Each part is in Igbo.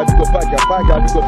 Biko, park ya, park ya, biko.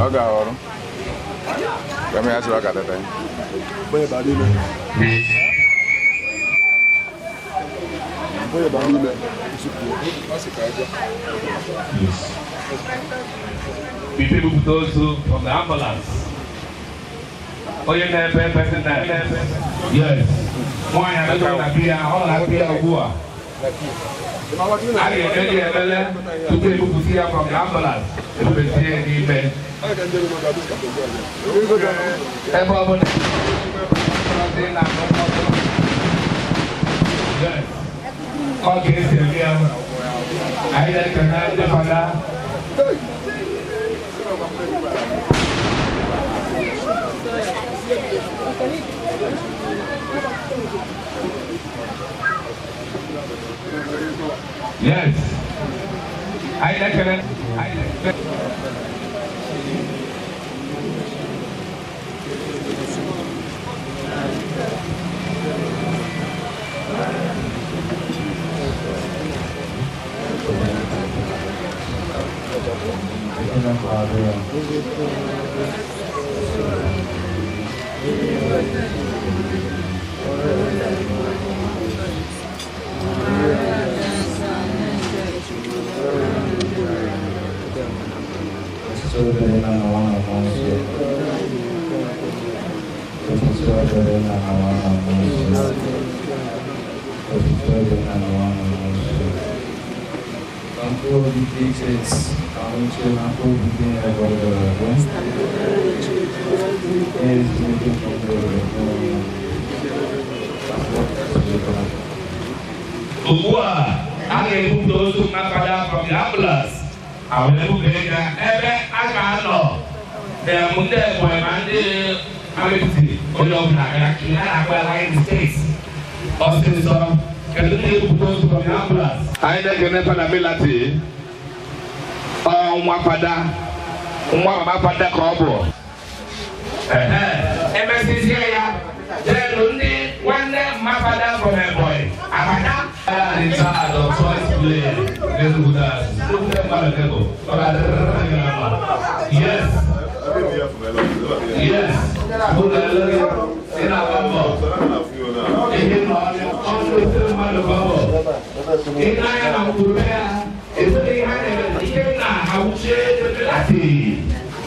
Ọ ga-aghọrọ. Kama ya sịrị ọ ga-adịte. Before we ozu from the ambulance. Onye na-ebe personnel. Yes. Nwaanyị abịago na biya, ọ nọ na biya ugbu a. A ga-eme ya ebele tupu ebupụta ya from the ambulance. Ebubezie ya n'ime. Ebe ọ bụla dị na Yes. Ọ ga-esi eme ya. Anyị na-ekene ndị fada. Yes. Anyị na-ekele anyị na-ekele. Ugbu a, a ga-ebupụta ozu mmadụ from the ambulance. A wee bubee ya ebe a ga-anọ ndị Ebonyi ma ndị Amity onye ọbụla gara a na-akpọ ya line state ọsịsọ. Kedu ndị ga-ebupụta ozu from the ambulance? Anyị na-ekene Fada Milati, nwa fada, nwa mama fada ka ọ bụ. Emesizie ya, denu ndị nwanne mma fada from Ebonyi abada. The child of choice play Yes. Yes.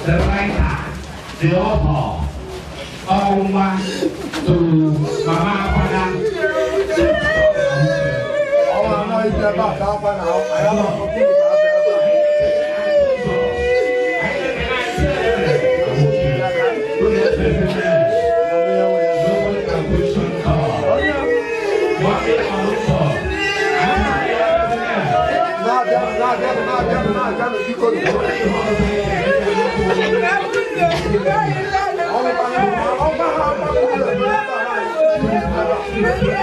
The writer, the author, ọnwa to mama fada. Thank you.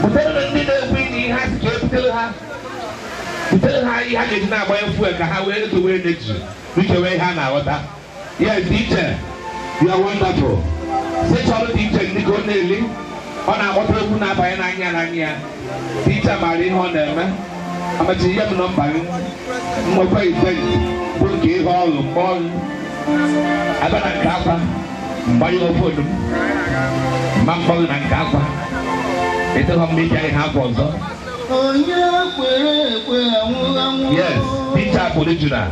Butere ndị na-ekwu ihe ha si ka ebutere ha, butere ha ihe ha ga-eji na-agbanye fuel ka ha wee rekewe energy, rekewe ihe a na-aghọta. Yes, iche, you are wonderful. Si chọrọ dị iche ndị ka ọ na-eli, ọ na-akpọta egwu na-abanye n'anya n'anya ya. Dị iche maara ihe ọ na-eme. Amachi ihe m nọmba gị, nwekwa event bụ nke ihe ọrụ mgbe ọrụ. Abịa na nke akwa, mgbanye fonu m, ma mkpọrọ na nke akwa. Yes, teacher original.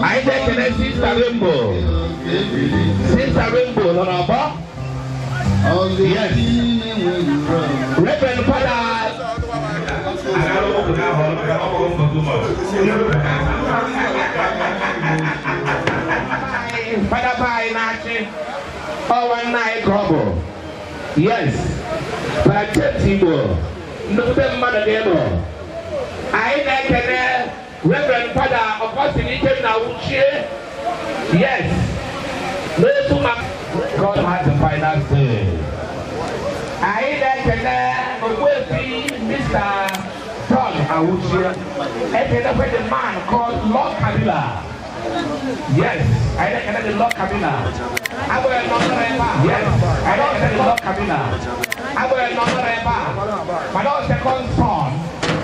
I take Sister Rainbow. Sister Rainbow, no number. Yes. Reverend Father. Father Pai Nachi. Oh, 19 trouble. Yes. Igbo, nnukwu mmadụ dị ịbụ. Anyị na-ekene Reverend Father Augustine Ikenna Uche. Yes. N'efu ma God has the final say. Anyị na-ekene Ogbuefi Mr. John Awuchie. Ekenekwe the man called Lord Kabila. Yes, anyị na-ekene the Lord Kabila. Abụghị nọmba ebe a. Yes, anyị na-ekene the Lord Kabila. I will not remember. But our second son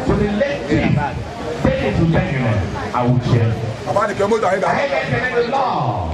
to the late chief, David Udenine, I will share. I can the law.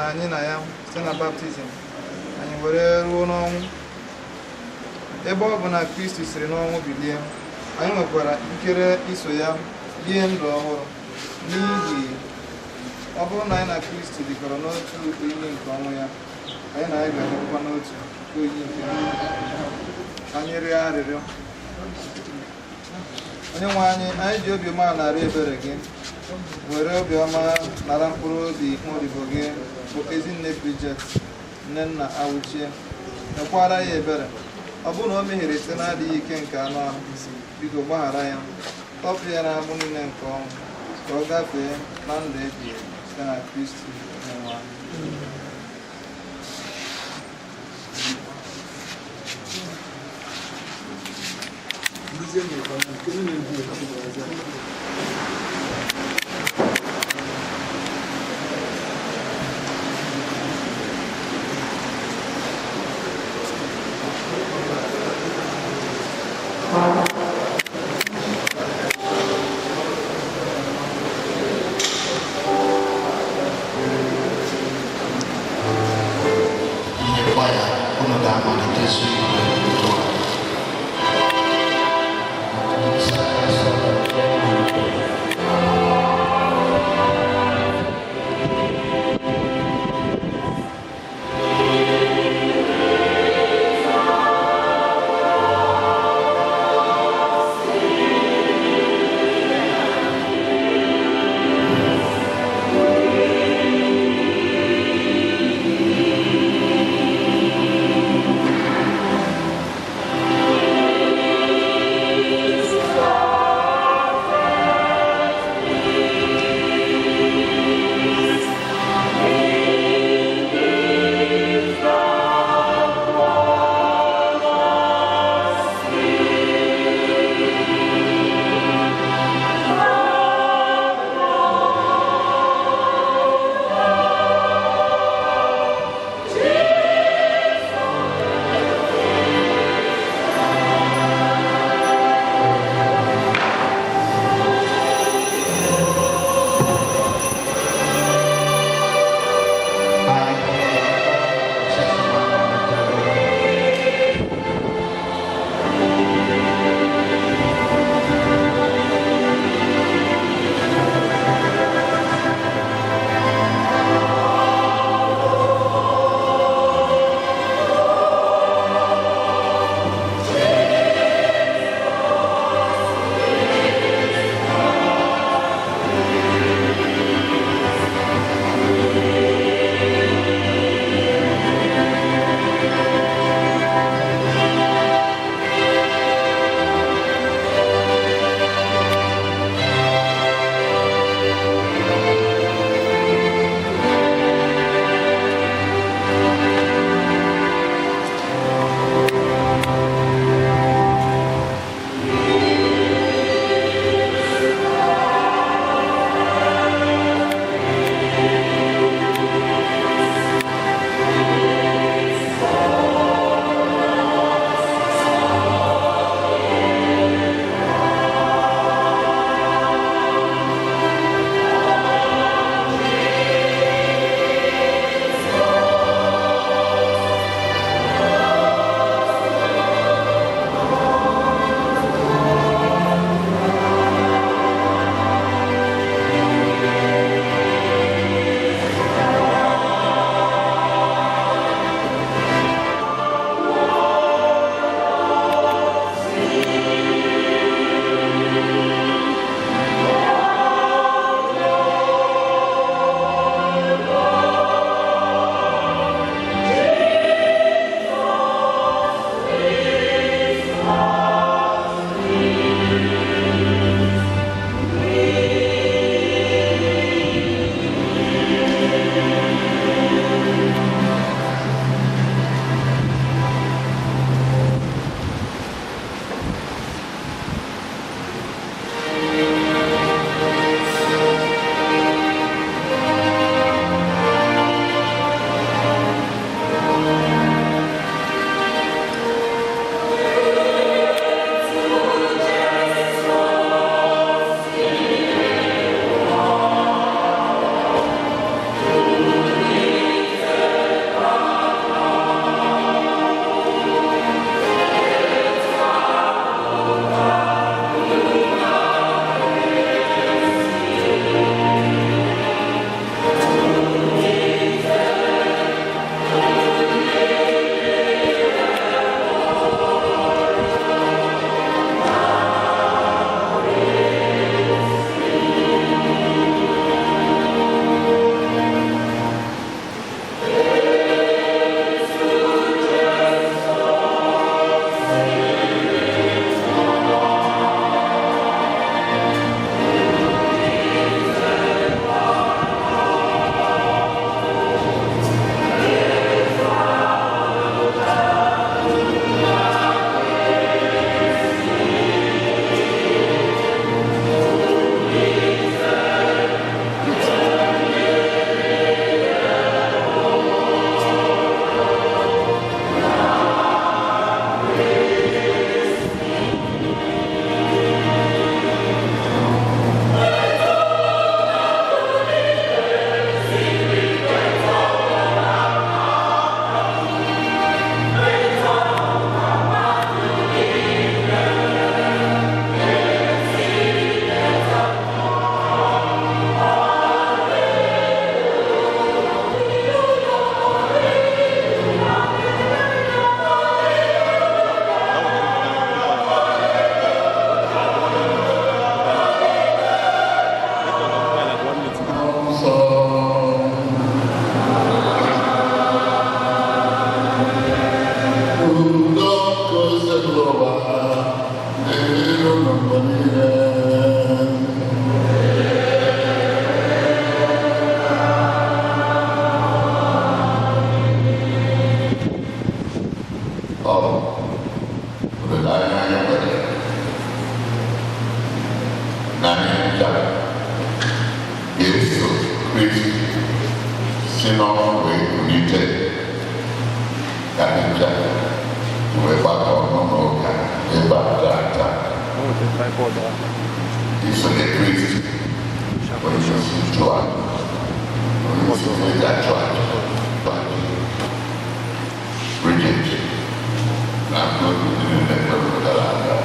jikọtara anyị na ya site na baptizim, anyị were ruo n'ọnwụ. Ebe ọ bụ na Kristi siri n'ọnwụ bilie, anyị nwekwara ikikere iso ya bie ndụ ọhụrụ, n'ihi ọ bụrụ na anyị na Kristi dịkọrọ n'otu oyiyi nke ọnwụ ya, anyị na ya ga-adịkwa n'otu oyiyi nke ndụ ya. Anyị rịọ arịrịọ. Onye nwe anyị, anyị ji obi umeala narị ebere gị, were obiọma nara mkpụrụ obi nwaodibo gị bụ Ezinne Bridget Nnenna Awuchie, mekwara ya ebere. Ọ bụrụ na o mehiere site n'adịghị ike nke anụ ahụ, biko gbaghara ya, tọpụ ya n'agbụ niile nke ọnwụ, ka ọ gafee na ndụ ebighị ebi site na Kristi Onyenwe anyị. Ihe kwaya unu ga-amalitezu igwe ugbu a. Ka anyị ncha wee gbakọ n'ụlọ ụka ebe a taa isonye Kristi, onye isi nchụaja, onye isi ndị achụ aja. Bridget na mkpụrụ obi niile kwere gara aga,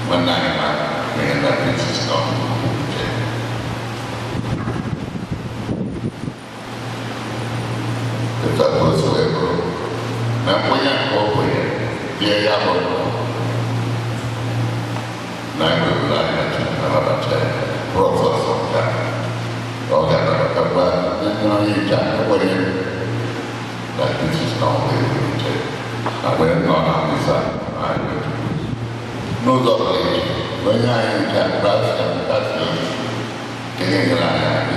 nwanne anyị nwanyị mere na Bridget nọ nche. Etu a ka o si wee bụrụ na nkwenye nke o kwenyere ihe ya bụ na enwebụla anya Chineke anabata ya prọfesọ nke a, ọ ga-anabatakwa ndị onye nche ekwenye na Kristi na ọnwa ewelite na wee nọ na misa anyị n'ụzọ pụrụ iche, onye anyị nche grasịa nkasi obi nke ga-enyere anyị aka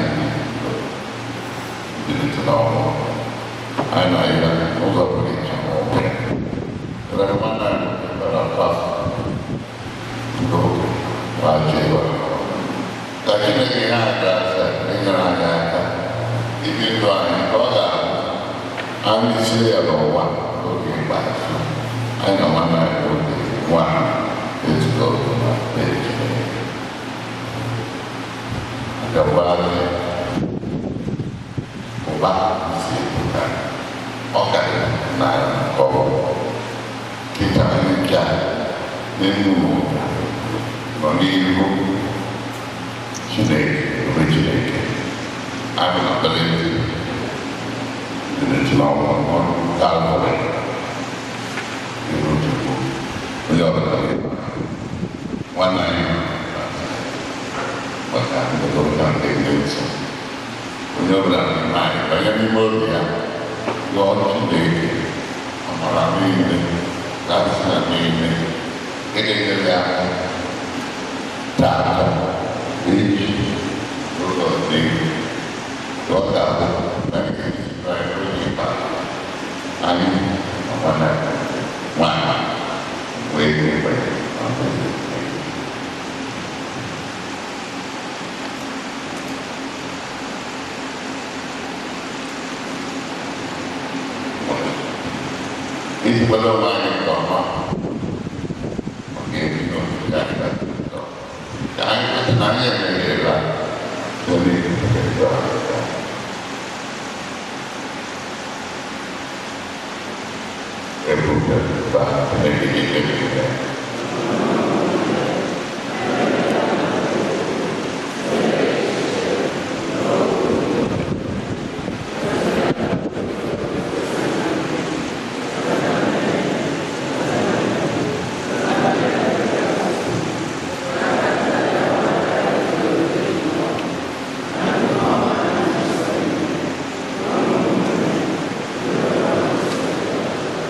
ibilite n'ọnwụ. Anyị na ya n'ụzọ pụrụ iche ma ọ bụ ya ebe nwanne anyị nwoke bara pastọ ndo wajewa ka Chineke nye anyị grasịa enyere anyị aka ibi ndụ anyị ka ọ ga-abụ anyị sie ya n'ụwa oge ikpeazụ, anyị na nwanne anyị nwoke nwanyị ezugo na ekpere Chineke agakwaghị ụba si ebuka ọ karịrị narị kọbọ kịta. Anyị nke a n'elu ụwa nọ n'ihu Chineke, ebe Chineke anyị na mkpalite dị n'ọnwụ Kalvarị iru Chukwu. Onye ọbụla nwanne anyị maka ndekọrịta nke ndị nsọ, onye ọbụla n'ime anyị banye n'ime obi ya yọọ Chineke amara niile, gasị niile nke ga-enyere ya aka tata, echi, n'ụlọ n'ihu, ka ọ ga-abụ na anyị n'oge ikpeazụ, anyị na nwanne anyị nwanyị wee ekwe na ngọzi Chineke. Iji kwado onwe anyị nke ọma, ọ ga-ebi n'otu anyị ga-atọ ka anyị kweta na anyị emeghela site n'ikpe njọ anyị. Ebube ba Chineke ga-ekele.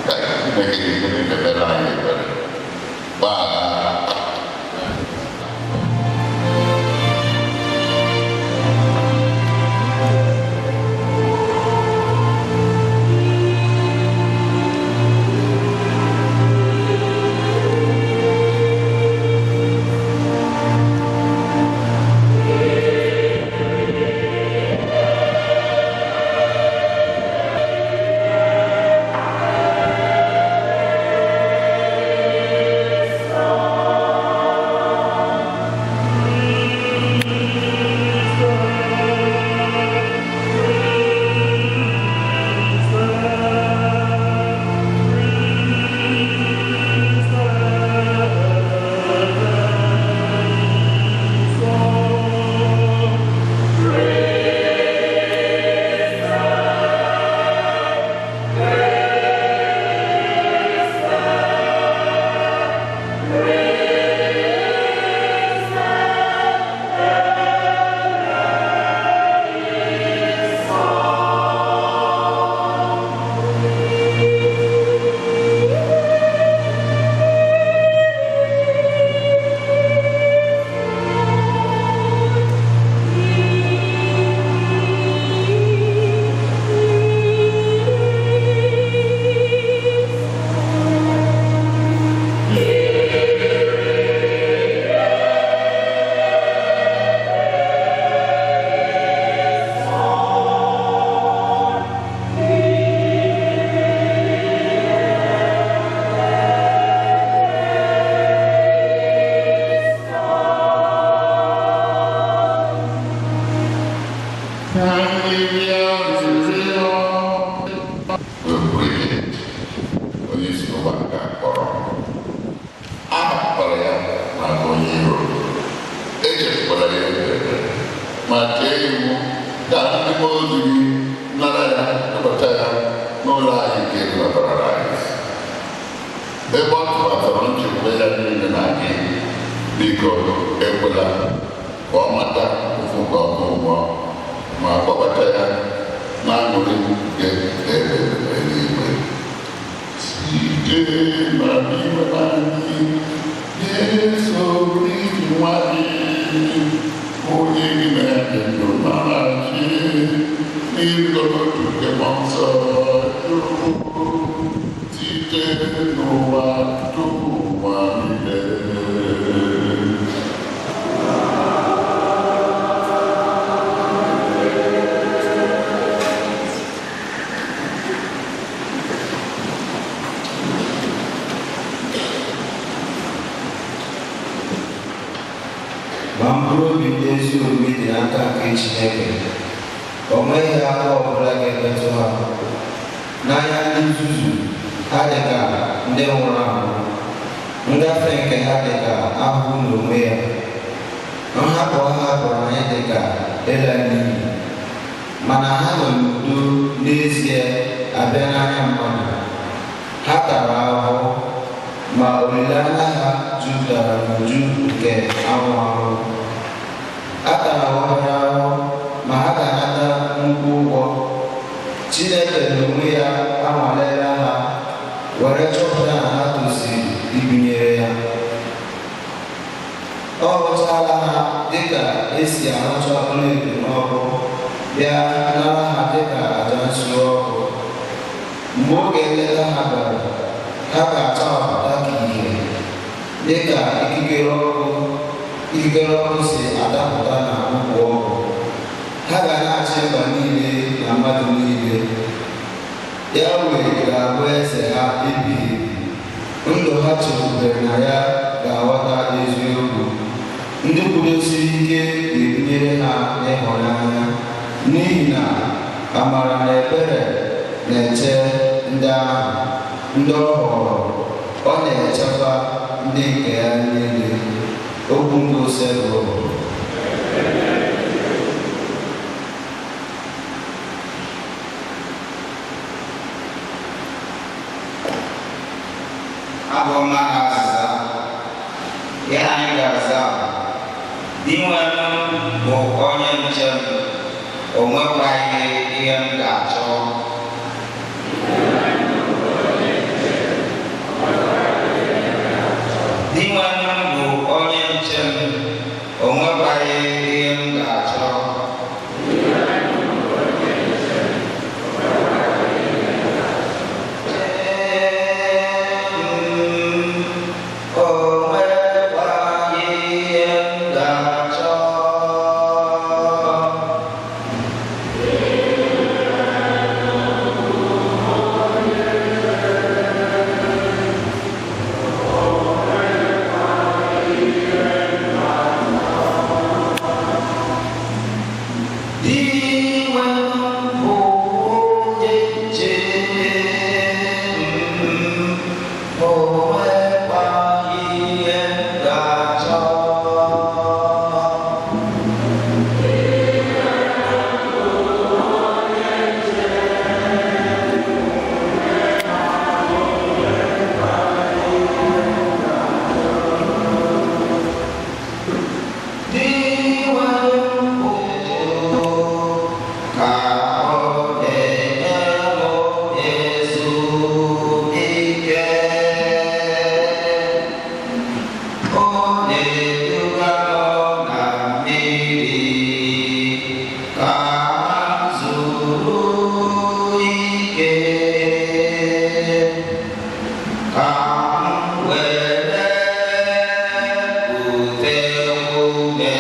Ka Chineke ga-ekele, debere anyị ebere. Bridget, onye isi ụgbọ nga kpọrọ a kpọrọ ya na onye iro echefukwara ya ebere ma tee iwu ka ndị mmụọ ozi gị nara ya nabata ya n'ụlọ anyị nke dị na paradaịs ebe ọ tụbatara nchekwube ya niile na gị. Biko ekwela ka ọ mata ụfụ nke ọkụ mmụọ ma kpọbata ya n'aṅụrị nke ebe eluigwe site na n'ime anyị Jesu Kristi nwa gị, onye gị na ya dị ndụ ma na-achị n'ịdọ n'otu nke mmụọ nsọ Chukwu site n'ụwa tupu ụwa niile. Ma mkpụrụ obi ndị ezi omume dị n'aka nke Chineke, o nweghị aka ọbụla ga-emetụ ha. N'anya ndị nzuzu, ha dị ka ndị nwụrụ anwụ, ngafe nke ha dị ka ahụhụ n'onwe ya. Nhapụ ha hapụrụ anyị dị ka ịla n'iyi, mana ha nọ n'udo n'ezie abịa n'anya mmadụ. Ha tara ahụhụ, ma olileanya ha jupụtara n'uju nke anwụ anwụ. A tara obere ahụhụ, ma ha ga-anata nnukwu ụgwọ. Chineke n'onwe ya anwalela ha were chọpụta na ha toziri ibinyere ya. Ọ rụchala ha dịka esi arụcha ọlaedo n'ọkụ, bịa nara ha dịka aja nsure ọkụ. Mgbe oge nleta ha bịara, ha ga-achawapụta ka ìhè, dịka ikikere ọkụ si adapụta na ụkwụ ọkụ. Ha ga na-achị mba niile na mmadụ niile. Yahweh ga-abụ eze ha ebighị ebi. Ndụ ha chekwubere na ya ga-aghọta eziokwu. Ndị kwudosiri ike ga-ebinyere ha n'ịhụnanya, n'ihi na amara na ebere na-eche ndị ahụ, ndị ọ họrọ. Ọ na-echekwa ndị nke ya niile. Okwu nke Osebụl. Abụ ọma na azịza ya anyị ga-aza bụ, Dinwenụ bụ onye nche m, o nwekwaghị ihe m ga-achọ. Dinwenụ bụ onye nche m, o nwekwaghị ihe m ga-achọ. O nwekwaghị ihe m ga-achọ. Dinwenụ bụ onye nche m, o nwekwaghị ihe m ga-achọ. Dinwenụ bụ ka ọ na-enye m ezumike. Ọ na-eduga m na mmiri ka m zuru ike, ka m were kute ume.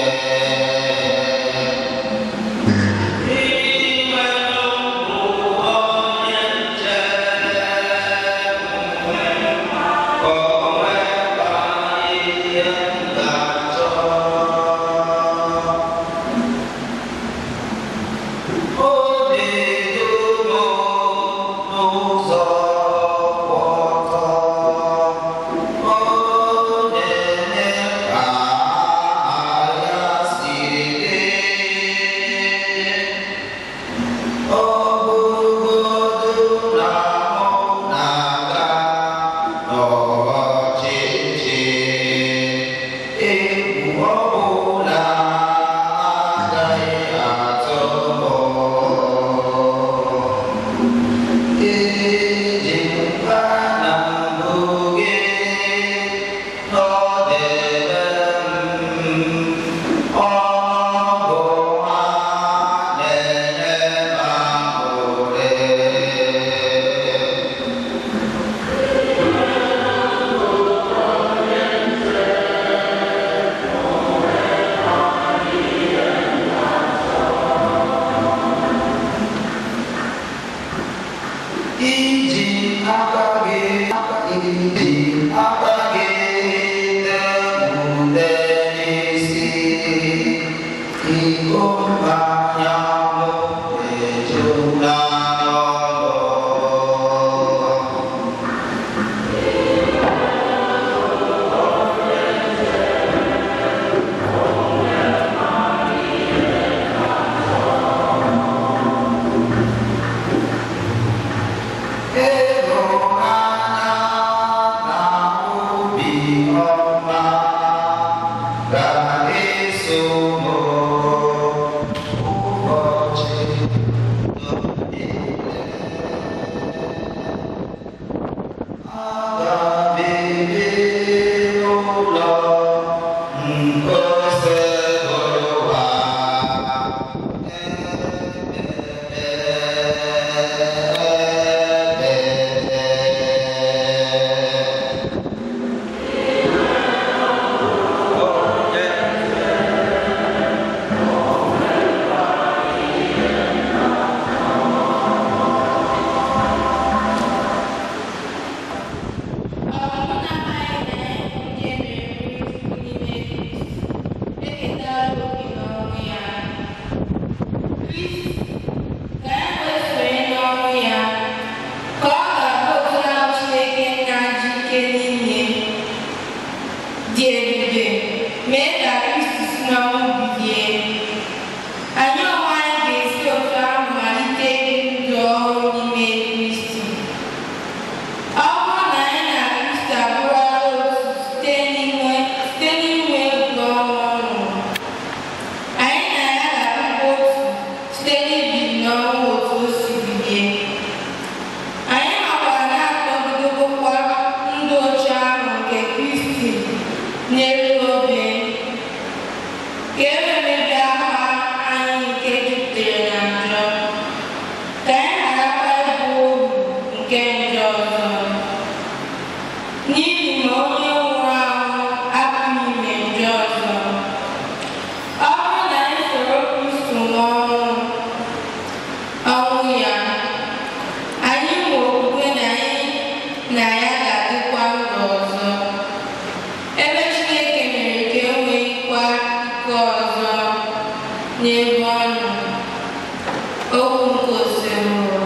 Okwu nke Osebụrụwa.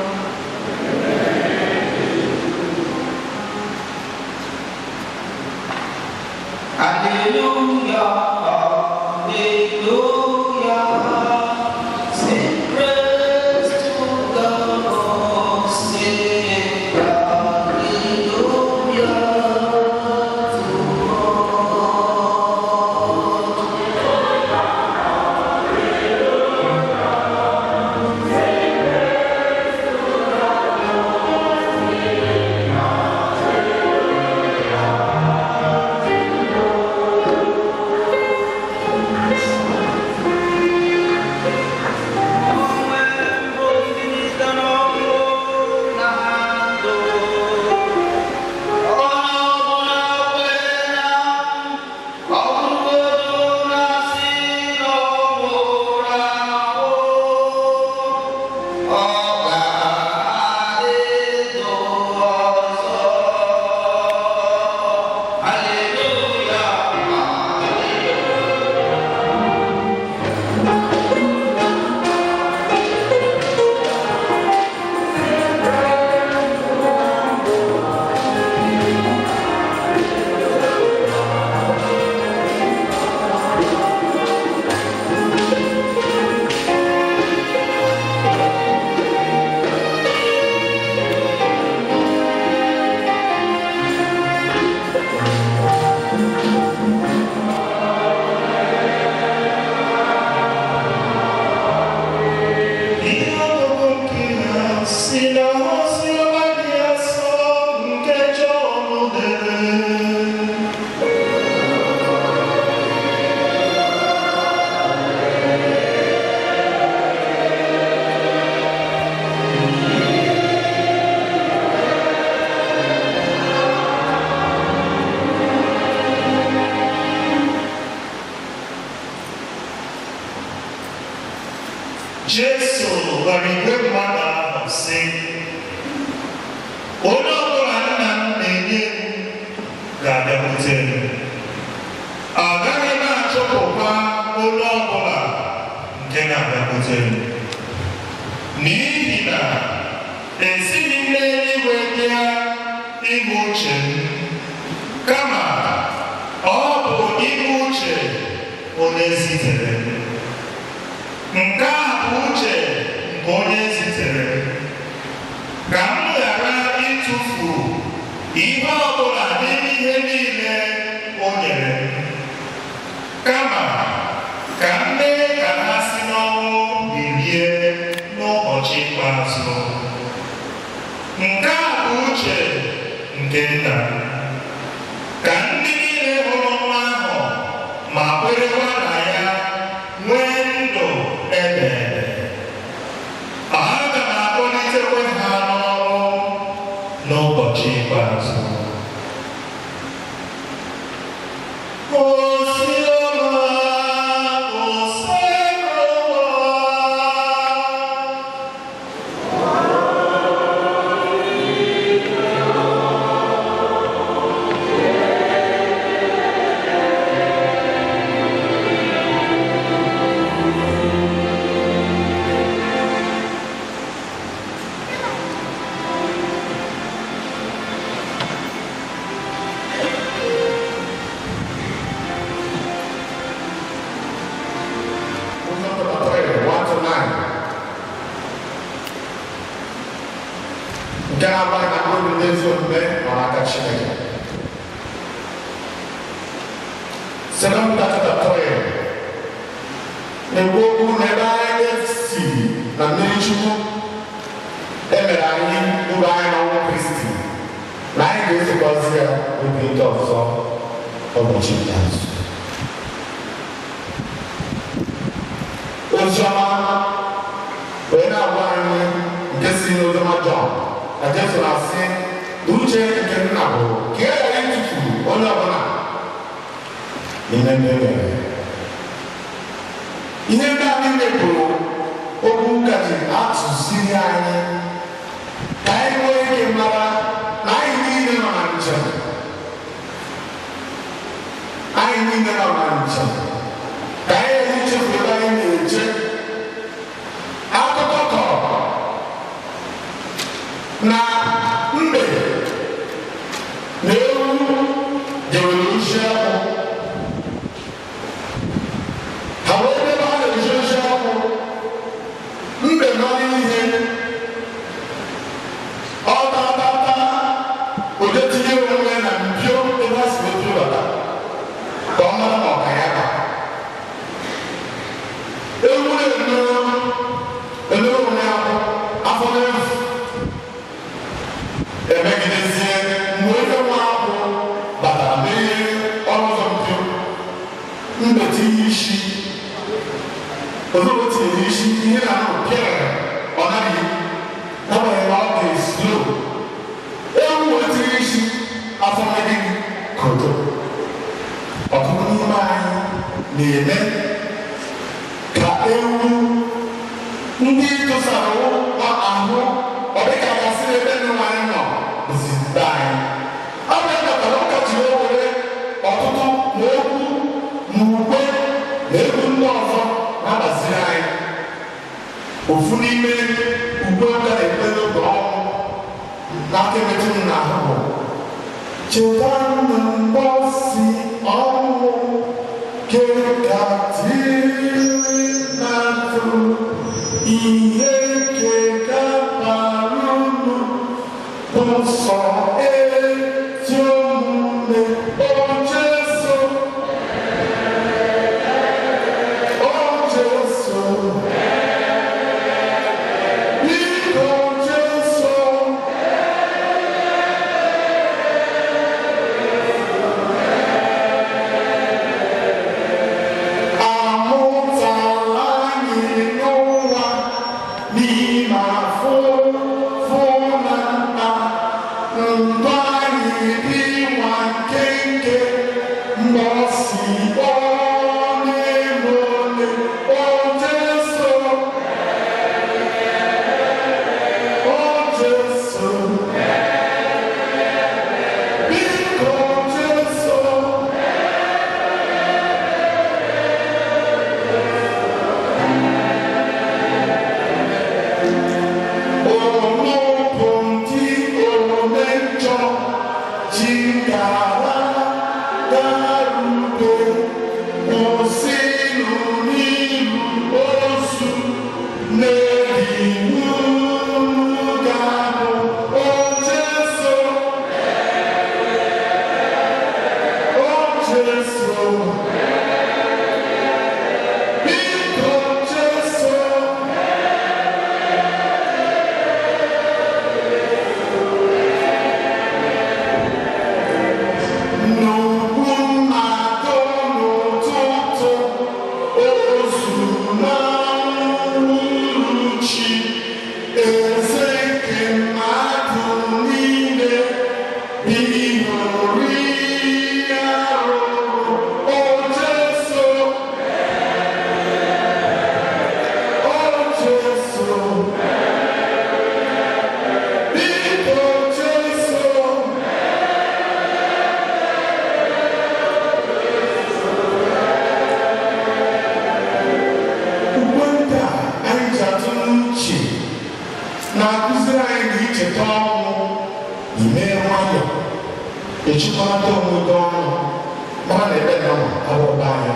Hallelujah, hallelujah. Sing praise to the Lord. Sing hallelujah to God. Ihe ọgụgụ nke ya si na ozi ọma dị asọ nke Jọn dere. Jesu gwara igwe mmadụ ahụ sị, onye ọbụla nna m na-enye m ga-abịakwute m. Agaghị m achụpụkwa onye ọbụla nke na-abịakwute m. N'ihi na esighị m n'eluigwe bịa ime uche m, kama ọ bụ ime uche onye zitere m. Nke a bụ uche nke onye zitere m, ka m ghara ịtụfu ihe ọbụla n'ime ihe niile o nyere m, kama ka m mee ka ha si n'ọnwụ bilie n'ụbọchị ikpeazụ. Nke a bụ uche nke nna m, ka ndị niile hụrụ nwa ahụ ma kwerekwa na ya nwee ndụ ebebe. Aga m akpọlitekwa ha n'ọnwụ n'ụbọchị ikpeazụ. Ozi ọma Osebụrụwa. Wisdom chapter 3, 1 to 9. Nke na-agba na mkpụrụ ndị ezi omume nọ n'aka Chineke. Second Peter chapter 3 na-ekwu okwu na ebe anyị si na mmiri Chukwu emere anyị uru anyị n'ọnwụ Kristi na anyị ga-ezukọzi ya obi ndị ọzọ ụbọchị ikpeazụ. Oziọma wee na-agwa anyị nke si n'oziọma Jọn na Jesu na-asị na uche nke nna bụ ka e ghara ịtụfu onye ọbụla n'ime ndị e nyere. Ihe ndị a niile bụ okwu ụka ji atụziri anyị ka anyị nwee ike mara na anyị niile nọ na njem. Anyị niile nọ na njem. Ka anyị ghara ichefu ebe anyị na-eje. Akụkọ kọrọ Na mbe na ewu jewere isi ọkụ. Ha wee ebe ha na-eji isi ọkụ, mbe nọ n'ihe ọ tatata oje tinye onwe na mpio ebe ha si wee bata ka ọ mara ma ọ ka ya ba. Ewu na-eme emere onwe ya afọ n'efu emegidezie. Mgbe onye nwe akwụ batara mee ọnụ ụzọ mpio, mbe tinye isi. Ozugbo tinyere isi, ihe na-anụ pịara, ọ naghị, n'agbanyeghị na ọ dị slow. Ewu wee tinye isi, afọ megide kodo. Ọtụtụ n'ime anyị na-eme ka ewu ndị tụsara ahụ, ọ dịka gasị ebe nne anyị nọ bụzi be anyị. Ọ bụ ya kpatara ụka ji were ọtụtụ ma okwu ma ukwe na egwu ndị ọzọ na-agbaziri anyị. Ofu n'ime ukwe ụka na-ekpe n'oge ọnwụ n'aka emetụ m n'ahụ bụ "Cheta na mgbọsi ọnwụ kekatiri na-atụ ihe kekapara unu bụ nsọ ezi omume." O Jesu, o Jesu, biko Jesu. Amụtala anyị n'ụwa n'ime afọ na mkpa ndụ anyị dị nwa nkenke mgbọsi ole na ole. O Jesu, o Jesu, biko Jesu. Olóòpù tí òun jọ jìgàrà dárúgbó kò sínú nílùú oṣù lẹ́yìn gàmù. Ó Jésù, ó Jésù, biko Jésù. Nnukwu mmadụ n'ụtụtụ ozu na uhuruchi, eze nke mmadụ niile bihụrụ ya rụrụ. O Jesu, o Jesu, biko Jesu. Ugbo ndị a anyị ji atụ n'uche na-akụziri anyị na icheta ọnwụ, ime nwayọ, echikọnata onwe gị ọnụ, mara na ebe nọ abụrụba anyị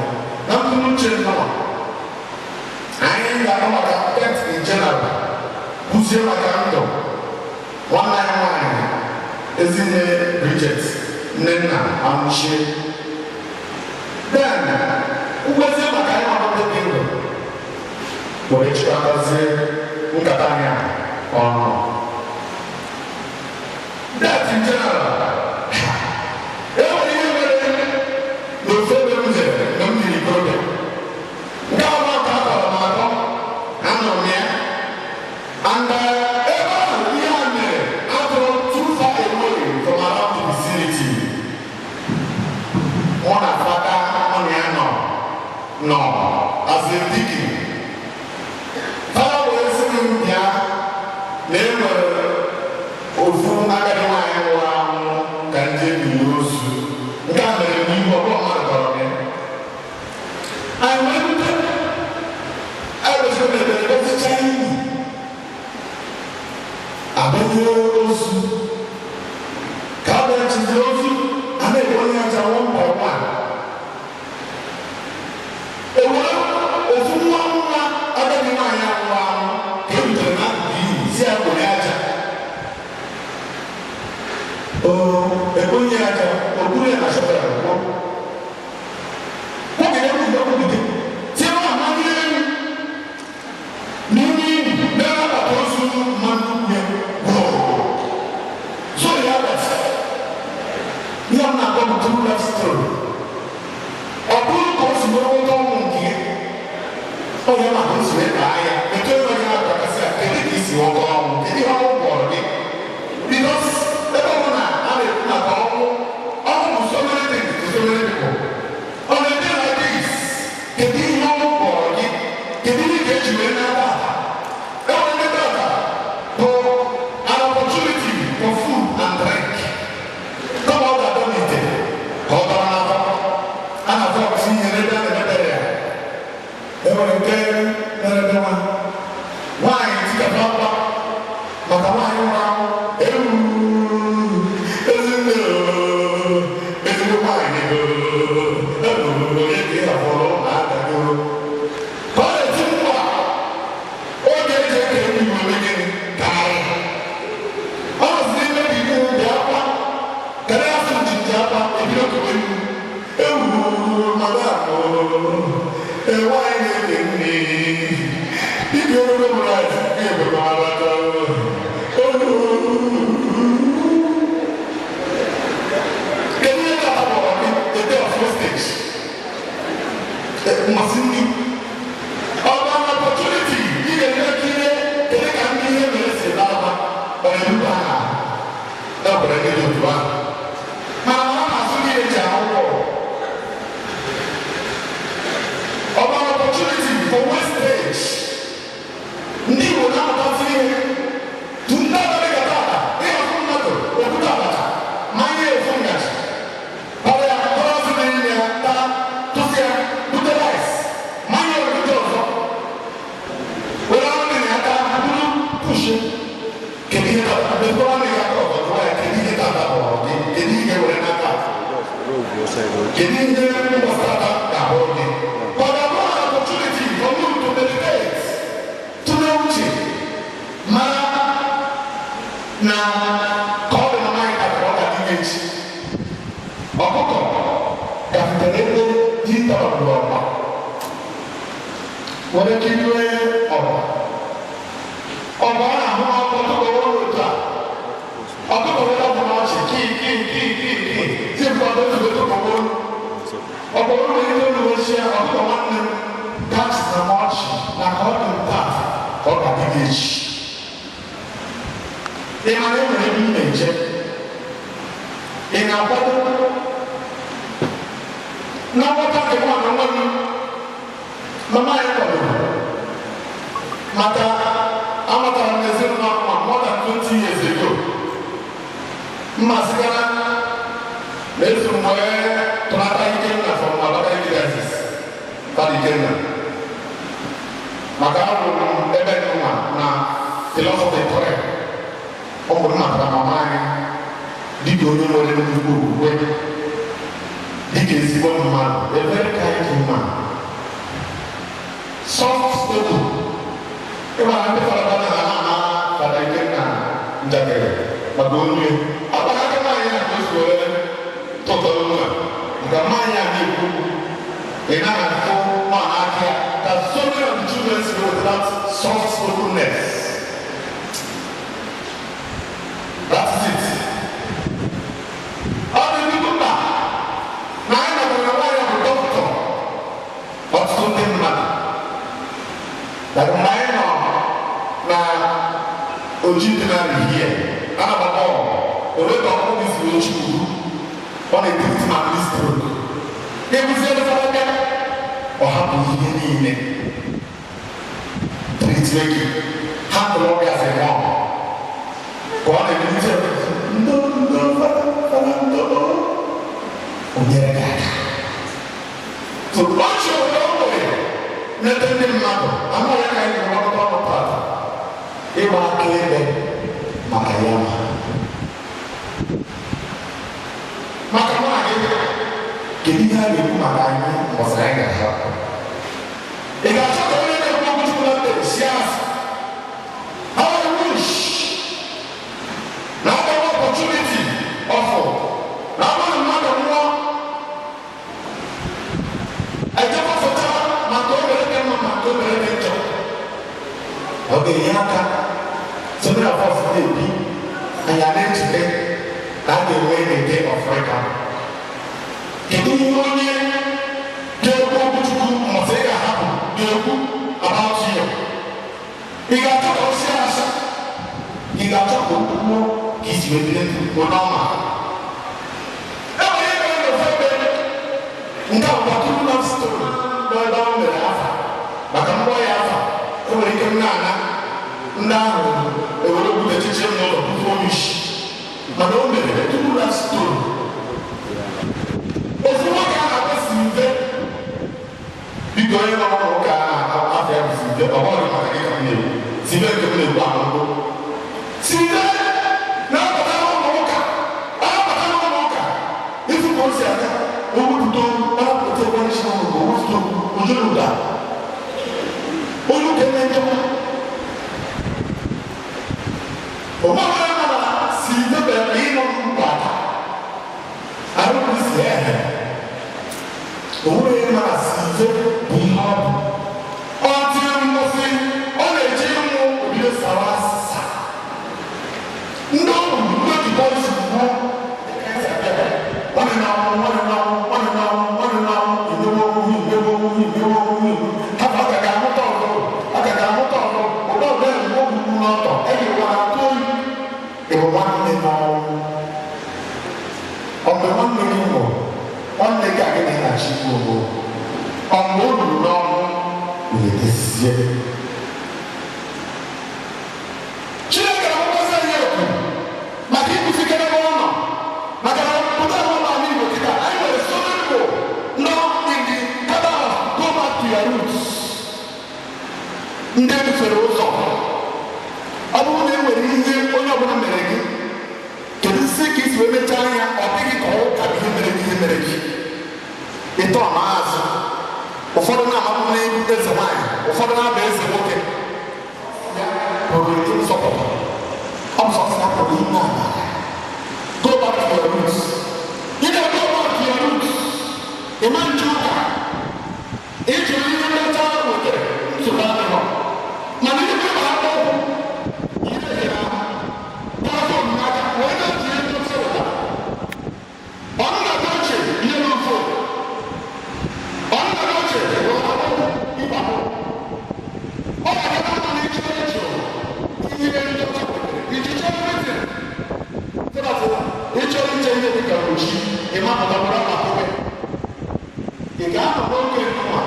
na mkpụrụ uche nọ. Anyị ga-ahụ maka death in general, kụzie maka ndụ nwanne anyị nwaanyị, Ezinne Bridget Nnenna Amuchie, then ngwezie maka anyị ọbụla dị ndụ were chịkọtazie nkata anyị a ọnụ. Death in general, e nwere ihe mere n'ofe ebe m jere na m yiri ikorobịa nke abụọ ka a kọrọ m akọ, anụrụ m ya. And ebe ahụ ihe a mere atụrụ too far away from around the vicinity. Mụ na fada mụ na ya nọ nọ as a deacon. Fada wee sị m bịa na e nwere ofu agadi nwaanyị nwụrụ anwụ ka ndị ebili ozu. Nke a mere n'ihu ọbụla mmadụ kọrọ m ya. Anyị wee rute, anyị kwesịrị na ebere gọzicha iyi. Abịa ozu ka a bịachizi ozu a na-ebonye aja one by one. Ewere ofu nwa nwa agadi nwaanyị anwụ anwụ ka e butere n'akụkụ iyi si ya kpụrụ aja. Ebonye aja o buru ya na shovel gwọ. Nwoke na-ekwugide okwugide tie nwa mmanụ elu n'ime iyi n'ebe agbata ozu mmanụ ya gwọọ. So ya gasị ihe m na-akpọ bụ true love story. Ọ bụrụ ka o si wee nweta ọnwụ nke ya, ọ ya ma ka o si wee baa ya etu enweghị na-akpakasị ya, kedu ka isi nweta ọnwụ, kedu ihe ọnwụ kpọrọ gị? Because ebe ọ bụ na a na-ekwu maka ọnwụ, ọnwụ bụ so many things to so many people. On a day like this, kedu ihe ọnwụ kpọrọ gị? Kedu ihe ka eji wee nata ata? Enwere ndị tata bụ an opportunity for food and drink. Kama ọ ga-adọ n'ite ka ọ dọrọ n'afọ, a na-afọ ọkụsị ihe n'ebe a na-emebere ya. Enwere nke mere ebe nwa nwaanyị tikapụ akwa maka nwaanyị nwụrụ anwụ. Ewu ezinne oo, ezigbo nwaanyị oo, ewu onye ka ị hapụrụ ụmụaka gị oo. Ka ọ na-eti mkpu a, oge eji eke ndị Igbo eme gịnị karị. Ọ nọzi n'ime dị iwu dị akwa, kedu afọ njinji akwa ebido kowe iwu. Ewu madam oo, ee nwaanyị na-eke nne, dịka eruru m rice ga-ebe m alata oo. Kedu ihe ga-akpọrọ gị the day of wastage? Mmasị nri. Ọ bụ an opportunity ị ga-eme ka ihe kedu ka ndị ihe mere si laba ọ na-erube ha na gwara gị dị otu ahụ. Mana ọ na-asụ gị eji akwụkwọ. Ọ bụ an opportunity for wastage. Ndị Igbo na-amụtasị ihe. Tu ndị abalị ga tata, ịhapụ mmadụ okwute abacha, manye ofu ngaji. Ọrịa ya, ọrịa n'ime ya, taa, tụsịa, bute rice, manye okwute ọzọ. Were ọnụ dị na ya taa, buru pushie. Kedu ihe tata? Mepee ọnụ ya aka ọzọ jụọ ya, kedu ihe tata kpọrọ gị? Kedu ihe were n'aka? Kedu ihe mbọsị tata ga-abụrụ gị? Ọ ga-abụ an opportunity for you to meditate, tụlee uche, mara na ka ọ dị na nwaanyị ka ọ ga-adị echi. Ọkụkọ gafetere ebe ji tọrọ ọkpa were kirie ọkpa. Ọkpa ọ na-ahụ ọkụ ọkụkọ were otu a. Ọkụkọ were ọkụ n'ọchị kii kii kii kii kii si mkpọdụ ozugbo tụkọwa olu. Ọkpa olu ihe olu ochie ọkụkọ nwanne m catch na m ọchị na ka ọ dị m taa ka ọ ga-adị gị echi. Ị mara enwere ebe ị na-eje? Ị na-akwado? Na nghọta nke mụ na nwa m, mama anyị kwadoro maka amatara m n'ezinụlọ ma more than 20 years ago. Mma sigara na eso m wee tụnata Ikenna from Abakaliki Diocese, Fada Ikenna. Maka ahụrụ m ebe dị nwa na philosophy tọrọ ọ bụrụ matara mama anyị dịka onye nwere nnukwu okwukwe, dịka ezigbo mmadụ, a very kind woman, soft spoken. Ịmara ndị fada na ha na-ama Fada Ikenna njakịrị maka olu ya. Ọ gbara aka nwaanyị a ka o si were tụtọ olu a nke nwaanyị a na-ekwu ị naghị afụ nwa n'aka ya that so many of the children see with that soft spokenness. That is it. Ọ dị nnukwu mkpa na anyị natara na nwaanyị bụ dọkịta ọtụtụ ndị mmadụ. Na mgbe anyị nọ na oji dị na rihie, a na-agba bọọlụ, onwe ka ọkpụkpụ gị si ochi ugwu, ọ na-etiti ma ndị stroke. Ebuzi ebe bịa, ọ hapụ ihe niile. Treat gị, hapụrụ ọrịa as a mom. Ka ọ na-ebulite ndo ndo fada fada ndo o nyere gị aka. So ọchị obodo o nwere n'ebe ndị mmadụ, amaghị ka anyị ga-agbakọta ọnụ tata ịgba akaebe. Maka ya, maka mụ na gị, kedu ihe a ga-ekwu maka anyị mbọsị anyị ga-ahapụ? Ị ga-achọ ka onye na-ekwu okwu Chukwu na si asị, "How I wish na ọ bụ opportunity ọfụ na ọ bụrụ mmadụ nwụọ, ejekọfụta maka o mere dị mma, maka o mere dị njọ." Ọ ga-enye aka so many of us na-ebi anyị a na-echete na a ga-enwe a day of reckoning. Kedu ihe onye ga-ekwu okwu Chukwu mbọsị ị ga-ahapụ ga-ekwu about you? Ị ga-achọ ka o sie asa? Ị ga-achọ ka o kwuo ka isi wee biri ndụ onye ọma? E nwere ihe mere n'ofu ebe. Nke a bụkwa true love story n'ebe ọ mere afa maka mgbọ ya afa. E nwere ike m na-ana ndị ahụ ewere okwute chichie m n'ụlọ tupu onye isi, mana o mere true love story. Ofu nwoke a na-akpọ Sive. Biko, onye nọ n'ụlọ ụka a na-afọ ya bụ Sive, ọ bụghị maka gị ka m na-ekwu. Sive nke m na-ekwu ahụhụ. Sive na-abata n'ụlọ ụka, ọ na-abata n'ụlọ ụka, ifu ka o si aga, o wepụta olu, ọ na-apụta ebe onye si n'ụlọ, o wepụta olu, ojuru ụda onye ụka eme njọ. Onweghị onye ma na Sive bịara ịnọ n'ugwu aka arụpụ si ehe. Onweghị ma na Sive bụ ihe ọ bụ. Ọ tiri mgbọsị ọ na-eji ịnwụ, obido sawa asa ndị ọgwụ, ndị ojibo isi gwuo nwanne na ọnwụ, nwanne na ọnwụ, nwanne na ọnwụ, nwanne na ọnwụ. Imewe owu, imewe owu, imewe owu. Hapụ, ọ ka ga-amụta ọzọ, ọ ka ga-amụta ọzọ. Ụdọ ọzọ ewu ogwugwu n'ọtọ ejikwara atụ oyi. Ịbụ nwanne n'ọnwụ. Ọ mgbe nwanne gị nwụrụ, nwanne gị agị na-aghachi ikwu ogbo. Ọ mgbe o ruru n'ọnwụ wetezie. Chineke na-akpọkọsị anyị oku maka ikwusikere ebe ọ nọ, maka na obodo ahụ nọ n'ala Igbo kịta, anyị nwere so many people nọ in the cabal of "Go back to your roots." Ndị ebufere ụzọ. Ọ bụrụ na e nwere ihe onye ọbụla mere gị, kedu isi ka isi wee mechaa anya ọ dịghị ka ọ ka bụ ihe mere gị, ihe mere gị ịtọ ma azụ? Ụfọdụ na-amapụ n'egwu eze nwaanyị, ụfọdụ na-aba eze nwoke. Pụrụ nsọpụrụ, ọ bụ sọsọ ya pụrụ ime ala. Go back to your roots. Ị ga-go back to your roots. Ịma nje ụka ịjụrụ ihe ndị ọcha wetere, nsogbu adịghọ, mana ihe bụ aka okwu ihe nyere ahụ platform n'aka wee na-eji ihe ndị ọcha wetara. Ọ nna gị ochie ihe n'ofe, ọ nna gị ochie wee akwụkwọ ịgbapụ. Ọ ga-adị mma na ịchọ ịchọ ihe ndị ọcha wetere iji chọọ everything, so that ịchọrọ iche ihe dị ka ochi ịmapụta bụrụ akwụkwọ. Ị ga-anọ n'oge nwa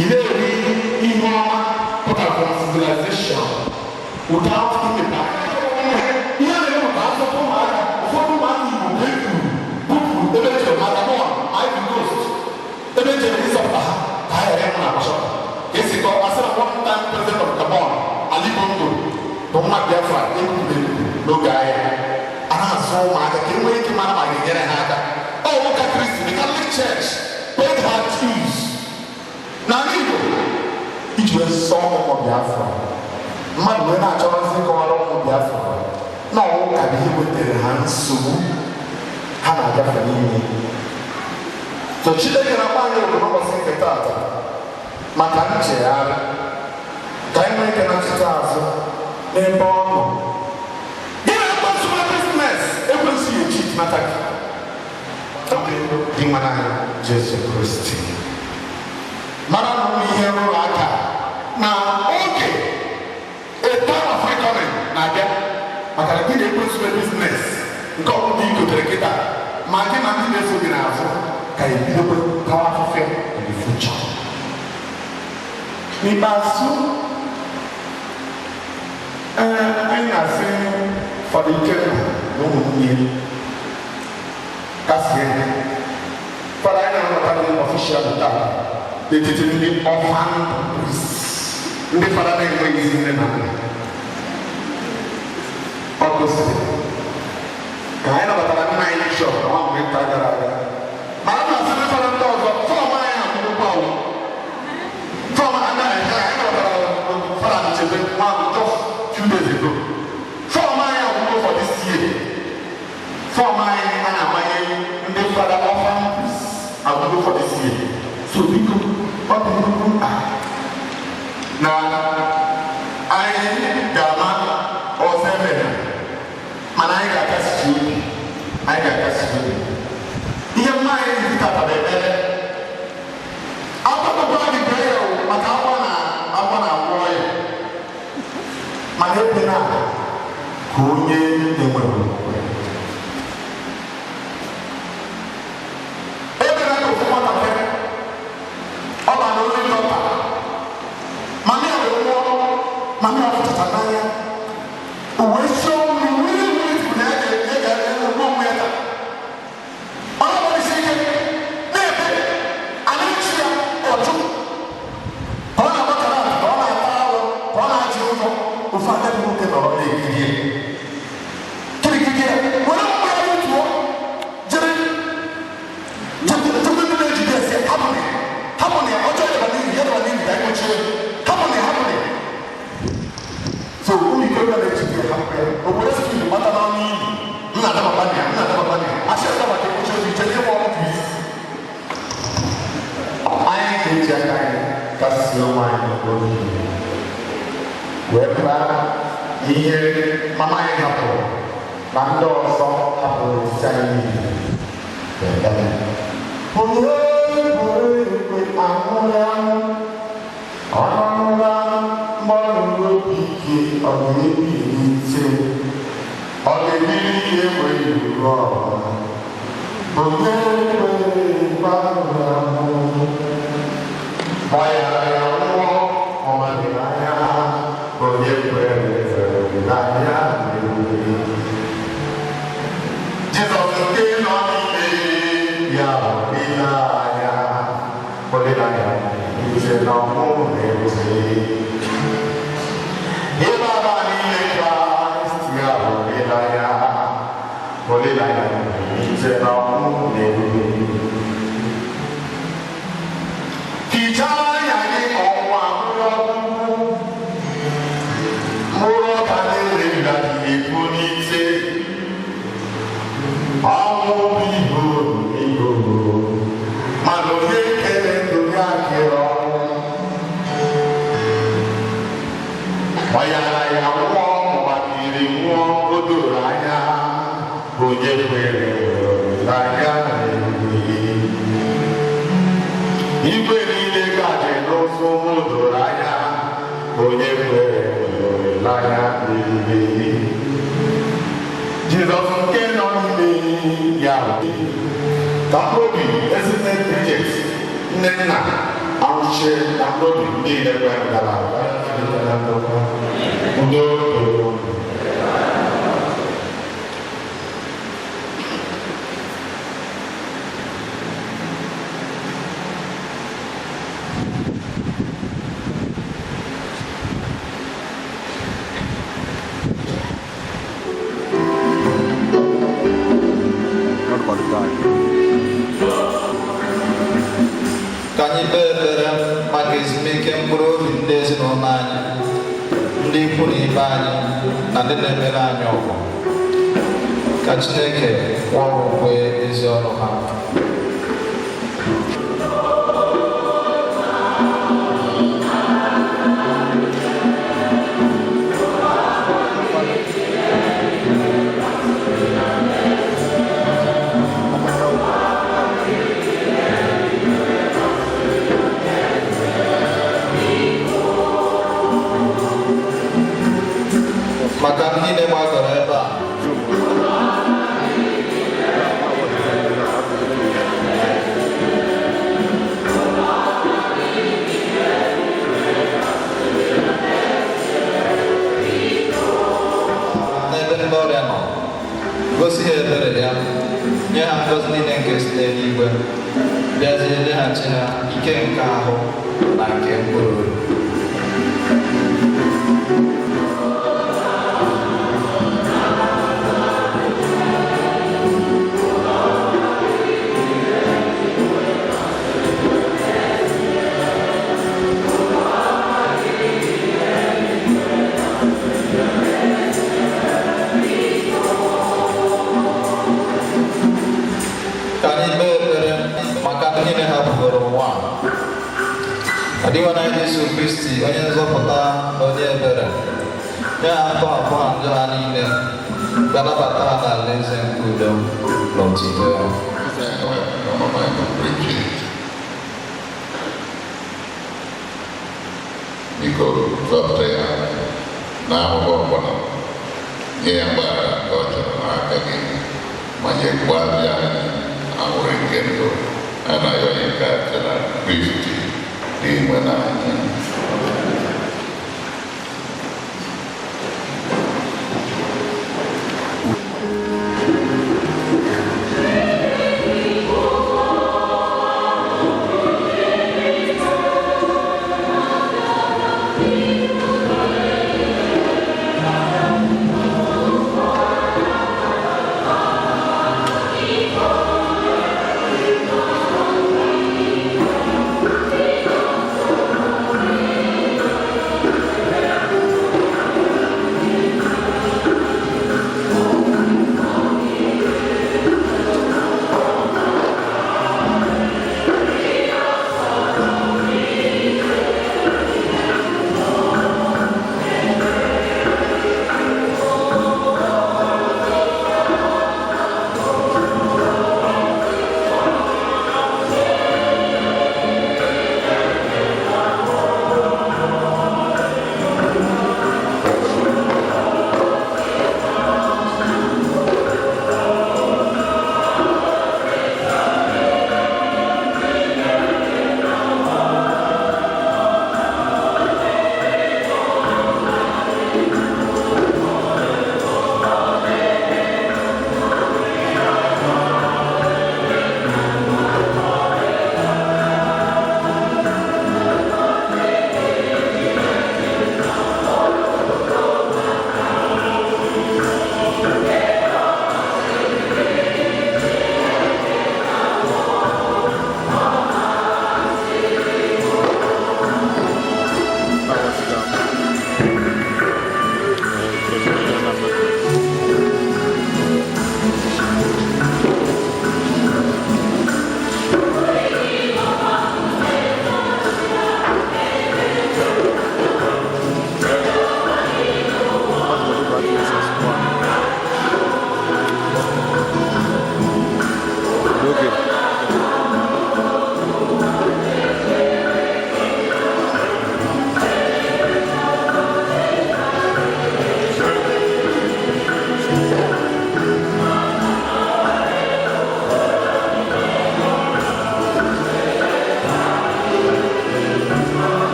ị na-eri ihe ọma pụtara from civilization without imepe ihe na-eme ka azụta ụmụaka. Ụfọdụ ụmụaka Igbo ka e kwuru bupụ ebe echere na Gabon, Ivory Coast, ebe echere ịzọpụta ha ka ha ghara ịnwụ na agbachọ ka esi kọ asị na one time president of Gabon, Ali Bongo, bụ nwa Biafra ekwupụrụ ekwupụ n'oge agha. A na-azụ ụmụaka ka e nwee ike mara ma ga-enyere ha aka. Ọ ụka Kristi, the Catholic Church paid her dues n'ala Igbo iji wee sọọ ụmụ Biafra. Mmadụ wee na-achọrọzi ịkọwara ụmụ Biafra na ụka bụ ihe wetara ha nsogbu ha na-agafe n'ime. So Chineke na-akpọ anyị obodo n'ụbọchị nke taata maka nchegharị, ka anyị nwee ike nachite azụ n'ebe ọ nọ. Gị na ekwensu nwe business, ekwensu ya echi nata gị. Dị nwa anyị Jesu Kristi mara na ụmụ ihe rụrụ aka na oge a time of reckoning na-abịa, maka na gị na ekwensu nwe business nke ọbụla i gotere kịta, ma gị na ndị na-eso gị n'azụ ka ebidokwe tawa afụfụ in the future. N'ikpeazụ, ee, anyị na-asị Fada Ikenna na ụmụnne kasie. Fada, anyị na-anabata gị official taa n'etiti ndị orphan priests, ndị fada na-enweghịzi nne na nna. gosiri ka anyị nabatara nna anyị bishọp na nwa mgbe nta gara aga, mana na asị ndị fada ndị ọzọ, form anyị akwụkwọ awụ form anaghị anyị nabatara Fada Nchebe nwa just few days ago. Form anyị akwụkwọ for this year, form anyị a na-amanye ndị fada orphan akwụkwọ for this year. So biko, ọ dị nnukwu mkpa na anyị ga-ama ọzọ emere, mana anyị ga-akasi obi, anyị ga-akasi obi. Ihe mma anyị ji tata bụ ekpere. Akwụkwọ anyị bee ya maka akwa na akwa na-agwọ ya, mana ekwena ka onye na-enweghị okwukwe ebere ka ofu nwatakịrị ọ ba na onye dọta mami a wee nwụọ, mami a fụchata n'anya, o wee sie ọnwụ mmiri mmiri tupu na ya ga-egbu onwe ya. Taa ọ na-agbalịsi ike na-ebe a na-echi ya ọchụ ka ọ na-agbakara, ka ọ na-ata arụ, ka ọ na-achị ụzọ. Ofu agadi nwoke nọrọ na-ekiri ya kirikiri ya, were mgbe ya tụọ jere chukwu. Ndị na-ejide esi hapụnị, hapụnị, ọjọọ daba n'ihi ya, daba n'ihi ka anyị kpochie. Hapụnị, hapụnị. So ụmụ ikorobịa na-ejide ya hapụ ya, o were speed gbata n'ọnụ ili. Nna adabakwa ya, nna adabakwa ya, asị adaba ka ekpochie ozu iche n'ịgba ọrụ ka isi. Anyị ga-eji aka anyị kasie onwe anyị obi wee pụta ihe mama anyị hapụrụ na ndị ọzọ hapụrụ isi anyị niile. Onye bụrụ ekwe anwụrụ anwụ, ọ nọrụla mgbalụ obi ike, ọ ga-ebi ite, ọ ga-ebiri ihe enweghị uru ọbụla. Onye kwere ekwe anwụrụ anwụ, gbanyere ya nwụọ ọmadịghị anya. Onye kwere n'anya na-ewere Jizọs nke nọ n'ime ya, olileanya, olileanya ije na ọnwụ na-ewute. Ịbaba n'ime Kraịst ya, olileanya, olileanya ije na ọnwụ na-ewute. Hichaa anya gị ọnwa mkpụrụ ọgwụgwụ, mkpụrụ ọka na-ere ngaji ebu n'ite. Ọnwụ bụ ihe oru, ihe oru, mana onye kere ndụ ya kere ọnwụ. Ọyara ya nwụọ, ọgbakiri nwụọ, o doro anya, onye kwere n'anya na-erughị. Igwe niile gaje n'ụzọ, o doro anya, onye kwere n'anya na-erughị. Jizọs nke nọ n'ime ya, ka mkpụrụ obi ezinne Bridget, nne nna arụchie, na mkpụrụ obi niile kwere gara aga na ndokwa. Udo dịrị unu. Not about the time. Ka anyị kpee ekpere maka ezumike mkpụrụ obi ndị ezinụlọ anyị, ndị ikwu na ibe anyị, na ndị na-emere anyị ọgụ. Ka Chineke kwụọ ha ụgwọ ezi ọrụ ha. Maka ndị niile gbakọrọ ebe a, n'ebe ndị ọrịa nọ, gosi ha ebere ya, nye ha ngọzi niile nke si n'eluigwe, bịazie nyeghachi ha ike nke ahụ na nke mkpụrụ obi. Dinwenụ anyị Jesu Kristi, onye nzọpụta na onye ebere, nye ha ntọhapụ ha njọ ha niile, ga-anabata ha n'alaeze nke udo na otuto ya. Mama Bridget. Biko zọpụta ya n'ahụhụ ọbụla, nye ya mgbaghara nke ọ chọrọ n'aka gị, ma nyekwazị anyị aṅụrị nke ndụ a na-ayọ ya nke a site na Kristi dị nwe na anyị.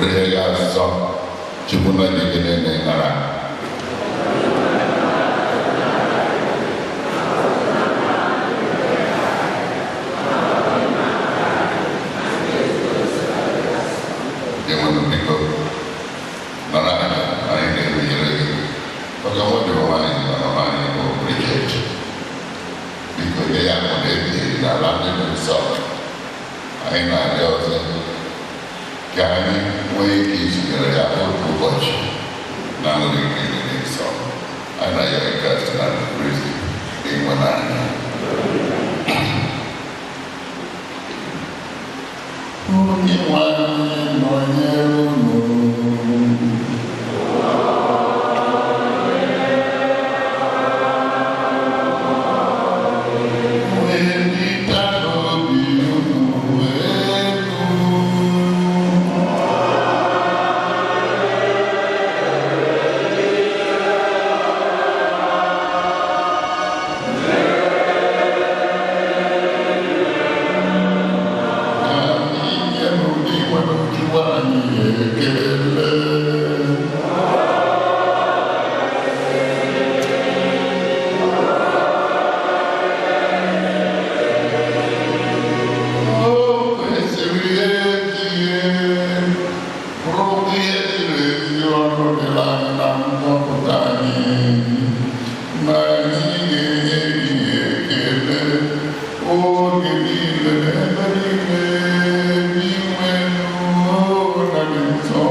Were ihe ga-asọ Chukwu na gị niile nara. Enwere biko nara aja anyị na-erunyere gị maka nwa dị nwaanyị na nwaanyị bụ Bridget. Biko nye ya akụ na ebighị ebi n'ala ndị dị nsọ. Anyị na-arịọ ọzọ ka anyị nwee ike izunyere ya otu ụbọchị na nri nke dị nsọ. Anyị na-arịọ gị Kraịst na Kristi inwe n'anya. Onye nwe anyị nọnyere unu. Welite obi unu elu. Ka anyị nye n'ụdị nwere Chukwu anyị ekele. O kwesịrị ezie, bụrụ ihe ziri ezi ọrụ dịrị anyị na nzọpụta anyị, na anyị ga-enye gị ekele oge niile na ebe niile n'inwe na dị nsọ,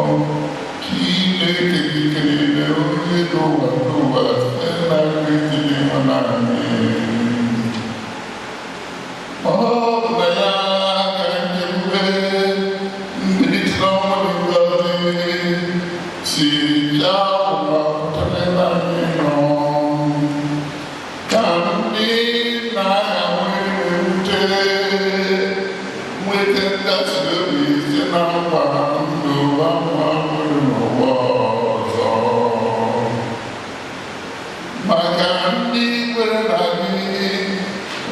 Chineke gị niile, onye dị ụwa n'ụwa site na Kristi dị anyị. Ọ bụ na ya ka njedebe mbilite n'ọnwụ dị ngọzi si bịa ụwa pụta n'ebe anyị nọ. Ka ndị na-agha nwere ute nweta nkasi obi site na nkwa ndụ anwụ nwere n'ụwa ọzọ. Maka ndị kwere na gị,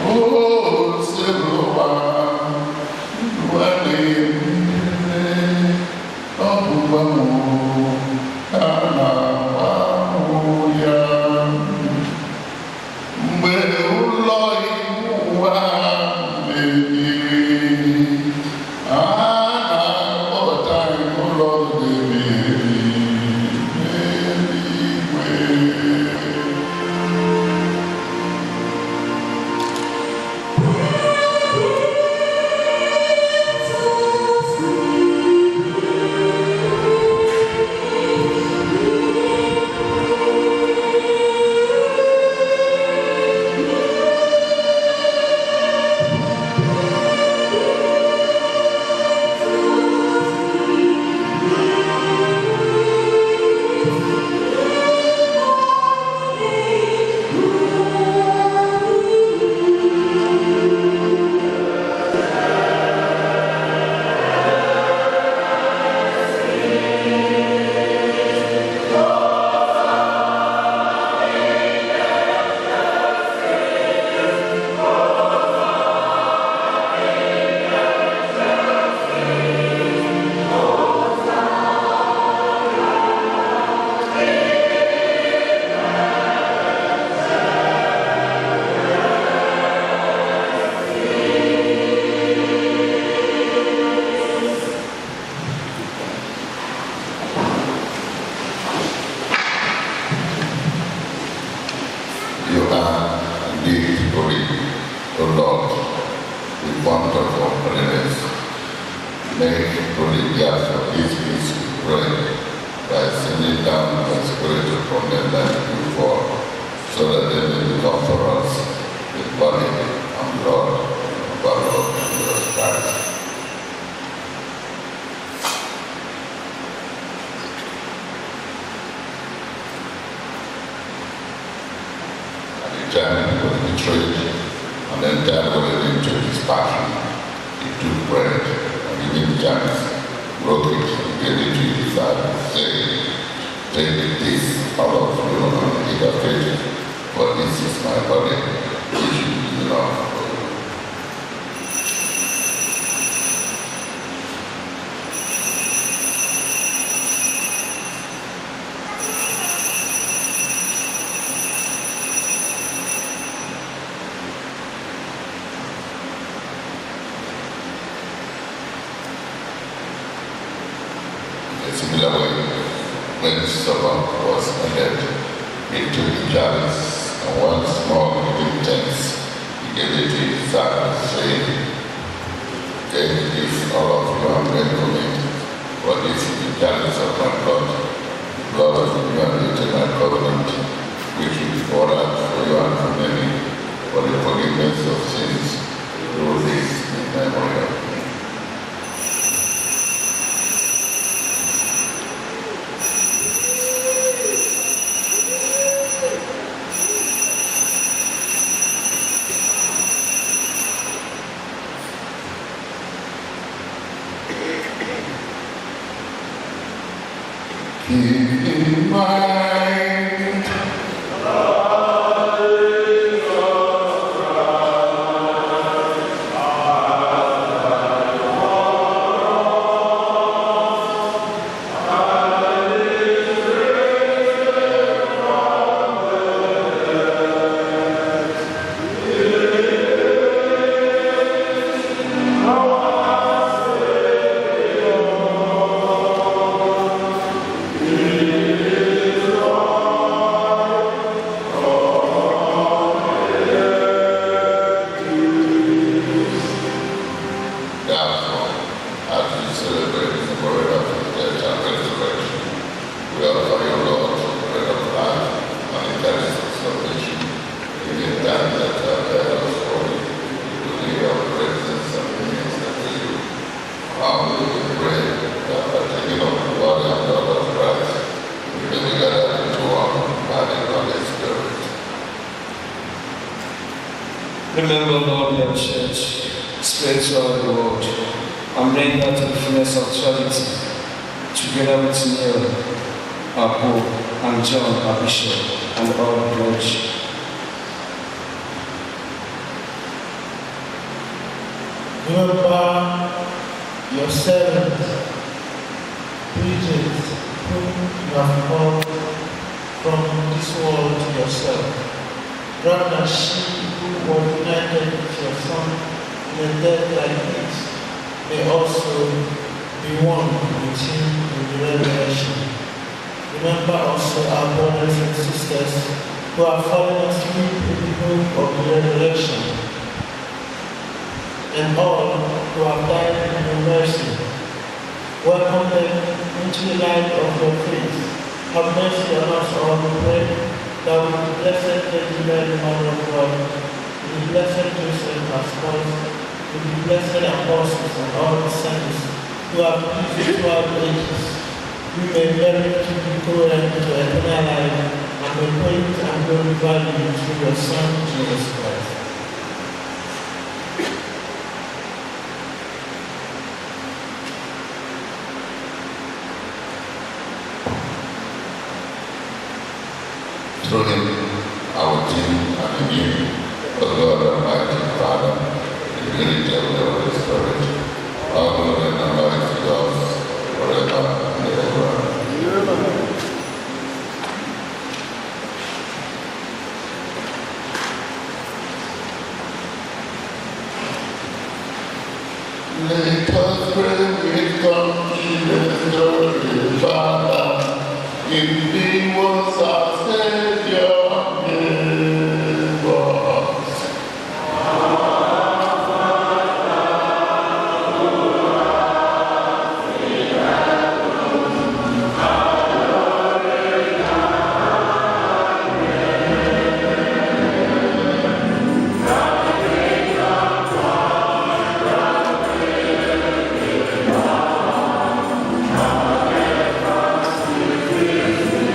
o sebụwa ndụ a na-eme, ọ bụkwa mụ ka a na-agbanwe ya. Mgbe ụlọ iwu ụwa mebiri, a na-akpọta anyị n'ụlọ dị ebighị ebi n'eluigwe. You are indeed holy, O Lord, the fount of all holiness. Make holy the earth of these gifts, we pray, by sending down the Spirit upon them like before, so that they may become for us the body and blood of our Lord Jesus Christ. At the time he was betrayed and entered willingly into his passion, he took bread and giving thanks, broke it and gave it to his disciples, saying, "Take this, all of you, and eat of it, for this is my body, which is given up for you." similar way, when supper was ended, he took the chalice, and once more giving thanks, he gave it to his disciples, saying, "Take this, all of you, and drink from it, for this is the chalice of my blood, the blood of the new and eternal covenant, which will be poured out for you and for many, for the forgiveness of sins. Do this in memory of me." Keep in mind Therefore, as we celebrate the memorial of his death and resurrection, we offer you, Lord, the bread of life and the chalice of salvation, giving thanks that you have held us holy, to lead our presence and minister to you. Humbly we pray that partaking of the body and blood of Christ, we may be gathered into one by the Holy Spirit. Remember, Lord, your church, spread throughout the world, and bring her to the fullness of charity, together with Neil, our Pope, and John, our Bishop, and all the clergy. Remember your servant, Bridget, whom you have called from this world to yourself. Grant that she who was united with your Son in a death like his may also be one with him in the resurrection. Remember also our brothers and sisters who have fallen asleep in the hope of the resurrection, and all who have died in your mercy. Welcome them into the light of your face. Have mercy on us all, we pray, that with the blessed Virgin Mary, Mother of God, with the blessed Joseph, our spouse, with the blessed apostles and all the saints who have pleased you throughout the ages, we may merit to be co-heirs to eternal life, and may praise and glorify you through your Son, Jesus Christ. Through him, our King and in you, O Lord Almighty Father, in the unity of the Holy Spirit, all glory and honor is yours forever and ever. Let us pray with confidence to the Father. In thee was our Savior, gave us. Amen.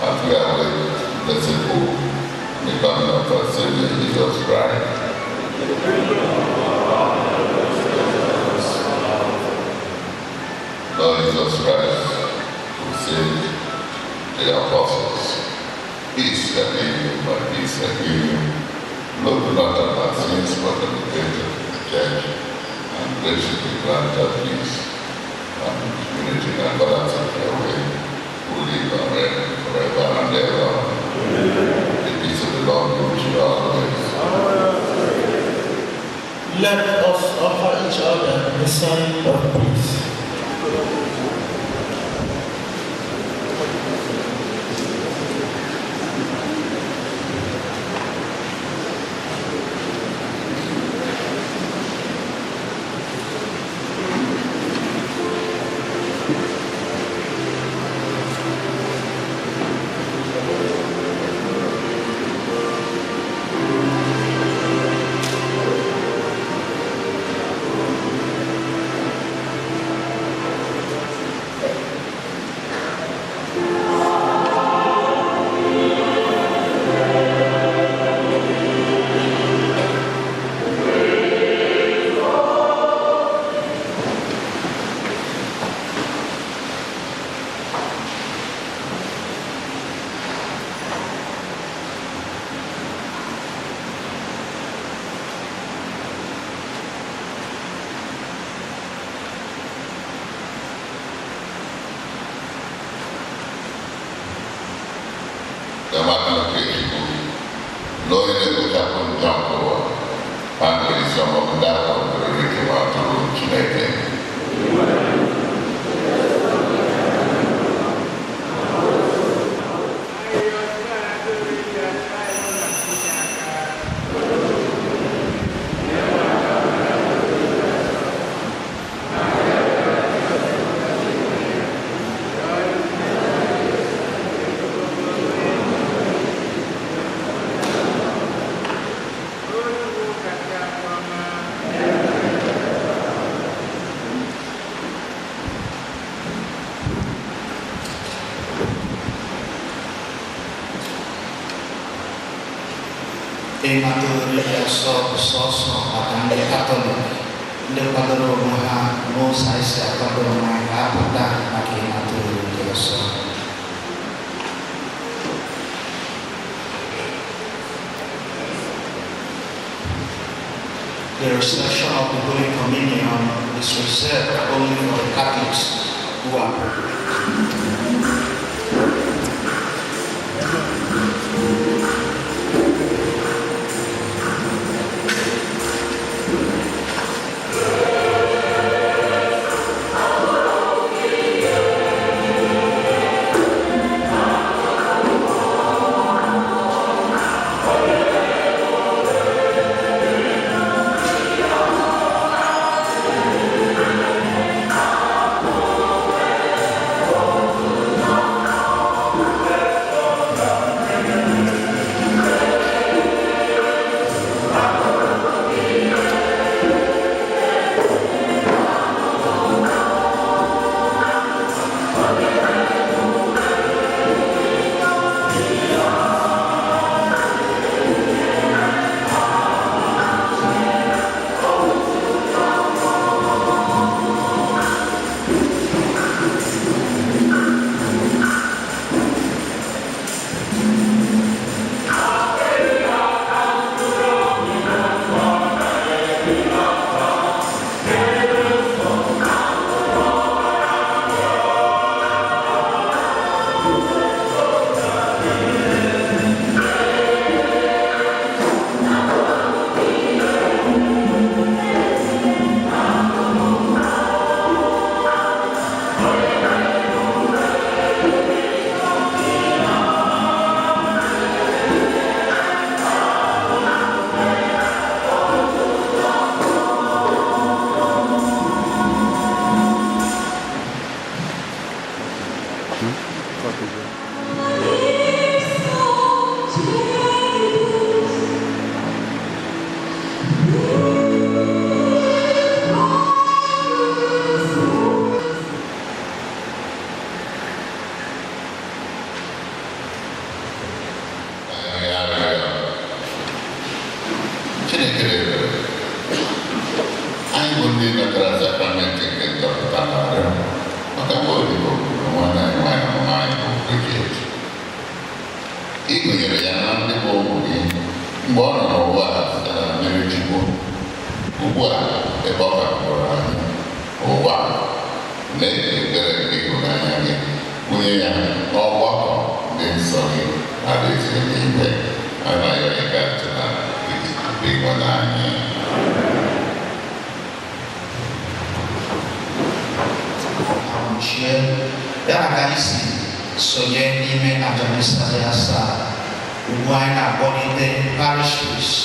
As we await blessed hope, the coming of our Savior Jesus Christ. Lord Jesus Christ, who said to the apostles, "Peace I leave you, my peace I give you. Look not on our sins, but on the faith of the church, and graciously grant her peace and unity and balance of your way, who live and reign forever and ever." Amen. The peace of the Lord be with you always. Let us offer each other the sign of peace. Amaka nke Chukwu na onye na-ekpochapụ njọ nke ụwa ha nwere isi ọmụmụ ndị ahụ nwere ike ma tụrụ Chineke. Ịnata oriri nsọ bụ sọsọ maka ndị Katọlik. Ndị kwadoro onwe ha n'ụzọ anyị si akwado onwe anyị ga-apụta maka ịnata oriri nsọ. The reception of the Holy Communion is reserved only for the Catholics who are Ndị natara sakramenti nke nzọpụta na-arịọ maka nwa odibo na nwanne anyị nwaanyị na mama anyị bụ Bridget. Ị gụnyere ya na ndị bụ ụmụ gị mgbe ọ nọ n'ụwa a site na mmiri Chukwu. Ugbu a, ebe ọ hapụrụ anyị ụwa, na-ekpe ekpere nke ịhụnanya gị, wunye ya n'ọgbakọ ndị nsọ gị na alaeze eluigwe. A na-arịọ gị ka ntụ na Kristi Onyenwe anyị. Anwụchie ya na ka anyị si sonye n'ime aja misa dị asaa. Ugbu anyị na-akpọlite parish priest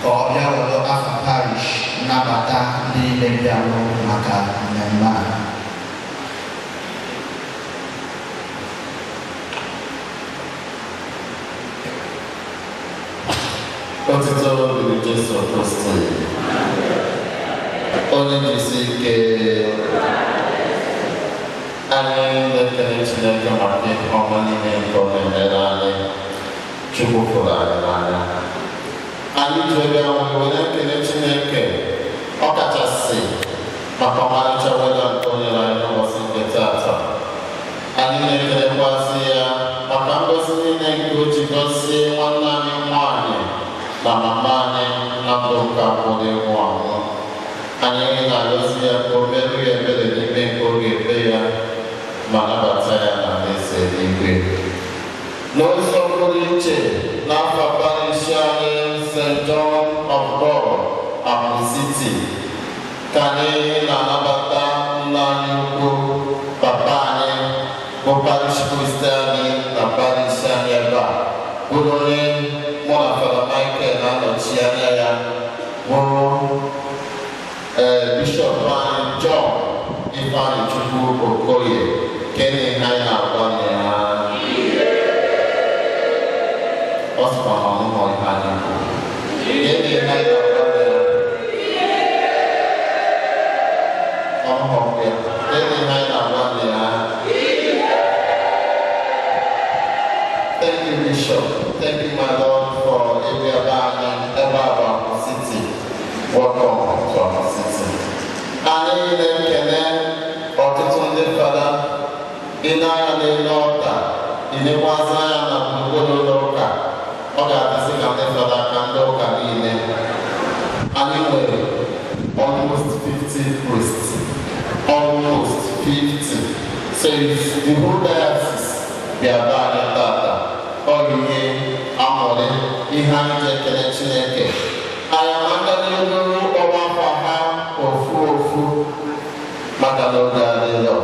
ka ọ bịa were afa parish nnabata ndị niile bịarụ maka mmemme a. Otito dịrị Jesu Kristi. Onye jisi ike, anyị na-ekele Chineke maka ihe ọma niile nke ọ na-emere anyị. Chukwu fụrụ anyị n'anya. Anyị ji obi ahụ were ekele Chineke, ọ kachasị maka ọmarịcha weda nke o nyere anyị n'ụbọchị nke taata. Anyị na-ekelekwazị ya maka ngọzi niile nke o ji gọzie nwanne anyị nwanyị na mama anyị na ndụ nke nwụrụ ịnwụ anwụ. Anyị na-arịọzi ya ka o merụ ya ebere n'ime nke ọ ga-ekpe ya ma nabata ya na alaeze eluigwe. N'ụzọ pụrụ iche, n'afọ parish anyị St. John of God, Amu City, ka anyị na-anabata nna anyị ukwu, papa anyị bụ parish priest anyị na parish anyị ebe a, bụrụ onye mụ na Fada Michael na-anọchi anya ya, bụrụ ee Bishọp anyị John Ifeanyi Chukwu Okoye. Kene anyị na-agwa ya, ọ sịkwa na ọmụmụ ihe anyị kwuru. Kene anyị na-agwa ya, ọmụmụ ya. Kene anyị na-agwa ya. Thank you, Bishop. Thank you, my Lord, for Ebiaba and Ebaba City. Welcome to our city. Anyị na-ekele ọtụtụ ndị fada dị n'anya n'elu ọta, ịlekwasị anya na gburugburu ụlọ ụka. Ọ ga-adịsị ka ndị fada ka ndị ụka niile. Anyị nwere almost 50 priests. Almost 50. So if the whole diocese bịa be anyị tata, ọ bụ ihe aṅụrị, ihe anyị ji ekele Chineke. Anyị amaka n'ihu ọgbakọ ha ofu ofu maka na oge adịrọ.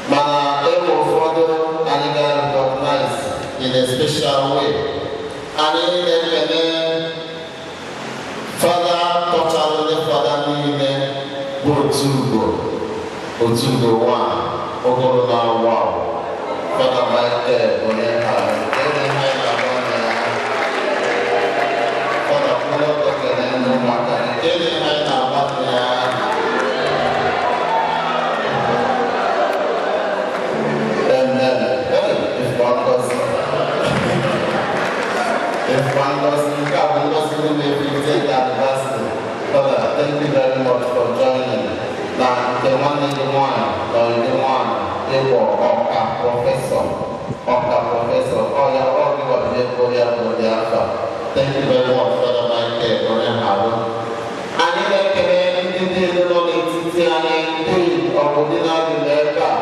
Mana enwe ụfọdụ anyị ga-recognize in a special way. Anyị na-ekele fada tọchalụ ndị fada niile bụ otu ugo, otu ugo one, ogolo na wow. Fada Michael Onyeha, onye ha na-agba na ya. Fada kwụrụ ọtọ kelee ndị ụmụaka, onye ha na-agba na ya. Amen. Hey, if one does, if one does, nke a bụ ngozi n'ime 15th anniversary. Father, thank you very much for joining. Na nke nwanne gị nwanyị na ọyị nwanyị ịbụ ọka prọfesọ, ọka prọfesọ, ọ ya ọ gị gwara ego ya bụ ụdị afọ. Thank you very much, Father Michael Onyeharụ. Anyị na-ekele ndị niile nọ n'etiti anyị, ndị ọbụdịnarị nọ ebe a.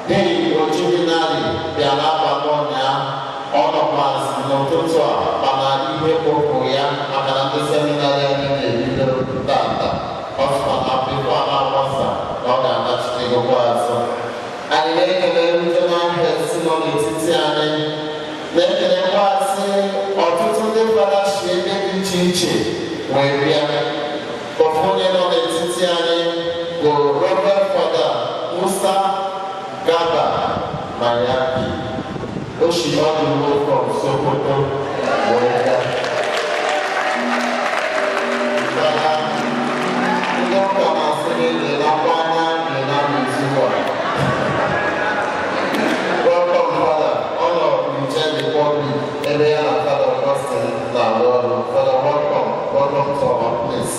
N'ihi ojidinarị bịa n'abalị ụnyaahụ, ọ nọkwazị n'ụtụtụ a, mana ihe kpụpụ ya maka na ndị seminarị anyị na-ebido tata. Ọ sịkwa na bifo a na-agbasa na ọ ga-anachitegokwa azụ. Anyị na-ekele regional heads nọ n'etiti anyị, na-ekelekwasị ọtụtụ ndị fada si ebe dị iche iche wee bịa. Ofu onye nọ n'etiti anyị bụ Reverend Fada Musa Gaba Mayaki. O si all the way from Sokoto wee bịa. Fada, ndị ụka na-asị gị lelakwa anya lena n'uzu a. Welcome, Father. Ọ nọ Niger Republic ebe ya na Father Augustine na-arụ ọrụ. Father, welcome. Welcome to our place.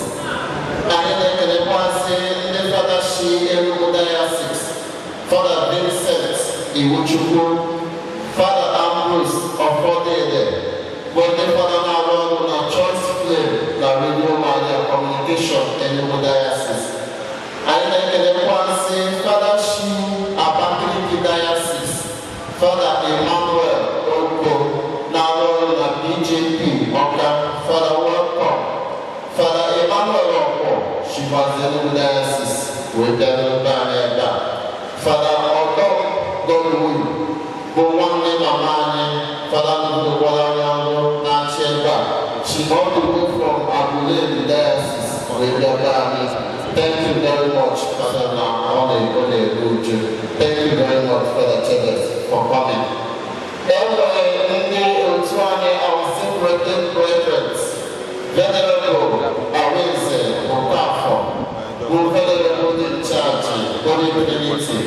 Anyị na-ekelekwa Iwuchukwu, Fada Ambrose Ọfọdịde, bụ ndị fada na-arụ ọrụ na Choice Flame na Radio Maria Communication Enugu Diocese. Anyị na-ekelekwasị Fada Shi Abakaliki Diocese, Fada Emmanuel Oko na-arụ ọrụ na BJP Ọka. Fada, welcome. Fada Emmanuel Ọkwọ shikwazi Enugu Diocese wee bịa n'ebe anyị ebe a. Fada Ọdọm Godwin bụ nwanne mama anyị, fada ndukwara anyị ọrụ na-achị ebe a, she all the way from Aguleri Diocese wee bịa be anyị. Thank you very much, Fada, na ọ na-eru uju. Thank you very much, Fada Chedes, for coming. E nwere ndị otu anyị, our separated brethren, Venerable Arinze Okafor bụ Venerable in charge Holy Trinity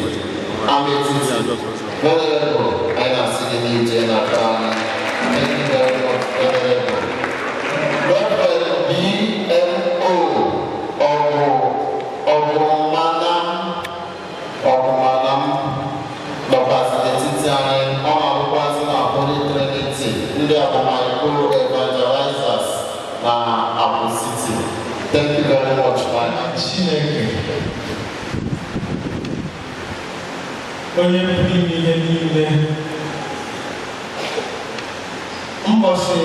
Ametiti. Venerable, anyị na-asị gị n'ije na be anyị. Thank you very much, Venerable. Reverend BMO Ọgụ Ọgụmanam Ọgụmanam nọkwazị n'etiti anyị. Ọ na-arụkwazị na Holy Trinity, ndị Abumaikoro Evangelizers na Abu City. Thank you very much, man. Chineke onye pụrụ ime ihe niile, mbọsị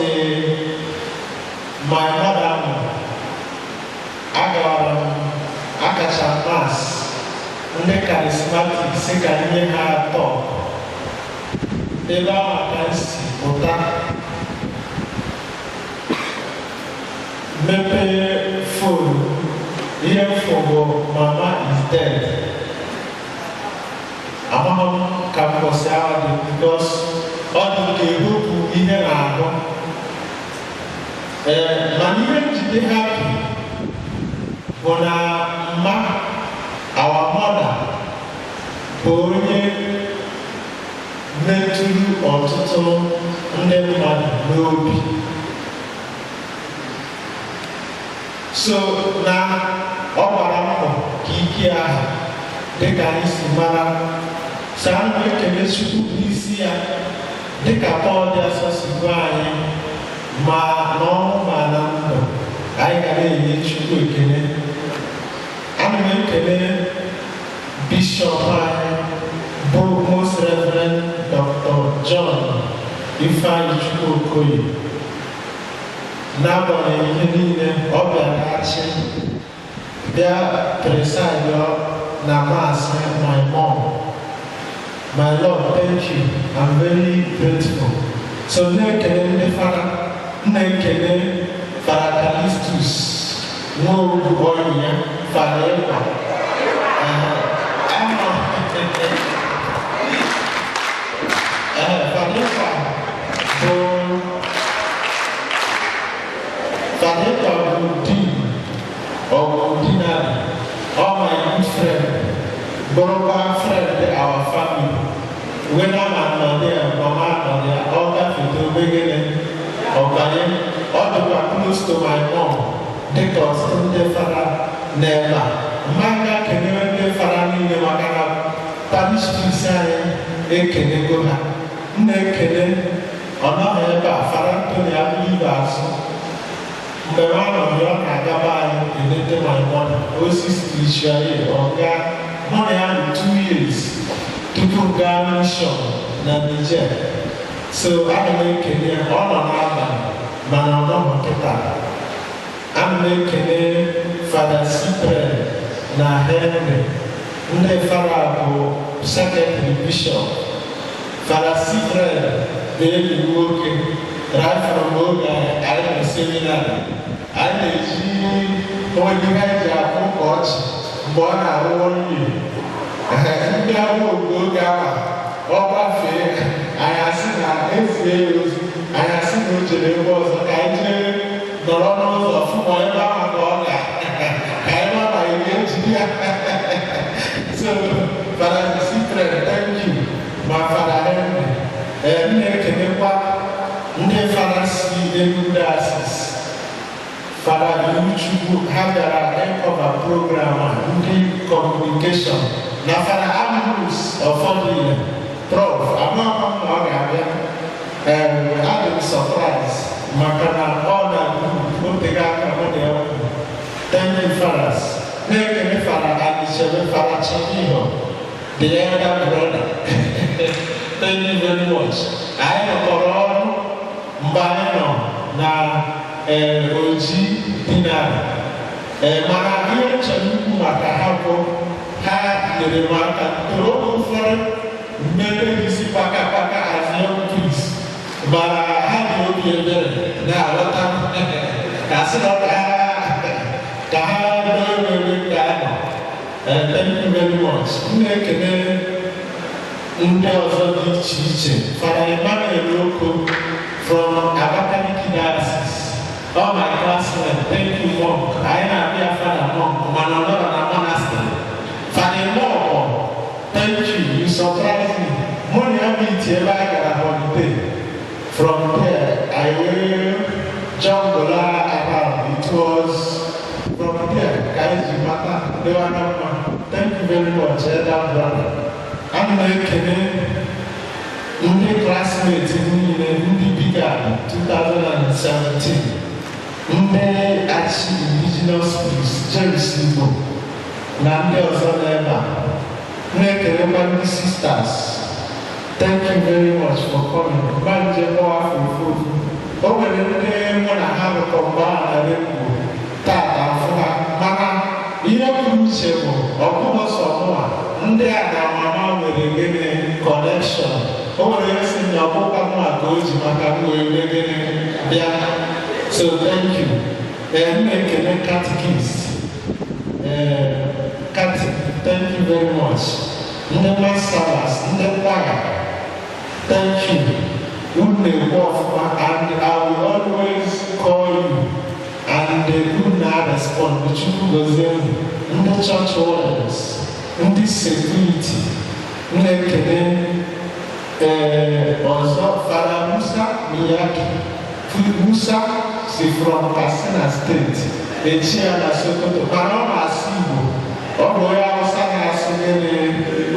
my mother mụrụ, agawara m akacha Mass. Ndị Charismatic si ka nye ha atọ ebe ahụ ka m si pụta, mepee phone, ihe m fụ bụ "Mama is dead." Amaghị m ka mbọsị ahụ dị, because ọ dị ka ewepụ ihe na-ahụ. Ee, mana ihe njide happy bụ na mma, our mother, bụ onye metụrụ ọtụtụ ndị mmadụ n'obi. So na ọ gbara mbọ ka ike ahụ dịka anyị si mara. So ana m ekele Chukwu n'isi ya, dịka Pọl dị asọ si gwa anyị, ma n'ọnwụ ma na ndụ, anyị ga na-enye Chukwu ekele. Ana m ekele Bishọp anyị bụ Most Reverend Dr. John Ifeanyi Chukwu Okoye. N'agbanyeghị ihe niile, ọ bịara achị bịa preside na Mass my mom. My Lord, thank you. I'm very grateful. So na-ekele ndị fada, na-ekele Fada Calistus Nwogu, ọyị ya Fada Ịkwa. Fada Ịkwa bụ Fada Ịkwa bụ dean of ordinary, all my good friend, bụrụkwa friend our family. When I'm nọ there, mama nọ there, ọ gafete obegene ọbanye, ọ dịkwa close to my mom, dịka ọtụtụ ndị fada n'ebe a. Mmanya kenewe ndị fada niile, maka na parish priest anyị ekenego ha. M na-ekele, ọ nọghị ebe a, Fada Anthony Abụlibe azụ. Mgbe m anọghị, ọ na-agaba anyị elete my mother osi spiritually. Ọ gaa mụ na ya dị 2 years tupu m gaa mission na Niger. So ana m ekele ya. Ọ nọ n'abalị, mana ọ nọghị kịta. Ana m ekele Fada Cyprian na Henry, ndị fada bụ secretary bishop. Fada Cyprian bụ enyi m nwoke right from oge anyị nọ seminary. Anyị na-eji onwe ihe anyị ji akwụ ka ọchị mgbe ọ na-arụ nwunye ndị ahụ oge oge ahụ ọ gbafee. Anyị asị na ezie ya ozi, anyị asị na o jere ebe ọzọ, ka anyị jee nọrọ n'ụzọ fụ ma ebe ahụ ka ọ ga, ka anyị ma na anyị ga-eji ya. So Fada Cyprian, thank you. Ma Fada Henry, ee, m na-ekelekwa ndị fada si Enugu Diocese, Fada Iwuchukwu, ha bịara ịkọva program a, ndị communication, na Fada Ambrose Ọfọdụile. Prof, amaghị m na ọ ga-abịa. Adị m surprise maka na ọ na otego aka mụ na ya kwuru. Thank you, fathers. Na-ekele Fada Anichebe, Fada Chimiho, the elder brother. Thank you very much. Anyị nọkọrọ ọrụ mgbe anyị nọ na Oji Deanery. Mana ihe m chọrọ ikwu maka ha bụ ha nyere m aka toro oge ụfọdụ mmebe isi paka paka as young kids, mana ha dị obi ebere na-aghọta m ka sị na ka ha doo ebe ka a nọ. Thank you very much. M na-ekele ndị ọzọ dị iche iche. Fada Emmanuel Oko from Abakaliki Diocese. All my classmates, thank you, monk. Anyị na-abịa Fada monk, mana ọ nọrọ na monastery. Fada Emoko, thank you, you surprised me. Mụ na ya meet ebe anyị gara holiday. From there, I will jungle around. It was from there ka anyị ji mata dịwa na mma. Thank you very much, elder brother. Ana m ekele ndị classmates niile, ndị Bigard 2017, ndị Achi Indigenous Peace, James Igbo na ndị ọzọ n'ebe a. Na-ekelekwa ndị sisters. Thank you very much for coming. Mgba njem afọ ofu ofu. O nwere ndị mụ na ha rụkọ mgbe ahụ na Rainbow tata afụ ha, mana ihe pụrụ iche bụ ọ bụghị sọ mụnwa, ndị a na mama nwere gịnị connection. O nwere ihe si na ọbụkwa mụnwa ka o ji maka m wee mee gịnị bịa. So thank you. Ee, m na-ekele catechist. Ee, thank you very much. Ndị masters, ndị choir, thank you. Unu na-ekwu ọfụma and I will always call you and unu na-respond. Chukwu gozie unu. Ndị church wardens, ndị security, m na-ekele ee ọzọ Fada Musa Miyaki. Musa si from Katsina State, echi ya na Sokoto, mana ọ na-asụ Igbo. Ọ bụ onye Hausa na-asụ gịnị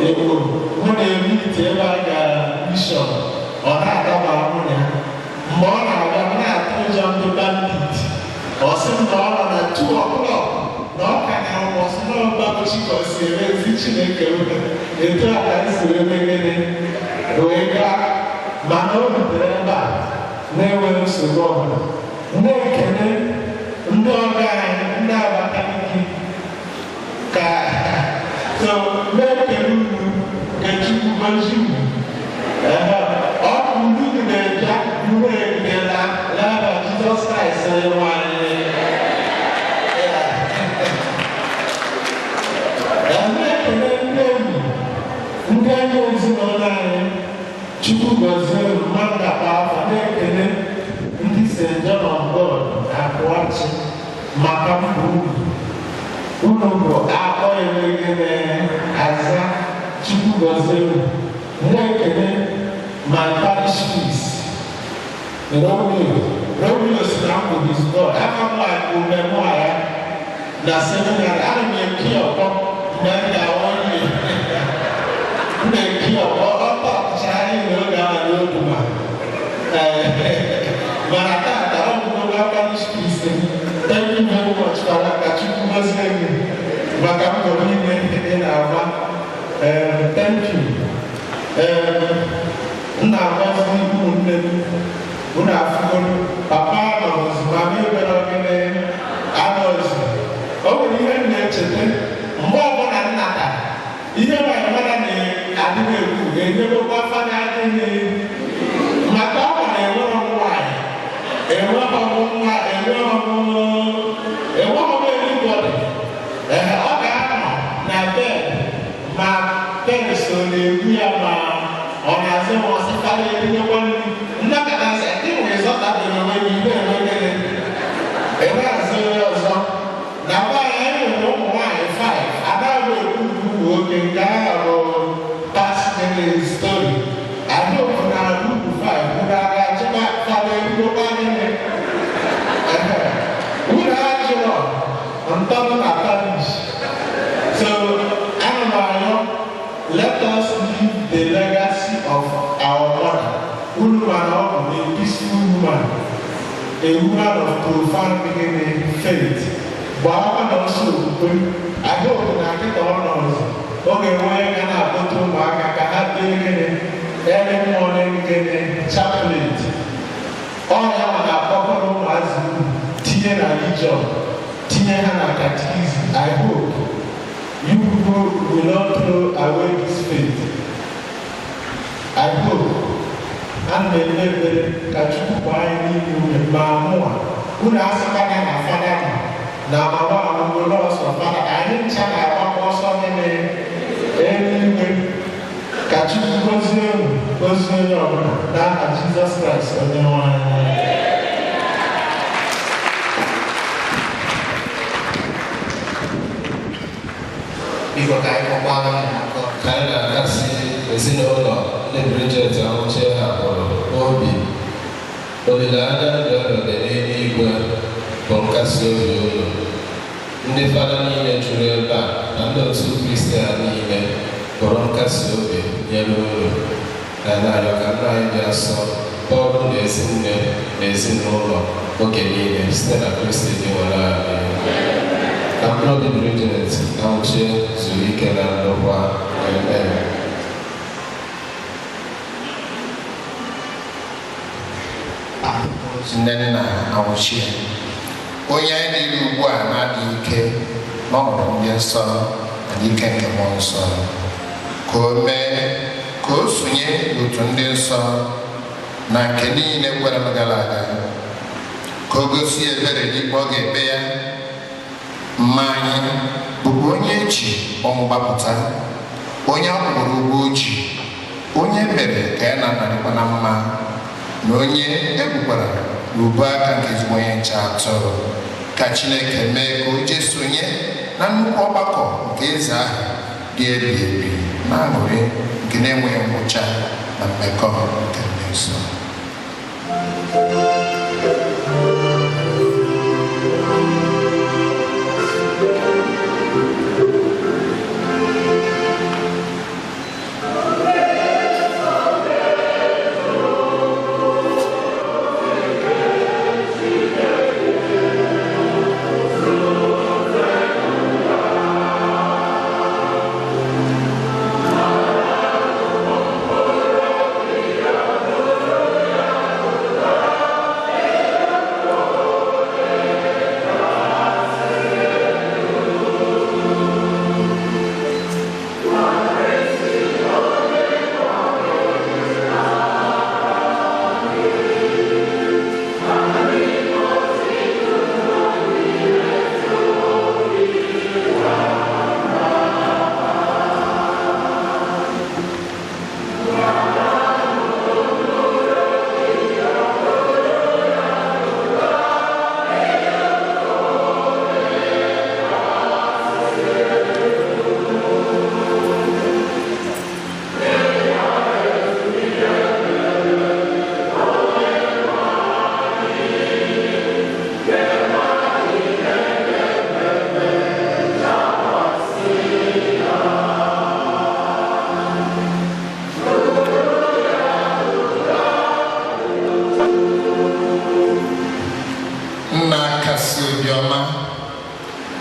Igbo. Mụ na-eme ite ebe a gara mission, ọ na-adaba mụ na ya. Mgbe ọ na-abịa, m na-atụ ụjọ ndị bandit. Ọ sị m na ọ nọ na 2 o'clock na ọ ka na-ahụ ọsị na ọgbagochi ka ọ si eme ezi Chineke etu a ka m si wee mee gịnị wee gaa, mana o rutere ebe a na-enweghị nsogbu ọbụla. Na-ekele ndị ọga anyị, ndị Abakaliki ka so na-ekele unu. Ka Chukwu gozie unu. Ọ bụ unu na-eja unu ekele n'aha Jizọs Kraịst onye nwe anyị. Na-ekele ndị enyi, ndị enyi ezinụlọ anyị. Chukwu gọzie unu mmadụ gakwa afọ. Na-ekele ndị St. John of God Akụwachi maka mbọ unu. Unu bụ akpọ emegide aza. Chukwu gọzie unu. Na-ekele my parish priest, Romeo. Romeo si na mbụ his God aka m like ume mụ ya na seminary. Ana m eki ọkpọ mgbe m ga-awa onye m na-eki ọkpọ ọkpọ ọchịcha anyị n'oge ahụ n'Oduma, mana tata ọ bụ n'oge parish priest m. Thank you very much, Father. Ka Chukwu gọzie gị maka mbọ niile ị na-agba. Thank you. M na-agọzi ụmụnne m. Unu afụgoro papa anọzi, mama ebere ogene anọzi. O nwere ihe m na-echeta mgbe ọbụla m nata ihe ma mmadụ na-adị na-ekwu ga-enyebekwa fada adịghị maka ọ gwara enwerọ m nwaanyị, enweghị m nwa, enweghị m anybody. Ee, ọ ga-anọ na bed ma pensụl na-egbu ya, ma ọ na-azị m ọsị fada erinyekwa nri nnakọta nsị ndị nwere zọtabere onwe gị ihe. Unu mana ọ bụ a peaceful woman, a woman of profound faith. Gbaa na ọsọ okwukwe. I hope na nkịta ọ nọ ọzọ ọ ga-enwe onye ga na-akpọta ụmụaka ka ha bie gịnị early morning gịnị chaplet. Ọ ya ma na-akpọkọrọ ụmụazị unu tinye na religion, tinye ha na catechism. I hope you people will not throw away this faith. I hope. Ana m ekpe ekpere ka Chukwu gbaa anyị niile ume ma mụa unu asịkwana na fada dị na mama amụgo n'ọsọ fada anyị ncha na-agbakọ ọsọ niile eluigwe. Ka Chukwu gozie unu, gozie onye ọbụla n'aha Jizọs Kraịst onye nwe anyị. Biko ka anyị kpọkwara ya aka. Ka anyị na-akasi ezinụlọ ndị Bridget Anwụchie hapụrụ obi, olileanya ndụ ebebe n'eluigwe bụ nkasi obi unu. Ndị fada niile juru ebe a na ndị otu Kristi a niile bụrụ nkasi obi nyere unu. Na na-arịọ ka nna anyị dị asọ bọọlụ na ezinne na ezinụlọ oge niile site na Kristi dị nwere anyị. Ka mkpụrụ obi Bridget Anwụchie zuru ike na ndokwa. Amen. Nnenna Anwụchie, onye anyị niile ugbu a na-adịghị ike n'ọnọdụ ndị nsọ na n'ike nke mmụọ nsọ, ka o mee ka o sonye n'otu ndị nsọ na nke niile kwere m gara aga, ka o gosi ebere n'ikpe ọ ga-ekpe ya. Mma anyị bụkwa onye eji ọnwụ gbapụta, onye a kwụrụ ụgwọ oji, onye mere ka ya na-anarịkwa na mma, na onye ebukwara n'ubu aka nke ezigbo onye nche atụrụ. Ka Chineke mee ka o jee sonye na nnukwu ọgbakọ nke eze ahụ dị ebi ebi na aṅụrị nke na-enweghị ngwụcha na mmekọ nke ndị nsọ.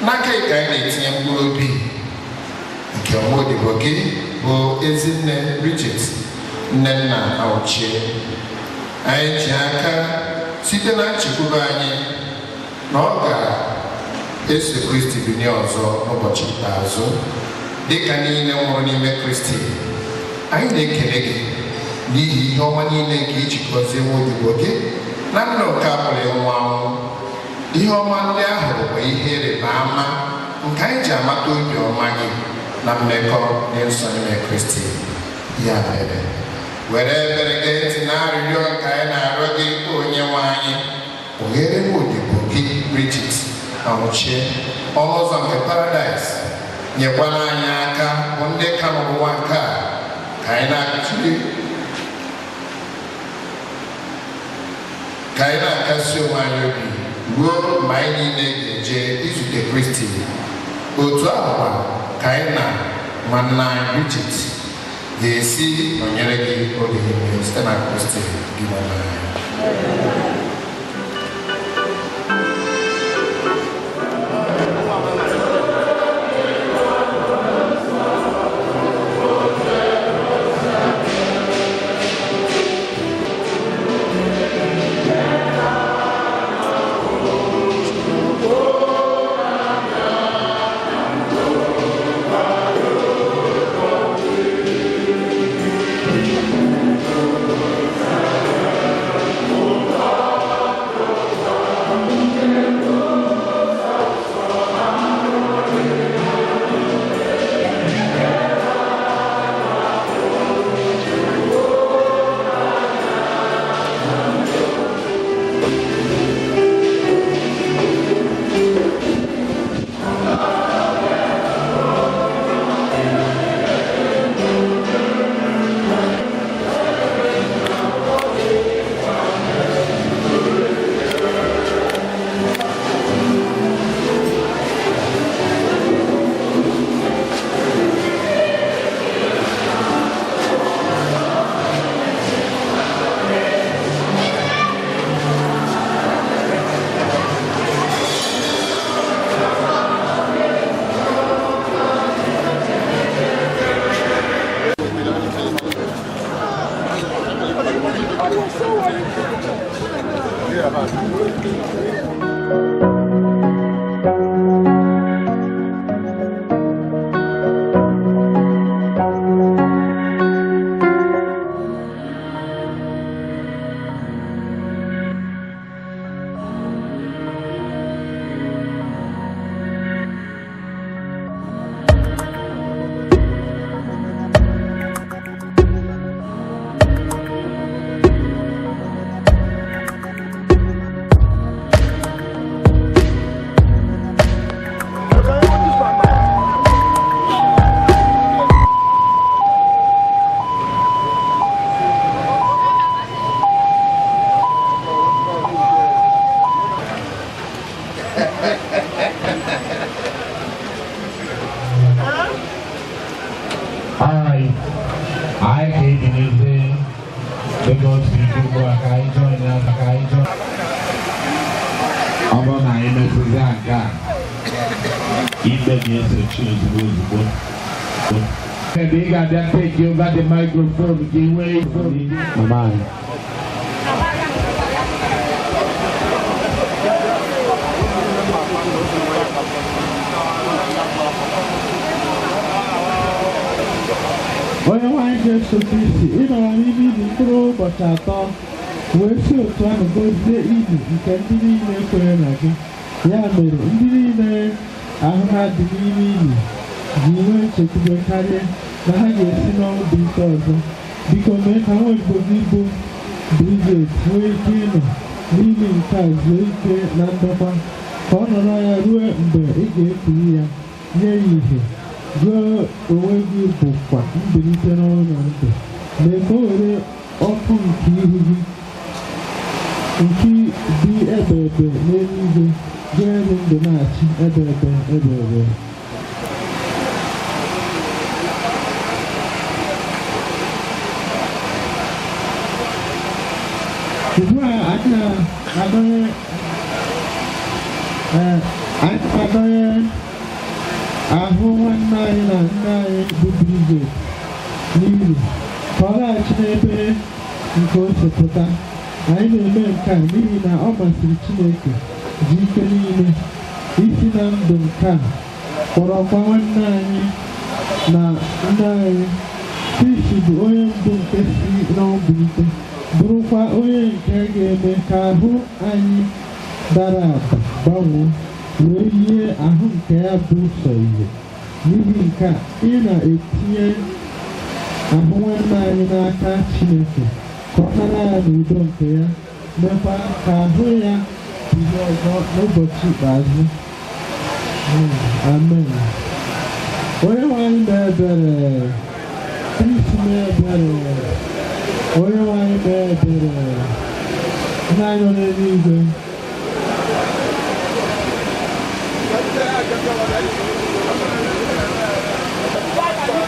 N'aka ka anyị na-etinye mkpụrụ obi nke nwa odibo gị bụ Ezinne Bridget Nnenna Anwụchie. Anyị ji aka site na nchekwube anyị na ọ ga-eso Kristi binie ọzọ n'ụbọchị ikpeazụ dịka niile nwụrụ n'ime Kristi. Anyị na-ekele gị n'ihi ihe ọma niile nke iji gọzie nwa odibo gị na ndụ nke a pụrụ ịnwụ anwụ. Ihe ọma ndị ahụ bụkwa ihe ịrịba ama nke anyị ji amata obi ọma gị na mmekọ dị nsọ n'ime Kristi. Ya mere, were ebere gee ntị na arịrịọ nke anyị na-arịọ gị onye nwe anyị, oghere nwa odibo gị Bridget Anwụchie ọnụ ụzọ nke paradaịs, nyekwara anyị aka bụ ndị ka n'ụwa nke a ka anyị na-akasi onwe anyị obi ruo mgbe anyị niile ga-eje izute Kristi. Otu ahụkwa ka anyị na nwanne anyị Bridget Ga-esi nọnyere gị oge niile site na Kristi gị nọ n'anya. Alright, I can do because you go aka join ya aka join. Ọ bụrụ na anyị mesịzi nke a, ikpe ga-esochi ozugbo ozugbo. Ebe ị ga-abịa take over the microphone ka ị nwee ike mama anyị. Onye nwanyị Jesu Kristi, ị nọrọ n'ime ili mkpụrụ ụbọchị atọ wee si otu ahụ gọzie ili nke ndị niile kwere na gị. Ya mere, ndị niile ahụ ha dị n'ime ili ji nwee nchekwube karịa na ha ga-esi n'ọnwụ bilite ọzọ. Biko mee ka nwa odibo gị bụ Bridget nwee ike ịnọ n'ili nke a zuo ike na ndokwa, ka ọ nọrọ ya ruo mgbe ị ga-ekuli ya nye ya ìhè. Gị onwe gị bụkwa mbilite n'ọnwụ na ndụ. Mee ka o were ọkụ nke ihu gị nke dị ebe ebe n'eluigwe jee elu ndụ na-achị ebe ebe ebe ebe. Ugbu a anyị na-adọnye ahụ nwanne anyị na nne anyị bụ Bridget n'ili ka ọ laghachi n'ebe nke o si pụta. Anyị na-eme nke a n'ihi na ọ masịrị Chineke ji ike niile isi na ndụ nke a kpọrọkwa nwanne anyị na nne anyị. Kristi bụ onye mbụ nke si n'ọnwụ bilite, bụrụkwa onye nke ga-eme ka ahụ anyị dara ada gbanwee wee yie ahụ nke ya bụ sọ ihe. N'ihi nke a, ị na-etinye ahụ nwanne anyị n'aka Chineke ka ọ nara ya n'udo nke ya, mekwa ka ahụ ya bilie ọzọ n'ụbọchị ikpeazụ. Amen. Onye nwe anyị mee ebere. Kristi mee ebere. Onye nwe anyị mee ebere. Nna anyị nọ n'eluigwe.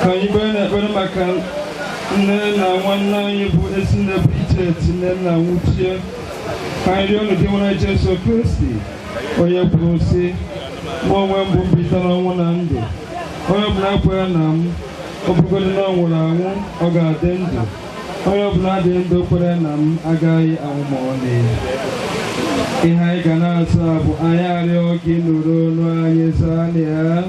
Ka anyị kpee n'ekpere maka Nne na nwanne anyị bụ Ezinne Bridget nne na nwuchie, ka anyị rịọ unu Dinwenụ Jesu Kristi, onye kwuru sị, mụ onwe m bụ mbilite n'ọnwụ na ndụ, onye ọbụla kwere na m, ọ bụrụgodị na ọ nwụrụ anwụ, ọ ga-adị ndụ, onye ọbụla dị ndụ kwere na m agaghị anwụ ma ọlị. Ihe anyị ga na-asa bụ anyị arịọ gị nụrụ olu anyị zaa ya.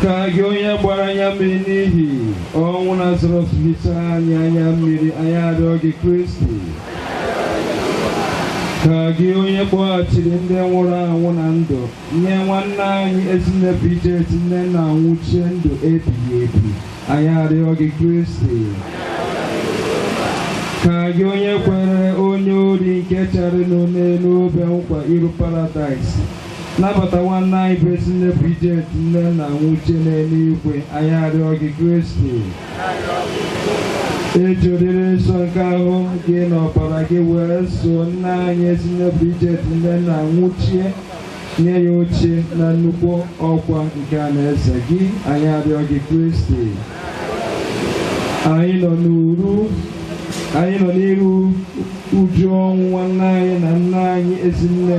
Ka gị onye gbara anya mmiri n'ihi ọnwụ Lazarọs hichaa anyị anya mmiri, anyị arịọ gị Kristi. Ka gị onye kpọghachiri ndị nwụrụ anwụ na ndụ nye nwanne anyị Ezinne Bridget nne na nwuchie ndụ ebighị ebi, anyị arịọ gị Kristi. Ka gị onye kwere onye ori nke chere n'elu obe nkwa iru paradaịs nabata nwanne anyị bụ Ezinne Bridget nne na nwuchie n'eluigwe, anyị arịọ gị Kristi. Eji oriri nsọ nke ahụ gị na ọbara gị wee so nna anyị Ezinne Bridget nne na nwuchie nye ya oche na nnukwu ọkwa nke alaeze gị, anyị arịọ gị Kristi. Anyị nọ n'iru uju ọnwụ nwanne anyị na nna anyị Ezinne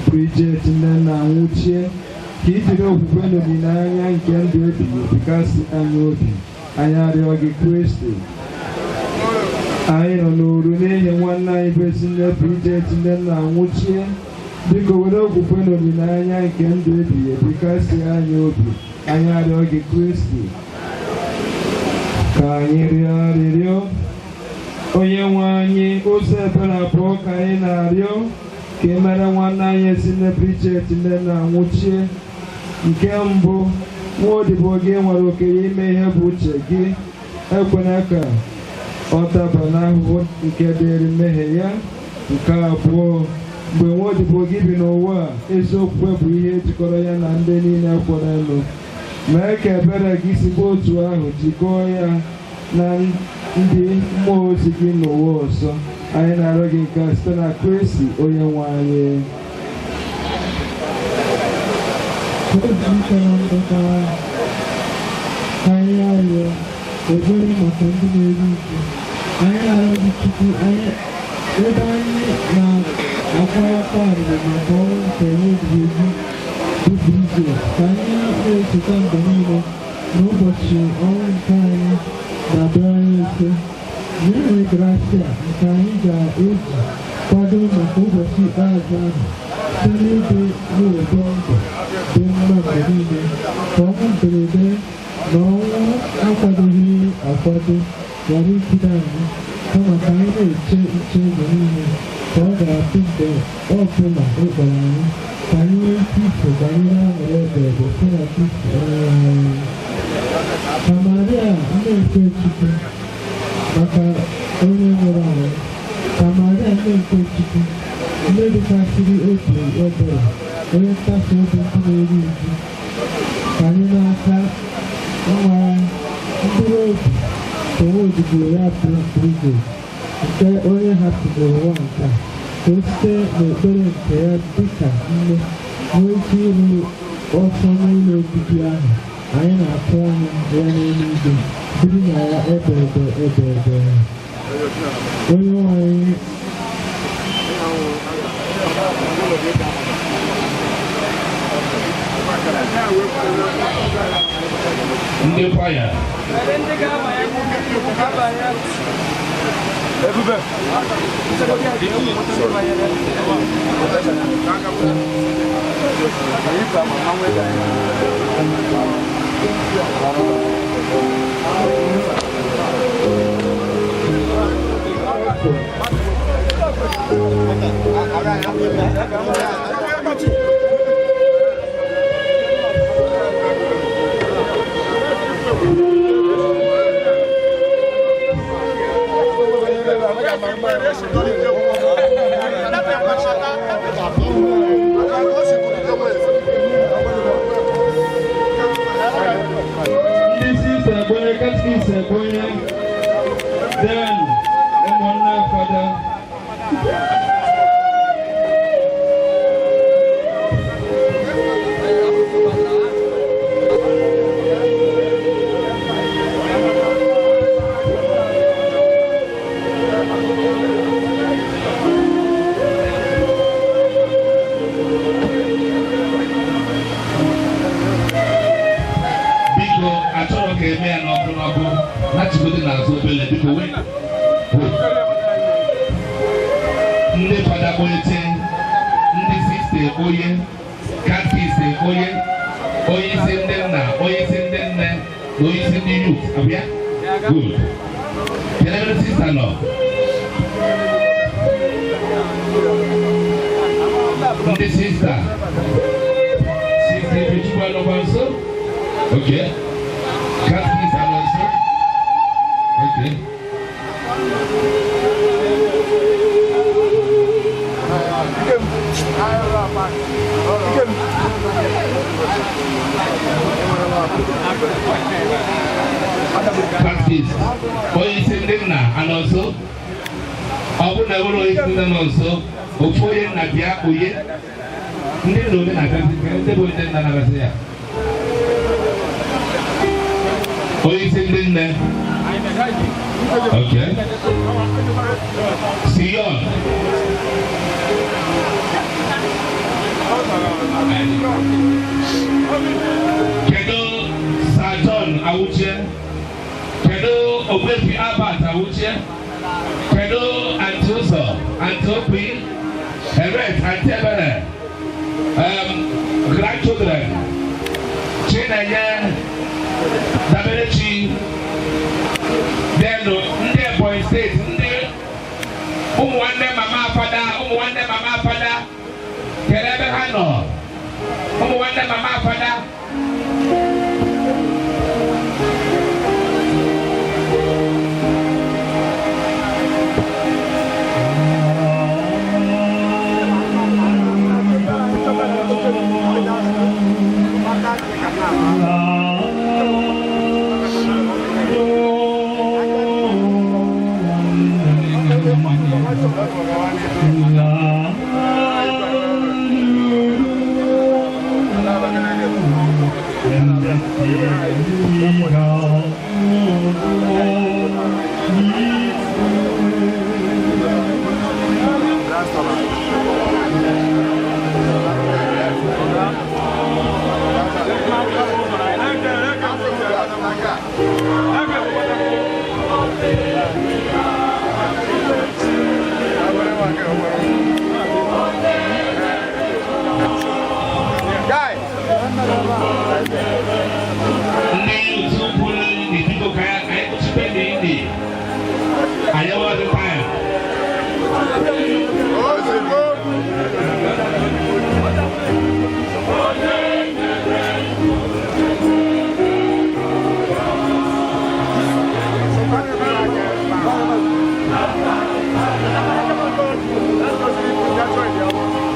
Bridget nne na nwuchie, ka i jiri okwukwe na olileanya nke ndụ ebighị ebi kasị anyị obi, anyị arịọ gị Kristi. Anyị nọ n'oru n'ihi nwanne anyị bụ Ezinne Bridget nne na nwuchie, biko were okwukwe na olileanya nke ndụ ebighị ebi kasị anyị obi, anyị arịọ gị Kristi. Ka anyị rịọ arịrịọ. Onye nwe anyị, ụzọ ebere abụọ ka anyị na-arịọ ka e mere nwanne anyị Ezinne Bridget nne na nwuchie. Nke mbụ, nwa odibo gị nwere oke ime ihe bụ uche gị, ekwena ka ọ daba n'ahụhụ nke dịrị mmehie ya. Nke abụọ, mgbe nwa odibo gị bi n'ụwa a, eziokwu bụ ihe jikọrọ ya na ndị niile kwerenụ. Mee ka ebere gị sikwa otu ahụ jikọọ ya na ndị mmụọ ozi gị n'ụwa ọzọ. Anyị na-arịọ gị nke a site na Kristi onye nwe anyị. Ka anyị arịọ ebere maka ndị na-eru uju. Anyị na-arịọ gị Chukwu, ebe anyị na-akwa akwa arịrị maka ọnwụ nke nwa odibo gị bụ Bridget, ka anyị na-echeta mgbe niile na ụbọchị ọnwụ nke anyị na-abịara anyị nso. Nye anyị grasia nke anyị ga-eji kwado maka ụbọchị ikpeazụ ahụ site n'ịdị n'ụdị ndụ dị mma mgbe niile, ka ọnwụ mberede na ọnwụ akwadoghị akwado ghara ijide anyị, kama ka anyị na-eche nche oge niile ka ọ ga-abụ mgbe ọ bụla ị kpọrọ anyị, ka anyị nwee ike iso banyere aṅụrị ebebe site na Kristi onye anyị. Ka Maria nne nke Chukwu maka onye nwụrụ anwụ, ka Maria nne nke Chukwu nne dịkasịrị obi ebere, onye nkasi obi ndị na-eru uju, ka anyị n'aka nwa ya mkpụrụ obi ka nwa odibo ya bụ Bridget nke onye hapụrụ ụwa nke a, ka o site n'ekpere nke ya dịka nne nwee ike iru ọsọ n'ụlọ obibi ahụ anyị na-atụ anya ya n'eluigwe, biri na ya ebebe ebebe. Onye nwe anyị. Ndị kwaya Ndị sista ekwenye, katikist ekwenye, den ụmụnne fada. kpọlite ndị sista onye catechist onye onye isi ndị nna, onye isi ndị nne na onye isi ndị youth abịa. Good. Kedu ebe ndị sista nọ? Ndị sista, Sista Ifechukwu anọkwa nso? Okay. Catechist anọ nso? Okay. Catechist, onye isi ndị nna anọ nso? Ọ bụrụ na enwere onye isi ndị nọ nso, ofu onye nna bịa onye ndị nna onye na-abịazi, ndị bụ ndị nna na-abịazi ya. Onye isi ndị nne. Okay. Sion. Kedu Sir John Awuchie? Kedu Ogbuefi Albert Awuchie? Kedu Aunty Ụzọ, Aunty Okwi, Eret, Aunty Ebere, grandchildren, Chinenye, Daberechi, then ndị Ebonyi Steeti, ndị ụmụ nwanne mama fada, ụmụ nwanne mama fada, kedu ebe ha nọ? Ụmụ nwanne mama fada. Ndị otu kwuru n'etiti ka anyị kpuchite n'ili anyị enweghị time.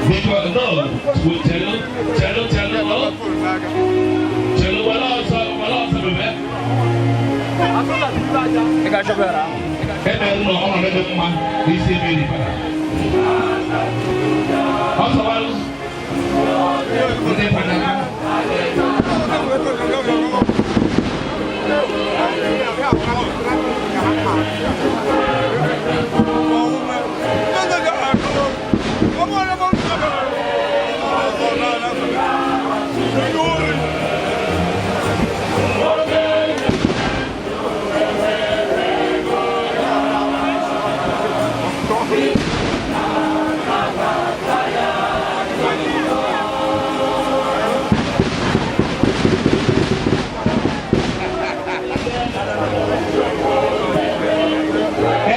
Biko, no, chelu, chelu, chelu, no. Chelu, wala ọsọ, wala ọsọ bebe. Ebe nọ ọnọdụ dị mma n'isi ebe eri bara. Ọsọ walụ, ndị fada.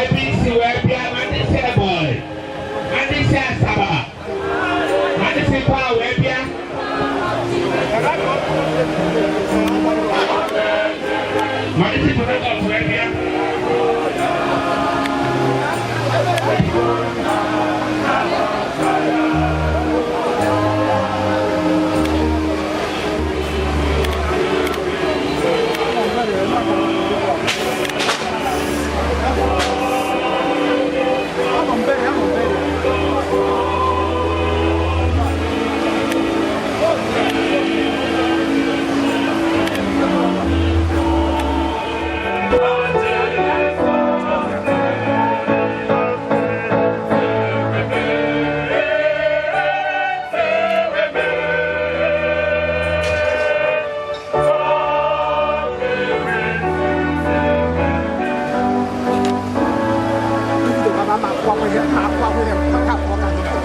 Ebe isi wee bịa, ma ndị si Ebonyi, ma ndị si Asaba, ma ndị si Kwara wee bịa. Ma ndị si Port Harcourt wee bịa. 我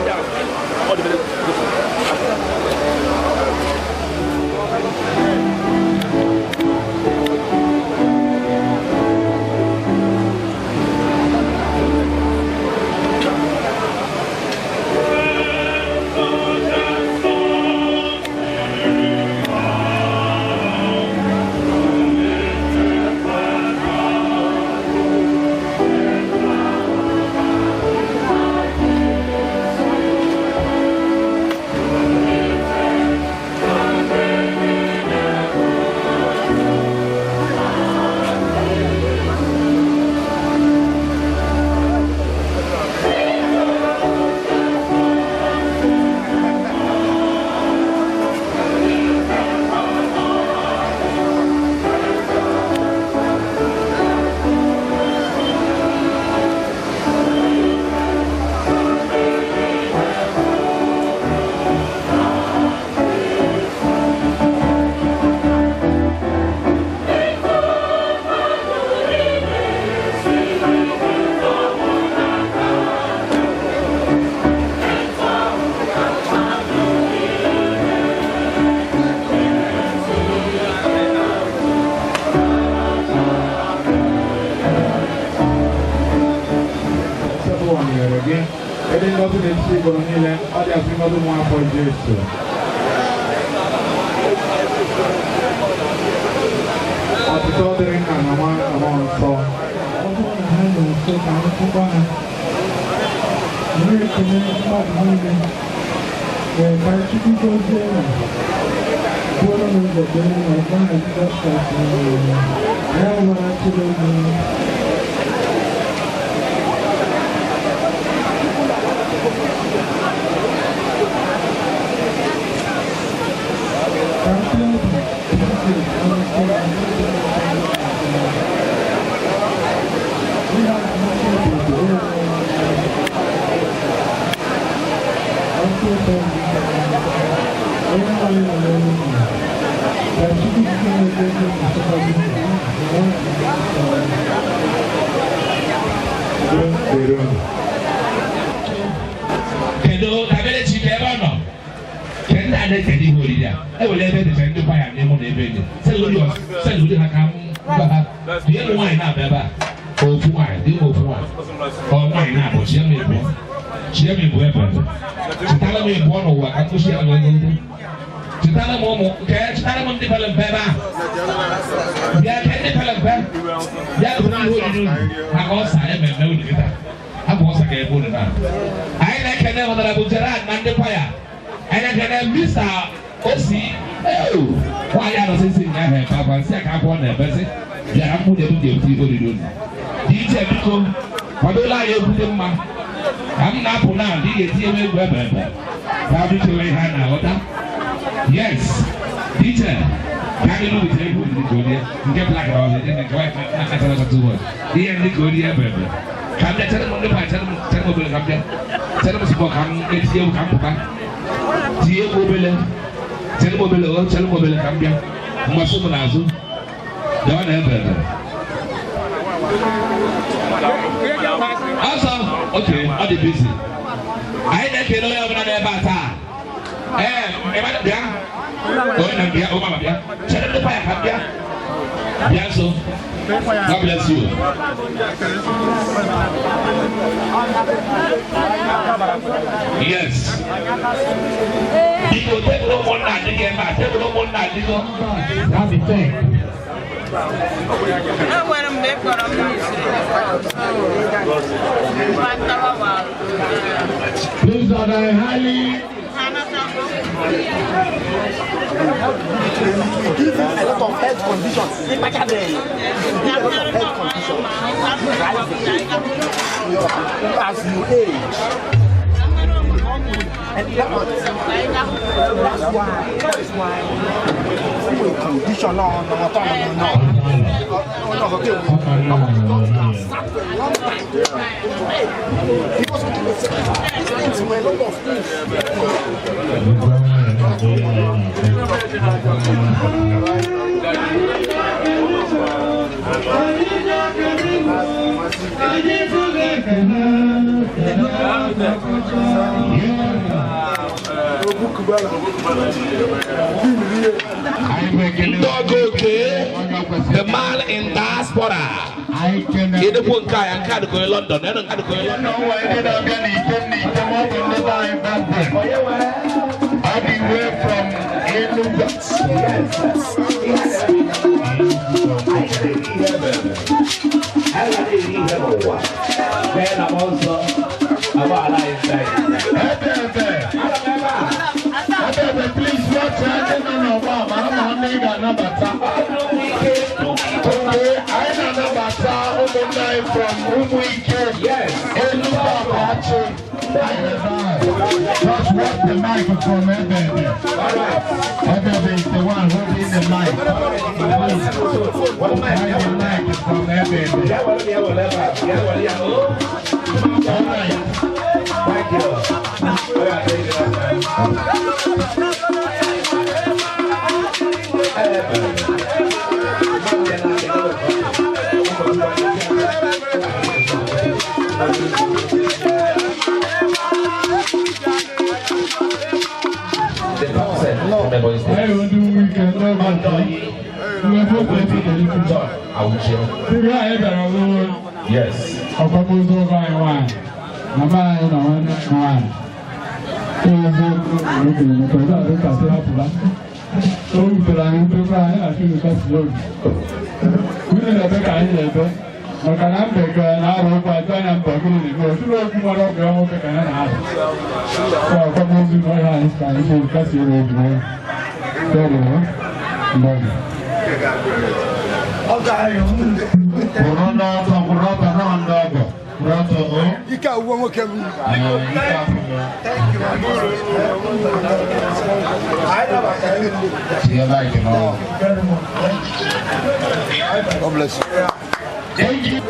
nọnyere gị. Ịdị ngọzi n'etiti ikporo niile, ọ dị asị ngọzi nwa afọ Jesu. Ọtụtụ dịrị nna na nwa na mmụọ nsọ. Ọ bụrụ na ha nọ nso ka anyị fụkwa ha. Were ekele mmadụ niile wee ka Chukwu gọzie unu. Bụrụ n'ụzọ dị mma n'aha Jizọs Kraịst Onyenwe anyị. Ya nwere Chineke. Ka mkpụrụ obi Bridget Awuchie na ndị Ihe a na-amasị obodo onye ọkụ ụtọ onye nwanyị nọ n'elu ụlọ. Ka Chukwu Chineke dị na-achọkwa gị Kedu Daberechi ka ebe ọ nọ? Ke ndị a na-ekele ihe oriri a, ewere ebe dịcha ndị kwaya n'ime ụlọ ebe dị. Send ụdị ha ka m gwa ha. Bie m nwaanyị na-abịa ebe a. Ofu nwaanyị, dị m ofu nwaanyị. Ọ nwaanyị na-abụ, chie m ịbụọ. Chie m ịbụọ ebe ebe. Chetara m ịbụọ n'ụwa ka m kwụsị ya n'onye ndị. Chetara m ụmụ, nke chetara m ndị pere mpe ebe a. Bịa ke ndị pere mpe. Bịa gụrụ ihe oriri unu maka ọsa ememme unu kịta. Abụ ọsa ka ebe unu na. Anyị na-ekene Honorable Gerard na ndị kwaya. Anyị na-ekene Mr. Osi. Nwaanyị anọsịsị ụnyaahụ ebe akwa nsị a ka abụọ na-ebezi. Bịara nwunye m ga-ebute ihe oriri unu. DJ biko kwadola anyị egwu dị mma. Ka m na-apụ na ndị ga-etinye m egwu ebe ebe. Ka m chewe ihe a na-aghọta. Yes, DJ, ka anyị nụ wete egwu ndị ka orie nke black na ọzọ nke white na-akachara ọcha too much. Ihe ndị ka orie ebe ebe. Ka m bịa chere m ndị kwa chere m obere ka m bịa. Chere m sịkpọ ka m etinye egwu ka m pụta. Tinye egwu obele. Chere m obele o chere m obele ka m bịa. Mmasị m n'azụ. Bịawa na ebe ebe. Ọsọ, okay, ọ dị busy. Anyị na-ekele onye ọbụla n'ebe a taa. Ee, bịa. Onye na bịa, o mama bịa. Chere ndị kwaya ka m bịa. Bịa nso. God bless you. Yes. Biko tebụl ụmụnna adịghị ebe a, tebụl ụmụnna adịghị. Enwere mgbe ị kpọrọ m n'isi. Please, I highly give you a lot of health conditions. Give you a lot of health conditions. As you age. And that's why condition no. Because these things were a lot of things. The man in diaspora. Ịdịkwu nke a ya nke a dịkwa onye London, ya nke a dịkwa onye London. All the way from Enugu. Please watch out. No, no, no. I from Umuike. Yes. Just watch the microphone, baby. All right. Ebebe is the one holding the mic. Please, the mic from Ebebe. All right. Thank you. Yes. Akwamozu ọgọ anyị nwaanyị. Mama anyị na nwanne anyị nwaanyị. Eziokwu okenye maka ọzọ adị kasị hapụla. O wutere anyị ntụkọ anyị na Chukwu kasị obi. Unu na-ebe ka anyị na-ebe maka na mbe ka na-arụ ụkwụ ajụ anya mba gịnị na-eme otụrụ okwu nwere ọgụ ya nwoke ka ya na-arụ. Ọ akwamozu na ọhịa anyị ka anyị kwuru kasị obi ya. Ike awụwa nwoke m. God bless you. Thank you.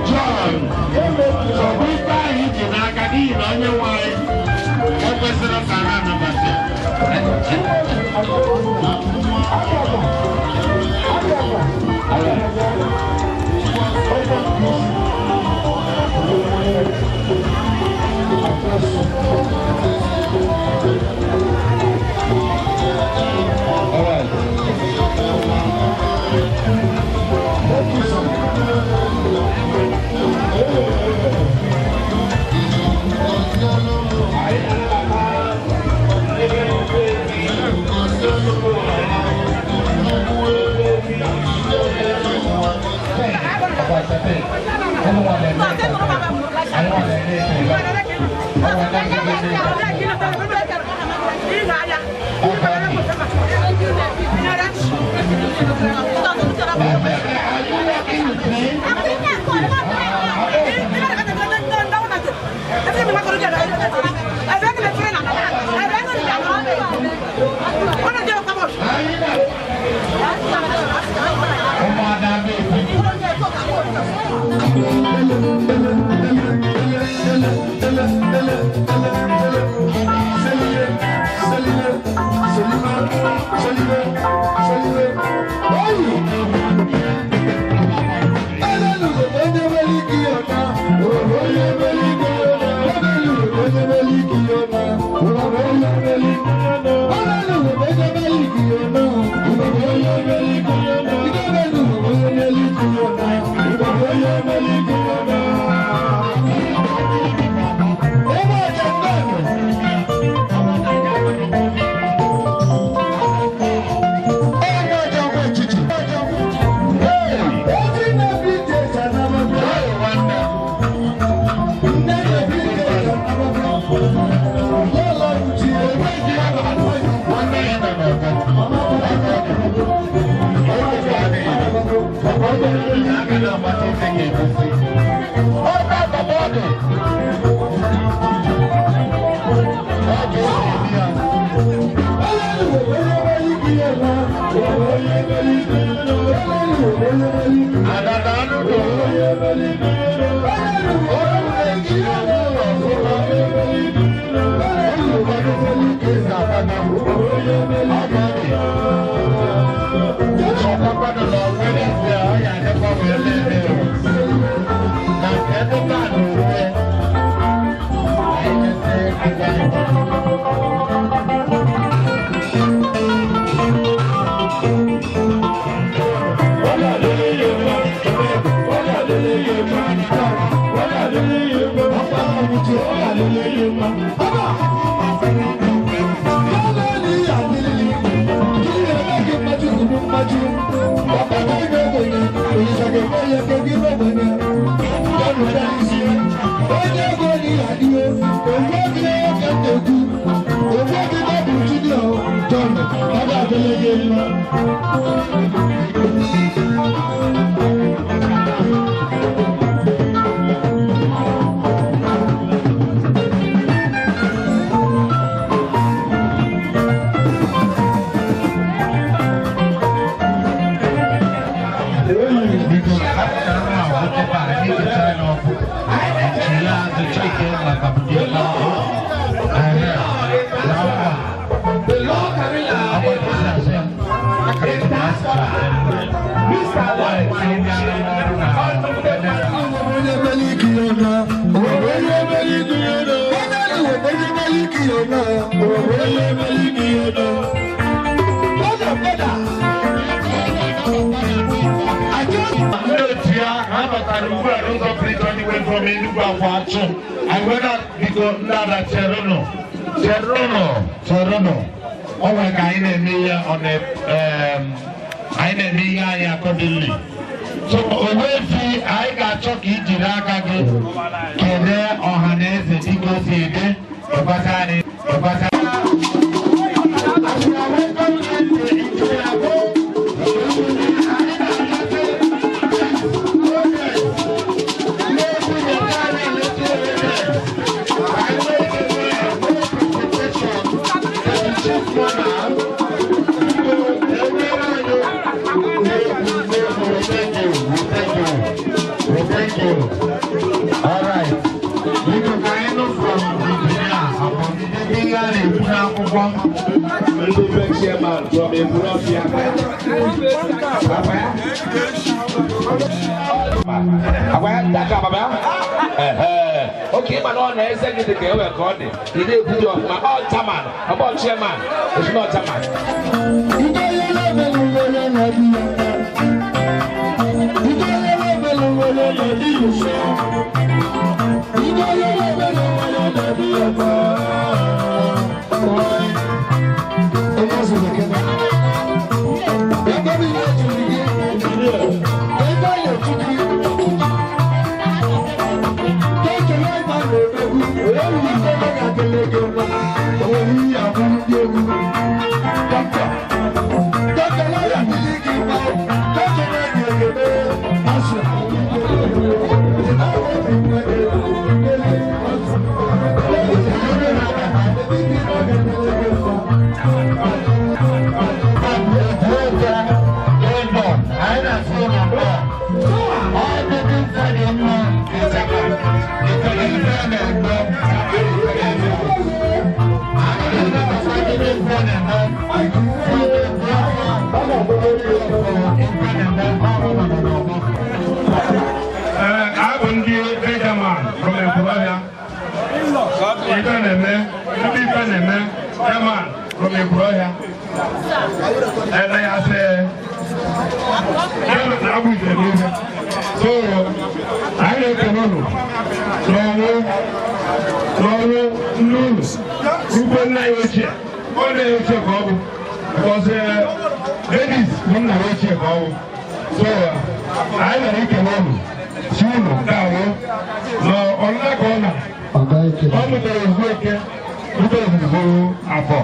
John, ife anyị ji n'aka n'ihi na onye nwe anyị ekwesịrị ka ha anabata. All right. I just Ha batara ugbu a n'ụzọ pụrụ iche ndị way from Enugu Akwachụ. Anyị wee na biko ndị ada cherenụ cherenụ cherenụ. Ọ nwere ka anyị na-eme ihe ọ na anyị na-eme ihe anyị accordingly. So Ogbuefi, anyị ga-achọ ka i jiri aka gị kelee ọha na eze dịka o si dị ịgbasa anyị ịgbasa. Thank you. All right. Biko ka anyị nụ from engineer ndị ihe a na-ekwu n'akwụkwọ. Ndị bank chairman from Ekwulobia. Agwa ya daka baba. Oke ịma na ọ na-eze gị dị ka ewe ka ọ dị. Ị na-ekwu dị ọfụma. Ọ chairman, ọ bụ chairman, it's not chairman. Abụ ndị Benjamin from Ekwulobia. Ife na-eme, ndị ife na-eme, Chairman from Ekwulobia. Ebe ya sị, na-abụ ite n'ife. So, anyị na-ekele unu n'ọnwụ n'ọnwụ nne unu, ugbo nna ya ochie. Ọ nna ya ochie ka ọ bụ. Because ladies bụ nna ya ochie ka ọ bụ. So, anyị nara ekele unu. Si unu ga-awụ na ọlụla ka ọ na ọ mụtara ozugbo eke mụtara ozugbo afọ.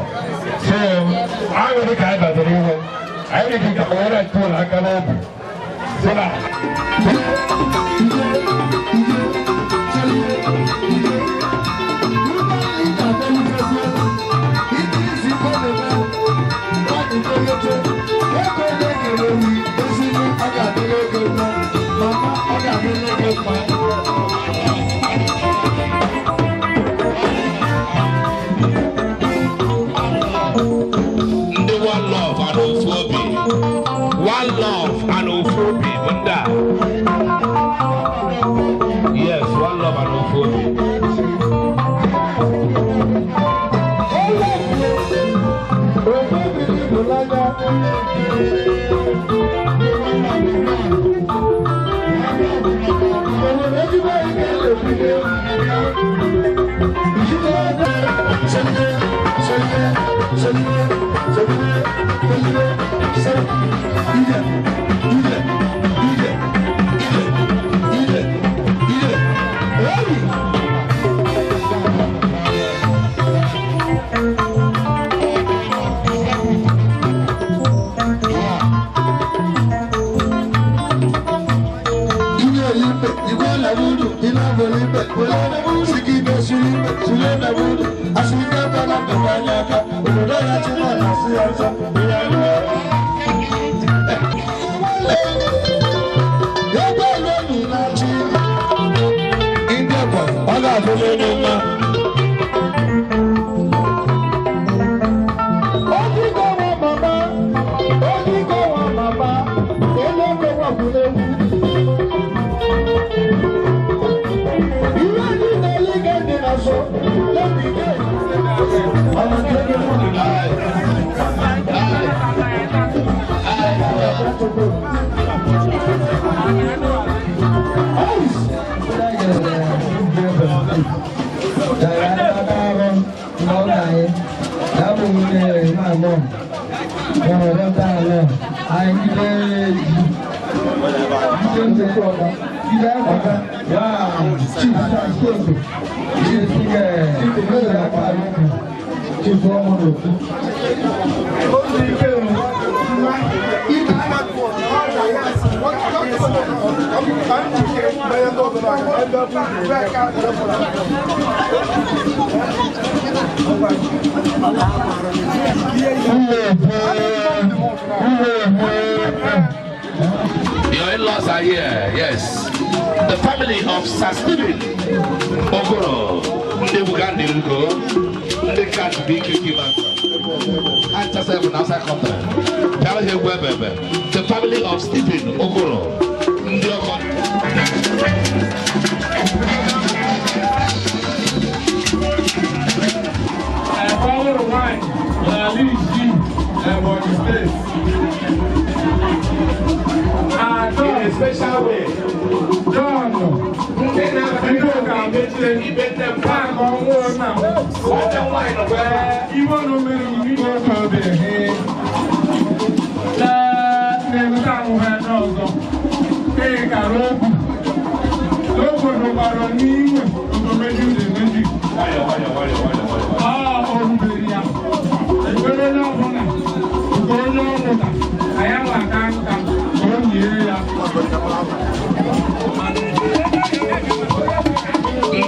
So, anyị nwere ka anyị batara ihu. Anyị nwere ka were tụrụ aka n'obi. So na Ndị One Love and Ofu Obi. One Love and Ofu Obi bụ ndị a. Yes, One Love and Ofu Obi. Your in-laws are here, yes. The family of Sir Stephen Okoro, ndị Buganda Ugo, ndị Kat BQQ Bank. The family of Stephen Okoro, ndị ọkọ. In a special way. John,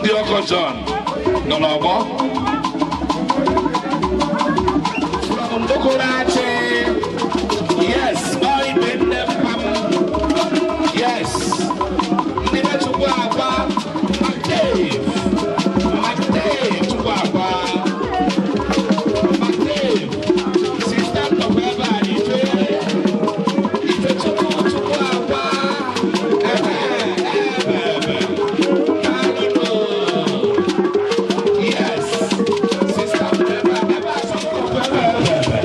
Ndị ọkọ John nọ n'ọgbọ. From Okoroachi. Yes, ọ ibe nne pam. Yes. Ndị be Chukwu agwa. Dave. Dave Chukwu agwa. Dave. Sista nọkwa ebe a ife. Ife Chukwu Chukwu agwa. Ebe ebe ebe. Yes. Sister, ebe ebe asọmpi ebe ebe ebe.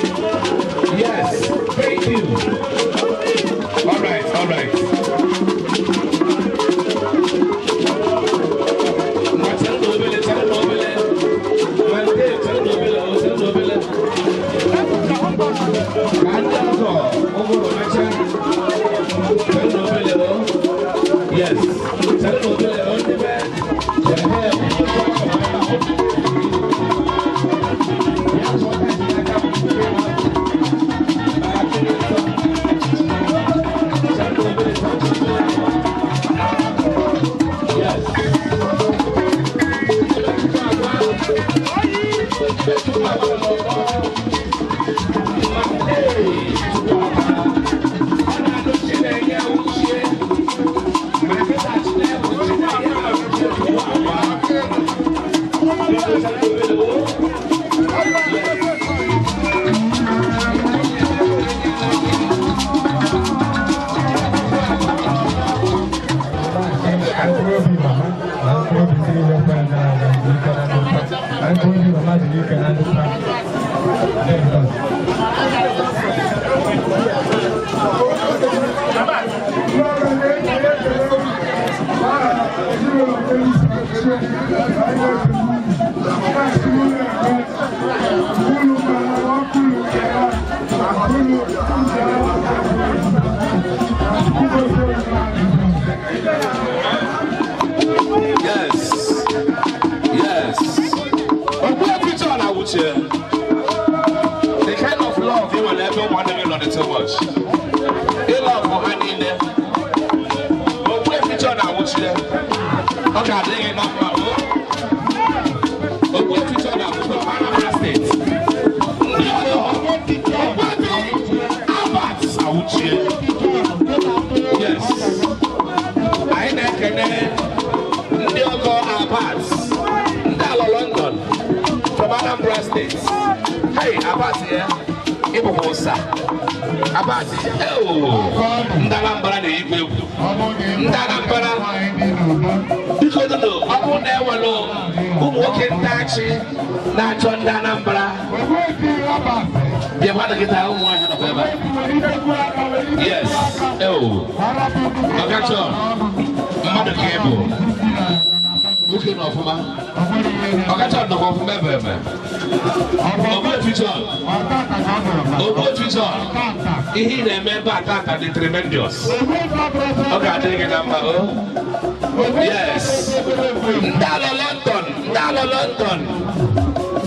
Yes, thank you. All right, all right. Yes. Yes. Yes. The kind of love you will ever want to love too much. They love for honey in there. But where future now would you? Okay, I think enough. But where future now would you State? Ndị Anambra na-eyikwa egwu. Ndị Anambra, biko dodo, ọ bụrụ na ewelu ụmụ nwoke ndị achị na-achọ ndị Anambra bịakwa dọkịta ụmụ nwaanyị nọkwa ebe a. Yes, ewo ọkachọ mmadụ ka ị bụ nwoke nọ ọfụma, ọkacha nọkwa ọfụma ebe ebe. Ogbuefi John, Ogbuefi John, ihe ị na-eme ebe a tata dị tremendous. Ọ ga-adịrị gị na mma o. Yes, ndị alọ London, ndị alọ London,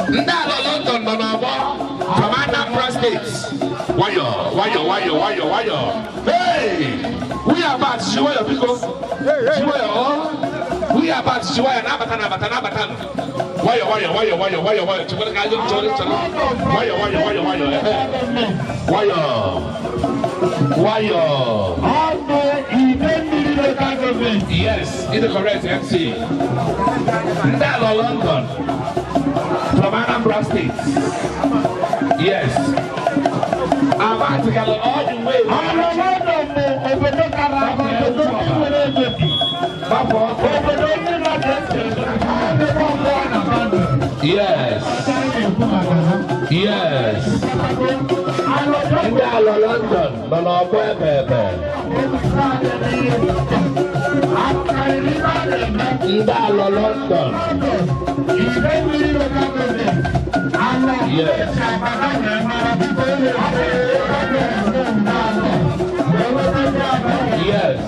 ndị alọ London nọ n'ọgbọ from Anambra State. Nwayọ, nwayọ, nwayọ, nwayọ, nwayọ. Hey! We are about to nwayọ biko. Nwayọ o. We are about to nwayọ na-abata na-abata na-abata. Nwayọ, nwayọ, nwayọ, nwayọ, nwayọ, nwayọ. Chekwara ka ajọ chere chere. Nwayọ, nwayọ, nwayọ, nwayọ. Ehe. Nwayọ. Nwayọ. Yes, it's the correct MC. Ndị alọ London from Anambra State. Yes. Abatikala all the way. Alọ London bụ obodo kara aka, obodo ndị nwere ego bi. Obodo ndị mmadụ esi Yes. Yes. Ndị alọ London nọ n'ọgbọ ebe ebe. Ndị alọ London. Yes. Yes.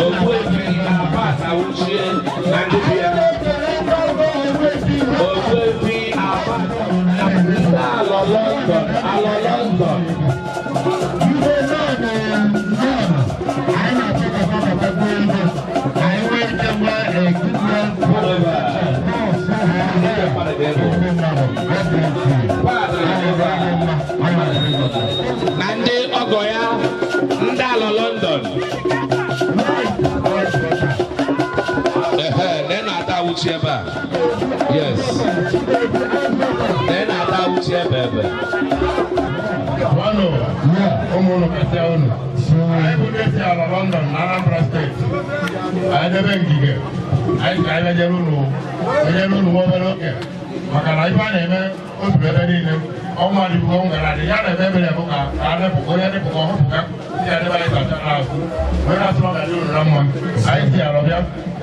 Ogbuefi Abbas Awuchie na ndị bi ya. Ogbuefi Abbas. Ndị alọ London, alọ London. Na ndị ọgọ ya, ndị alọ London. Ehe, na ị na-ata awụchi ebe a. Yes. Na ị na-ata awụchi ebe ebe. Nwanụ, ụmụ unu kasịa unu. Anyị bụ ndị si ala London na Anambra steeti. Anyị debe ngige. Anyị si anyị bịajere unu, bịajere unu nwa obere oge. Maka na ife a na-eme otu ebe niile, ọnwa adịbụgo m gara adị, ya na-eme ebere bụ ka a dịpụga, onye dịpụga ọhụpụga, ndị a debe anyị kacha n'azụ. Onye na-asị ọ ga-adị unu na mma. Anyị si ala bịa,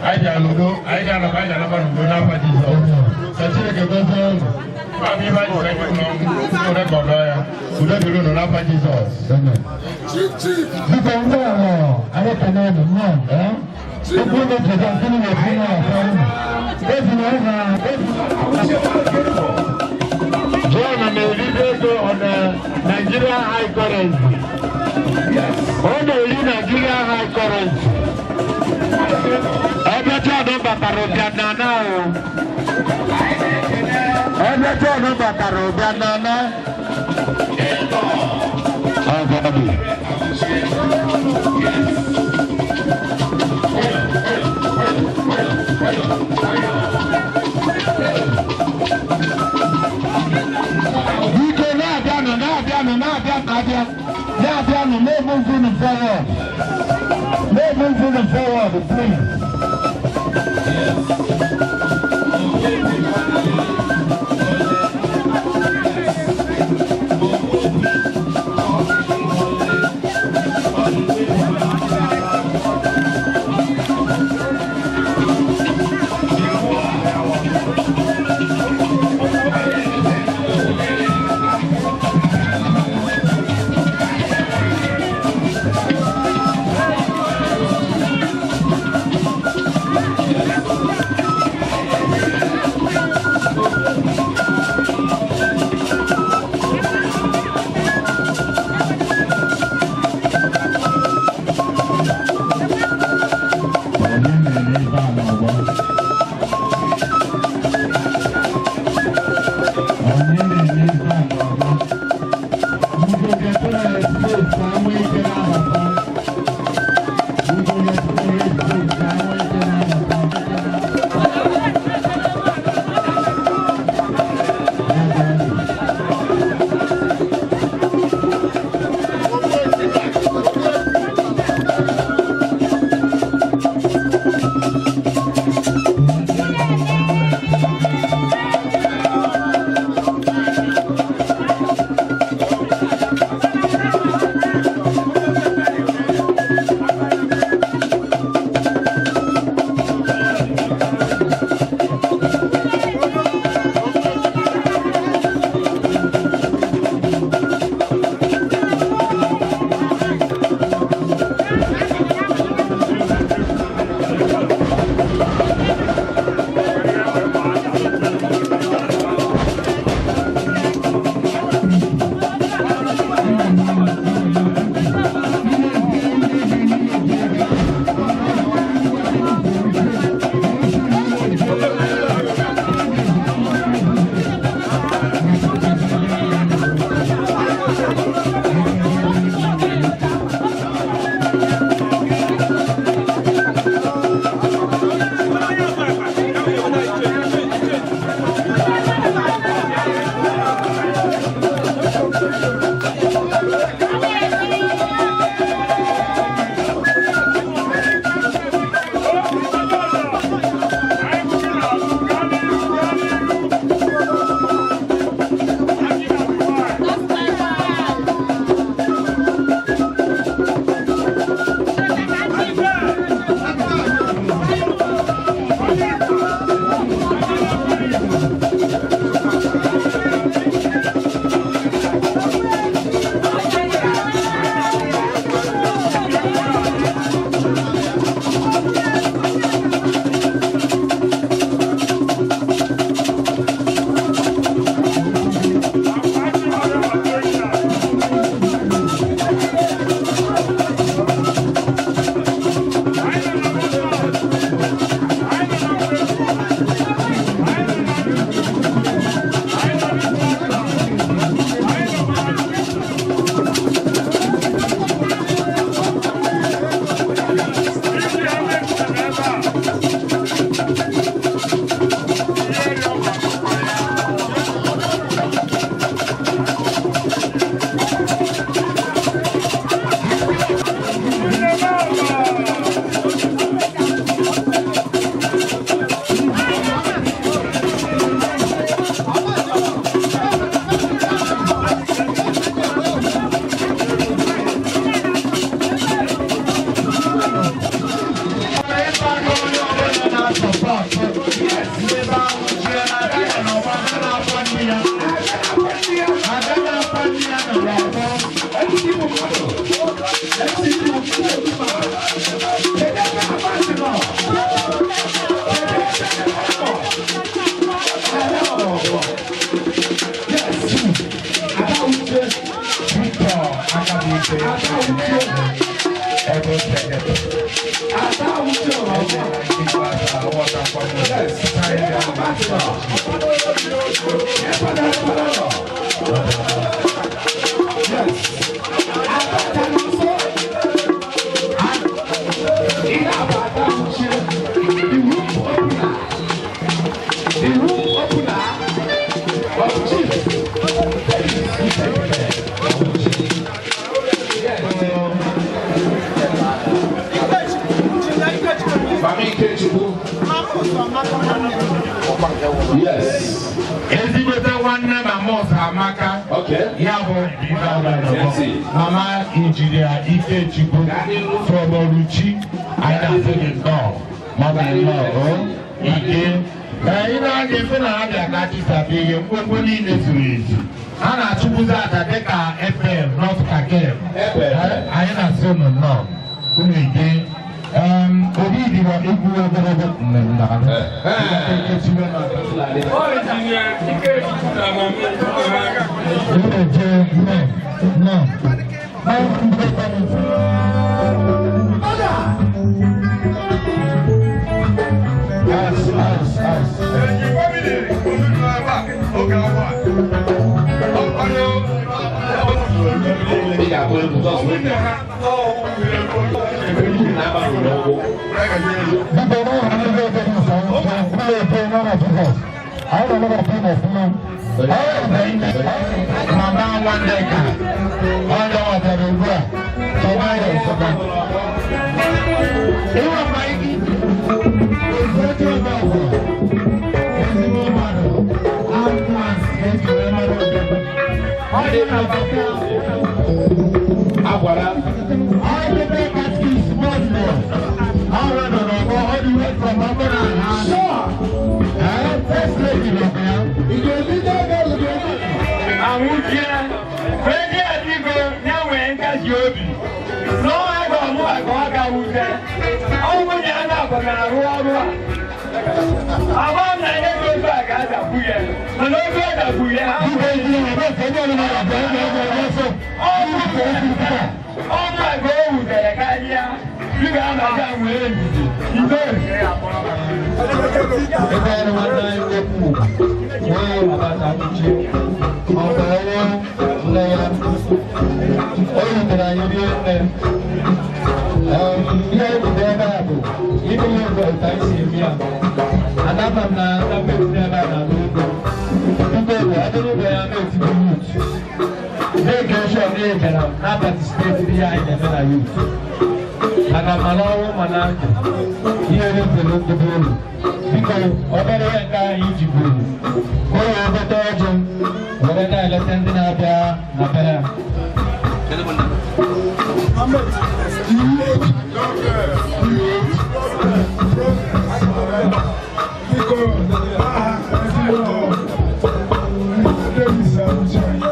anyị bịa n'udo, anyị ga-anọkọ, anyị ga-anaba n'udo n'afọ Jizọs. Ka Chineke gọzie unu. Mba ife anyị sị unu ọnwụ, unu rekọdọ ya. Udo dịrị unu n'afọ Jizọs. Biko ndị alọ, anyị ekene unu nnọọ, eh? Okwu unu jide nke unu na-ekwu na-afọ unu. Ezi na ụzọ John na-erite ego on Nigeria high currency. Ọ na-eri Nigeria high currency. Ebe John batara ụbịa n'ana o. Ebe John batara ụbịa n'ana. Ọ ga-abụ. Biko na-abịanụ, na-abịanụ, na-abịa na-abịa. Na-abịanụ, na-moving forward. Na-moving forward, please. Yes. Ezigbote nwanne mama Ụzọamaka. Ya bụ mama injinia Ikechukwu from Oruchi. Anyị na-asị gị nnọọ. Mama nnọọ ike. Anyị na-aga efe na abịa ka chisabe ihe mkpekpe niile zuru ezu. A na-achụkwuzi aja dịka FM North Kakem. Anyị na-asị unu nnọọ. Unu ike. Obi dịrọ egwu ogologo mmemme ahụ. Mama nwanne ka ọ dọwatara ugbu a chọba ya nsọba. Ịwa ma ike otu ebe ọgwụ ezigbo mmadụ ambulance eji wee mara obodo. Ọ dị na bata agwara ọ dị be katkis mọdụ ọrụ nọ n'ọgbọ ọ dị wee from ọgbọ na ha. First lady nọ ya. Anwụchie onye adịgo ya nwee nkasi obi n'ọnwa ga ọmụ ka ọ ga wute ọnwụ na ya na-abụ na-arụ ọrụ a agba m na ihe dị otu a ga-adakwu ya mana oge ọ dakwu ya ọnwụ a ka o wutere karịa dịka a na-aja nwee ndidi ndo. Ebe anyị nwanne anyị nwoke nwee Robert Amuchie maka ọnwụ nne ya o rutere anyị rie nne. Ihe anyị bido ebe a bụ ime ihe ụzọ otu anyị si eme ya. Adaba m na mmepụta ebe a na-alụ ego biko bụ adịrị ibe ya na-etigbu yut na-eke nshọ na-ebịara na patisipeti ihe anyị na-eme na yut maka mana ọnwụ mana ndụ ihe rufere ndebe ụlọ. Biko obere ihe nke anyị ji buru ụlọ obete ọjị were na-eleta ndị na-abịa na be ha.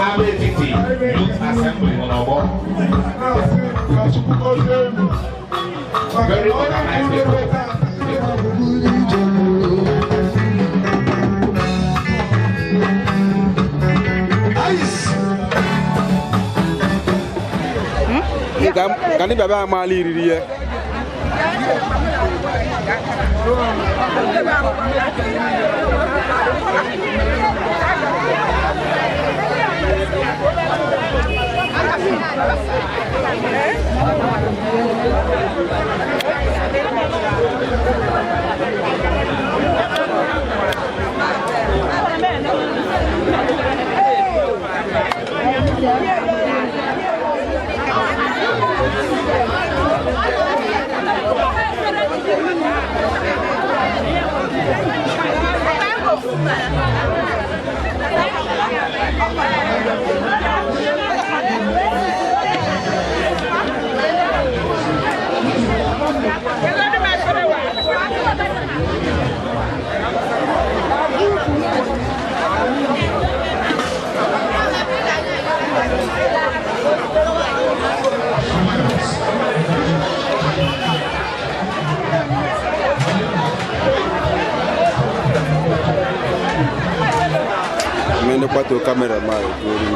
Ametiti Youth Assembly nọ n'ọgbọ. Very organized people. Ka ndị bịa bịa amaala iriri ya. Mende kwato kamera ma gori.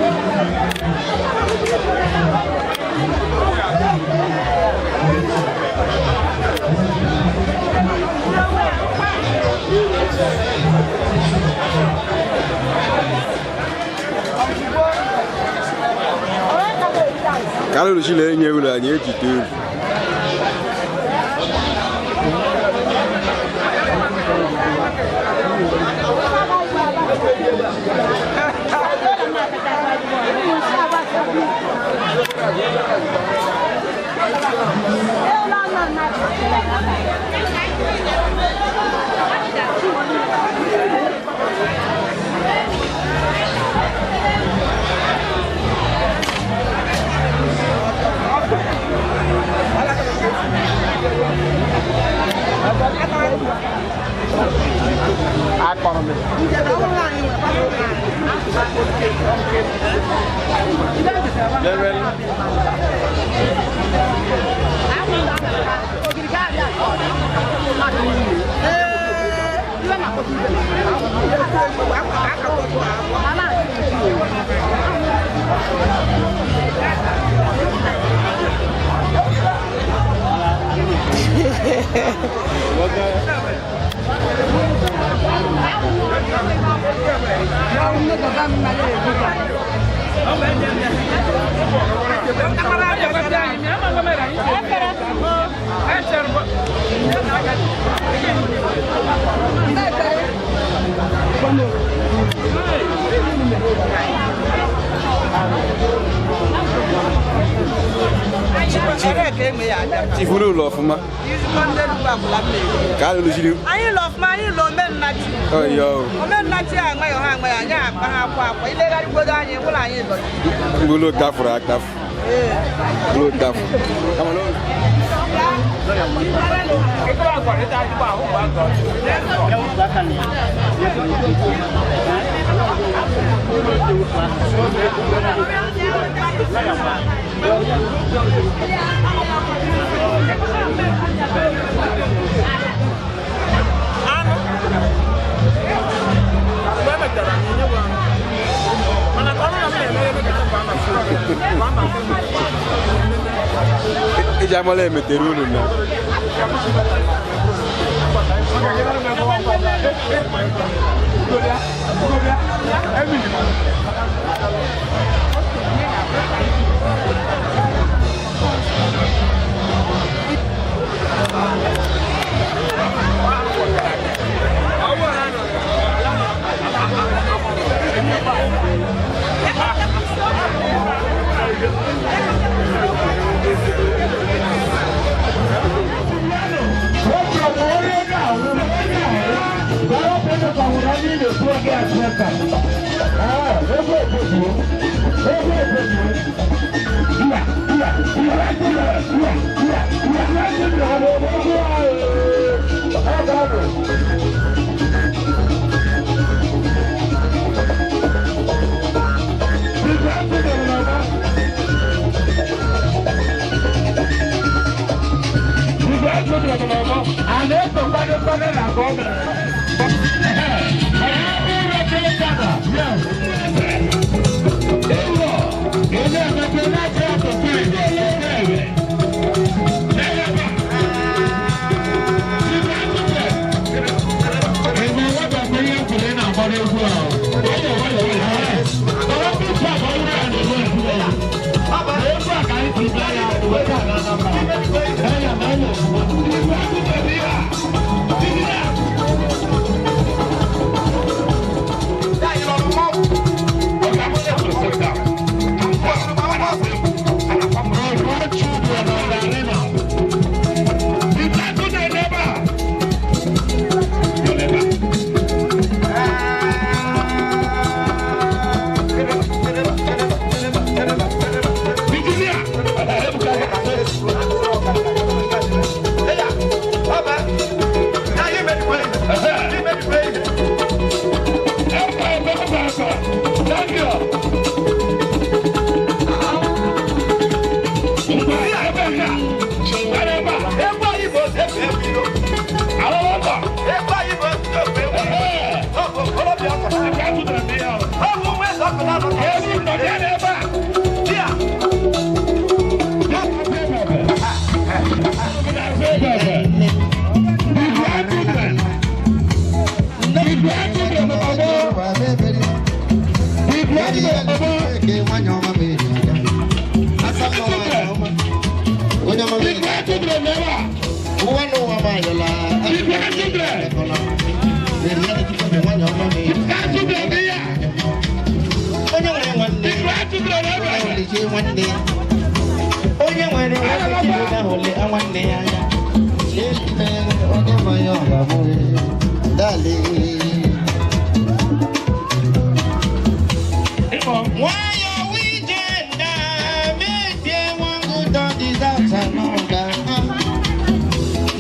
Alụrụ chi na-enye ụlọ anyị ejite uru. Ifuru ụlọ ọfụma. Ka alụrụ jiri. Anyị lọ ọfụma, anyị lọ omennachi. Ọyọ. Omennachi amaghị ha amaghị anyị akpa ha akwa akwa. Ilegharịgodo anyị nwụrụ anyị lọ. Mgbe ụlọ dafụrụ atafụ. Ụlọ dafụ. Kama na Eji amala emetere unu na. Yeah. Onye nwere nwanne ahụ lee nwanne ya anya. Onye mmanya ọ ga-abụ dale. Nwayọ wije nda metie nwangu don disaster n'ọga.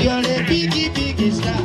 You're a biggie biggie star.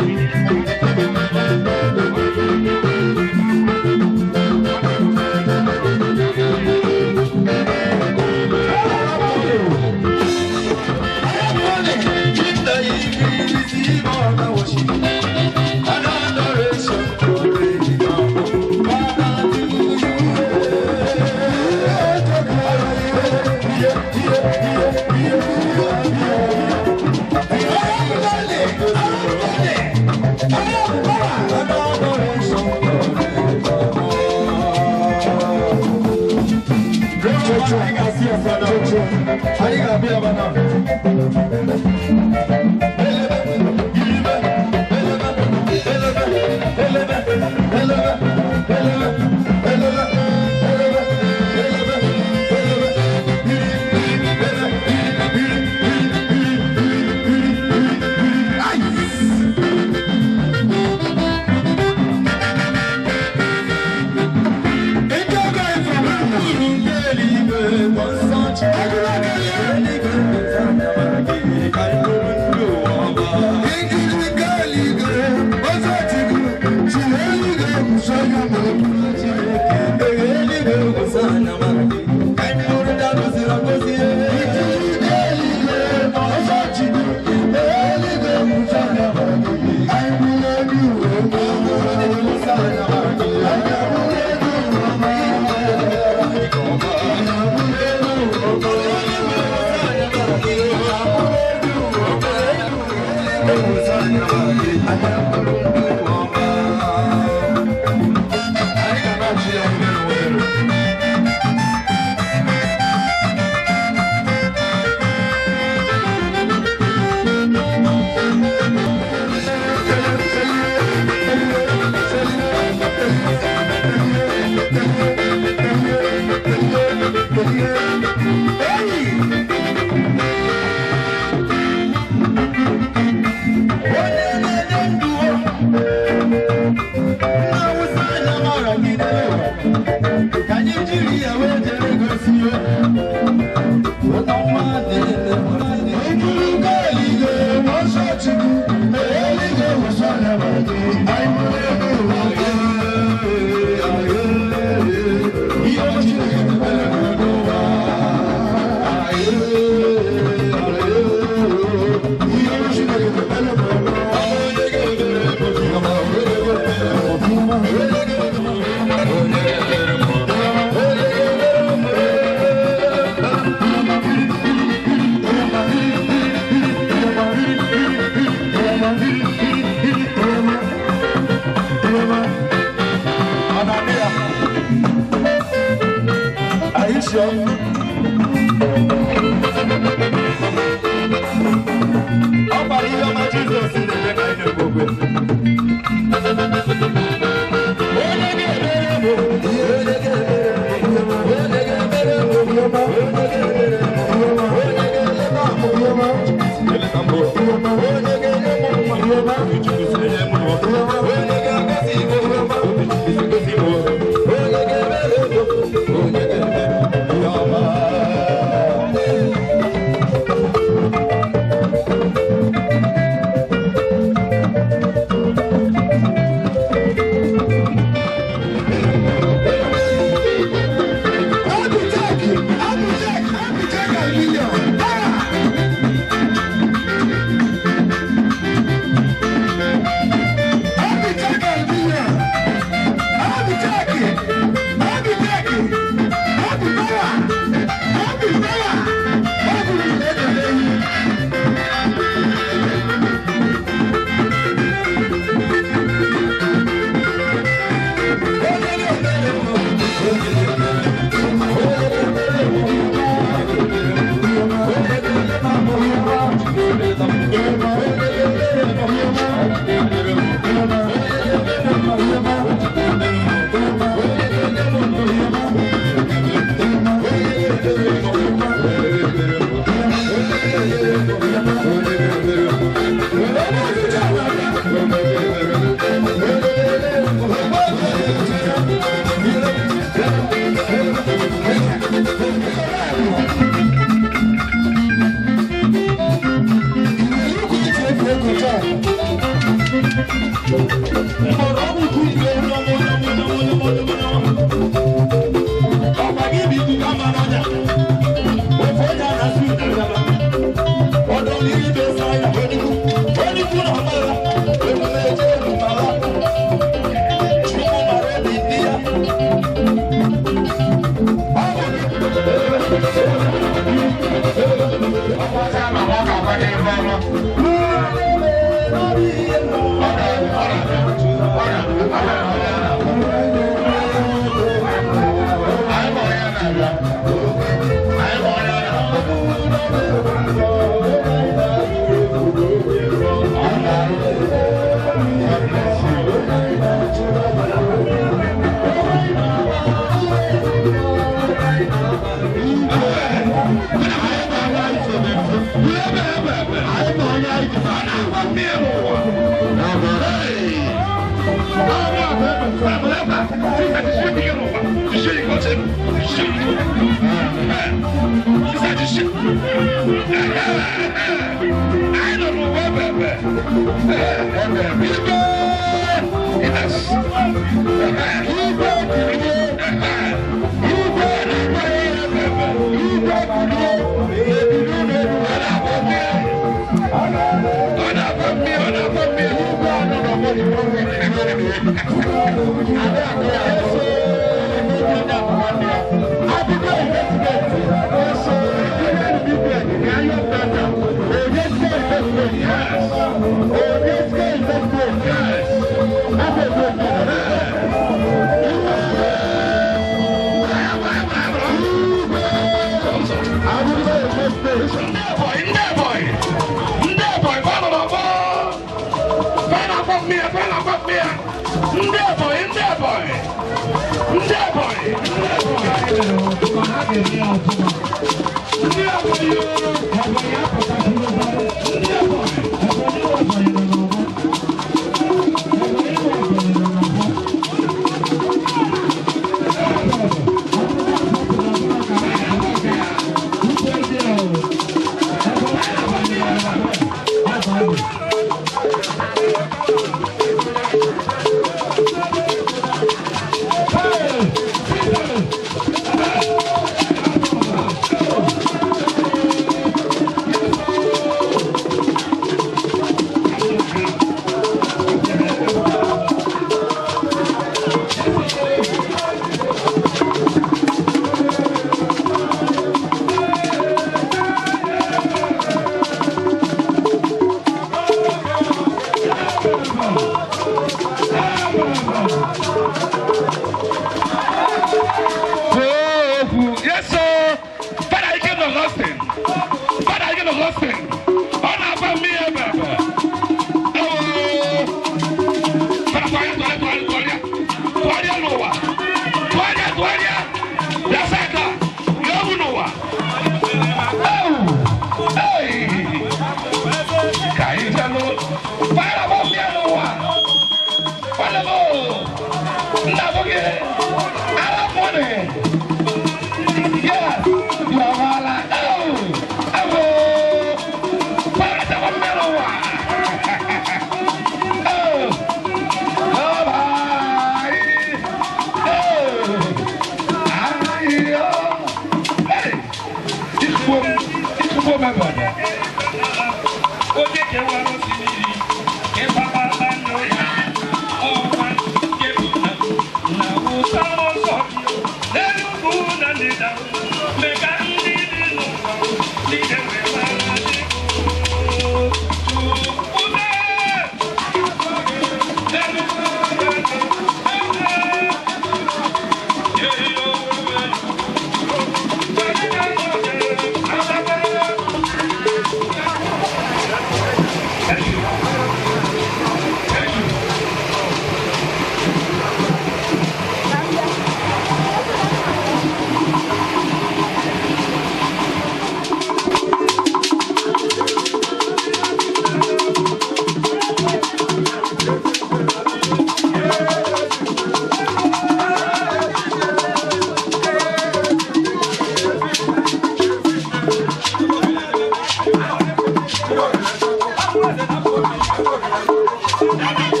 Thank you.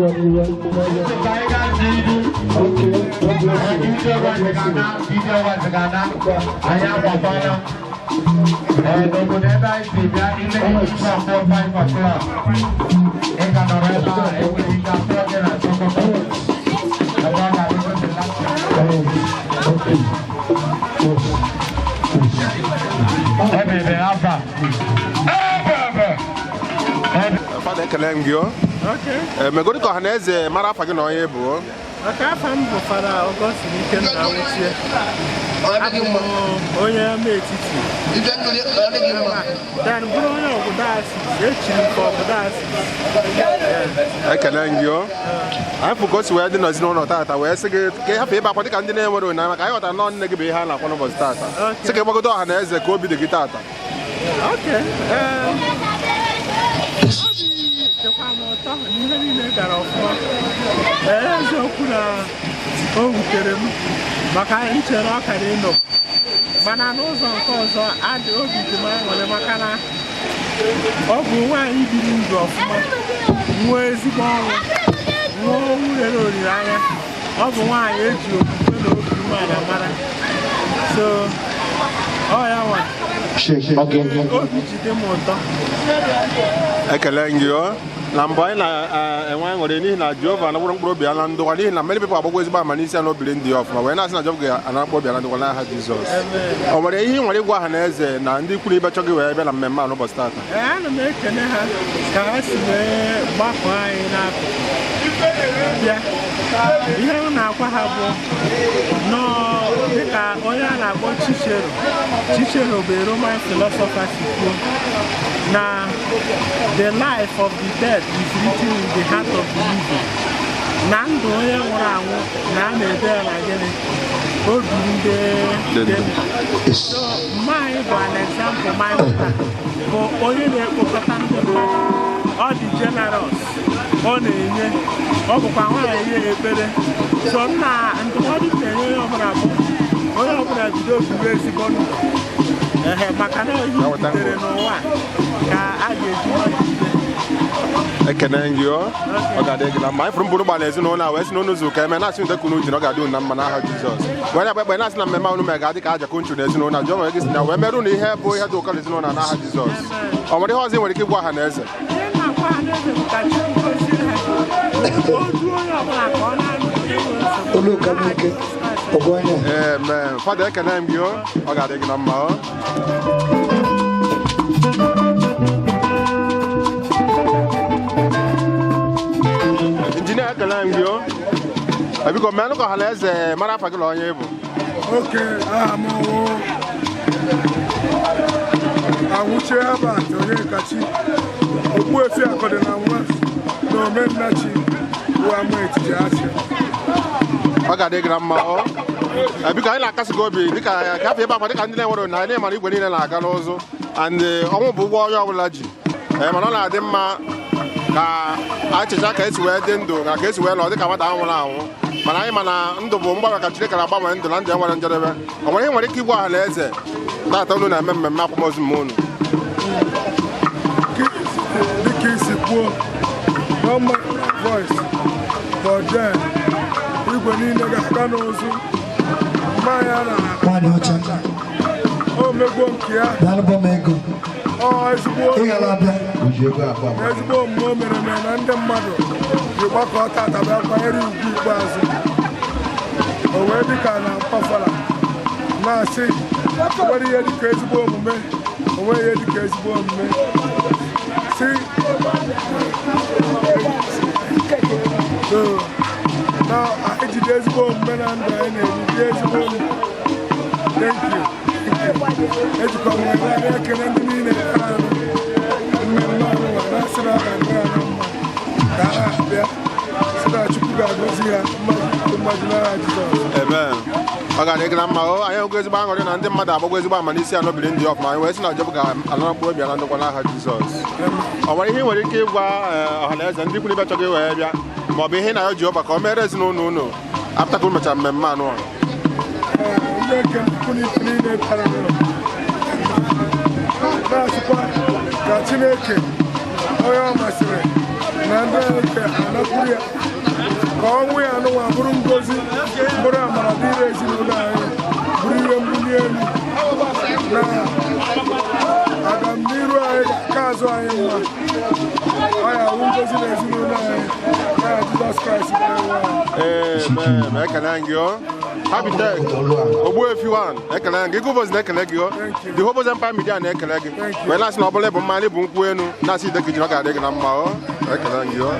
Ewe n'iwe. Okay, God bless you. God bless you. Anyị agbakwana. N'obodo ebe anyị si bịa ile tupu akpọ 5 o'clock. Ị ka nọrọ ebe a, enwere ike akpọ gị na Sokoto. Ebe ọ ga-adịgo the last time. Ebebe afa. Ebebe. Fada, ekele m gị o. Megodi ka ọha na eze mara afa gị na onye bụ o. Maka afọ m bụ Fada Augustine Ikenna Awuchie. Abụ m onye ama etiti. Then bụrụ onye ọgwụ diocese, echiri m ka ọgwụ diocese. Ekele m gị o. Anyị fụ ka o si wee dị n'ezinụlọ tata wee sị gị ka ị hapụ ịba akwa dịka ndị na-enwere olileanya maka anyị ghọtara nọọ nne gị bụ ihe a na-akwa n'ụbọchị tata. Sị ka ị gbagodo ọha na eze ka obi dị gị tata. Okay. Obi dịkwa m ụtọ na ihe niile gara ọfụma. Ee, eziokwu na o wutere m maka nchere ọ kara ịnọ. Mana n'ụzọ nke ọzọ, adị obi dị m aṅụrị maka na ọ bụ nwaanyị biri ndụ ọfụma, nwee ezigbo ọrụ, nwee ọnwụ rere olileanya. Ọ bụ nwaanyị eji okwukwe na obi umeala mara. So, ọ ya nwa. Obi ji dị m ụtọ. Ekele m gị o. Na mbụ anyị na-enwe aṅụrị n'ihi na Jehova anagbụrụ mkpụrụ obi ya na ndụkwa n'ihi na many people agbagwo ezigbo ama n'isi ya na obiri ndị ya ọfụma wee na-asị na Jehova ga-ana mkpụrụ obi ya na ndụkwa n'aha Jizọs. O nwere ihe ị nwere ịgwa ọha na eze na ndị ikwu na ibe chọ gị wee bịa na mmemme a n'ụbọchị tata? Ee, ana m ekele ha ka ha si wee gbakọ anyị n'akụkụ bịa. Ihe m na-akwa ha bụ nọọ dịka onye a na-akpọ Cicero. Cicero bụ a Roman philosopher si kwuo na the life of the dead is written in the heart of the living. Na ndụ onye nwụrụ anwụ na a na-ede ya na gịnị? Obi ndị dị ndụ. So, mma anyị bụ an example, my mother bụ onye na-ekpokọta ndị mmadụ. Ọ dị generous, ọ na-enye, ọ bụkwa nwaanyị ya ekpere. So nna ndụmọdụ m na-enye onye ọbụla bụ onye ọbụla bido biwe ezigbo ndụ. Ehe, maka na ihe bitere n'ụwa ka a ga-eji mmadụ jide. Ekene gị o. Ọ ga-adị gị na mma. Anyị fụrụ mbụrụ gba n'ezinụlọ a wee sị na unu zuru ka eme na-asị unu dịka unu ji na ọ ga-adị unu na mma n'aha Jizọs. Wee na-ekpe ekpere na-asị na mmemme unu mere ga-adị ka aja kunchu n'ezinụlọ a. Jehova gị sị na wee mere unu ihe bụ ihe dị ụkọ n'ezinụlọ a n'aha Jizọs. Ọ nwere ihe ọzọ ị nwere ike ịgwa ọha na eze? Ihe m na-agwa ha n'eze bụ ka Chukwu gozie ha. O duo onye ọbụla ka ọ na-anụ Amen. Fada, ekene m gị o. Ọ ga-adị gị na mma o. Injinia, ekele m gị o. Biko meenụ ka ọha na eze mara afa gị na onye ị bụ. Oke, aha m wụ Anwụchie Herbert Onyekachi, Ogbuefi Akọdị na nwa na Omennachi bụ ama etiti asị. Ọ ga-adị gị na mma o. Biko anyị na-akasị gị obi dịka ka afọ ebe akwa dịka ndị na-enwere na anyị mara igwe niile na-aga n'ụzụ and ọnwụ bụ ụgwọ onye ọbụla ji. Mana ọ na-adị mma ka achịcha ka esi wee dị ndụ na ka esi wee nọ dịka nwata anwụrụ anwụ mana anyị ma na ndụ bụ mgbanwe ka Chineke na-agbanwe ndụ na ndụ enwere njedebe. O nwere ihe nwere ike ịgwa ọha na eze tata unu na-eme mmemme akwamozu mme unu? Dịka isi kwuo, no man voice, but then igwe niile ga-aga n'ụzụ. Mmanya na Nwaanyị ọcha. O megbuo nke ya. Daalụ m ego. Ọ ezigbo Ị gara abịa. Ezigbo omume o mere mere na ndị mmadụ ji gbakọọ tata bịa kwanyere ugwu ikpeazụ. O wee dịka na mkpafala na-asị o nwere ihe dịka ezigbo omume, o nwere ihe dịka ezigbo omume. Si so na anyị jide ezigbo omume na ndụ anyị na-ebi ezigbo omume. Thank you. Ejikwa m wee na-ekele ndị niile bịara anụ mmemme anụnwa na-asị na ọ ga-adị ha na mma ka ha bịa sị na Chukwu ga-agọzi ha mmadụ mmadụ n'aha Jizọs. Amen. Ọ ga-adị gị na mma o. Anyị hụgo ezigbo aṅụrị na ndị mmadụ agbagwo ezigbo ama n'isi anọ biri ndị ọfụma anyị wee sị na Jehova ga-anara mkpụrụ obi ya na ndokwa n'aha Jizọs. Ọ nwere ihe ị nwere ike ịgwa ọha na eze ndị ikwu na ibe chọrọ wee bịa ma ọ bụ ihe ị na-arịọ Jehova ka o mere ezinụlọ unu apụta ka unu mechara mmemme anụ a? Ndị nke ikwu na ibe niile bịara nụ na-asịkwa ka Chineke onye ọ masịrị Na ndị nke anakwuru ya ka ọnwụ ya nụnwa bụrụ ngozi, bụrụ amara dịrị ezinụlọ anyị, bụrụ ihe mbuli elu na agamniru anyị ka azụ anyị mma. Ọ ya awụ ngozi na ezinụlọ anyị na Jizọs Kraịst bụ onyenwe anyị. Amen. Ekele gị o. Habitek, Ogbuefi 1, ekele gị. Eagle Voice na-ekele gị o. The Hope Empire Media na-ekele gị. Wee na-asị na ọ bụla ịbụ mma, ịbụ nkwụ enu, na-asị ide gị ji, ọ ga-adị gị na mma o. Ekele gị o.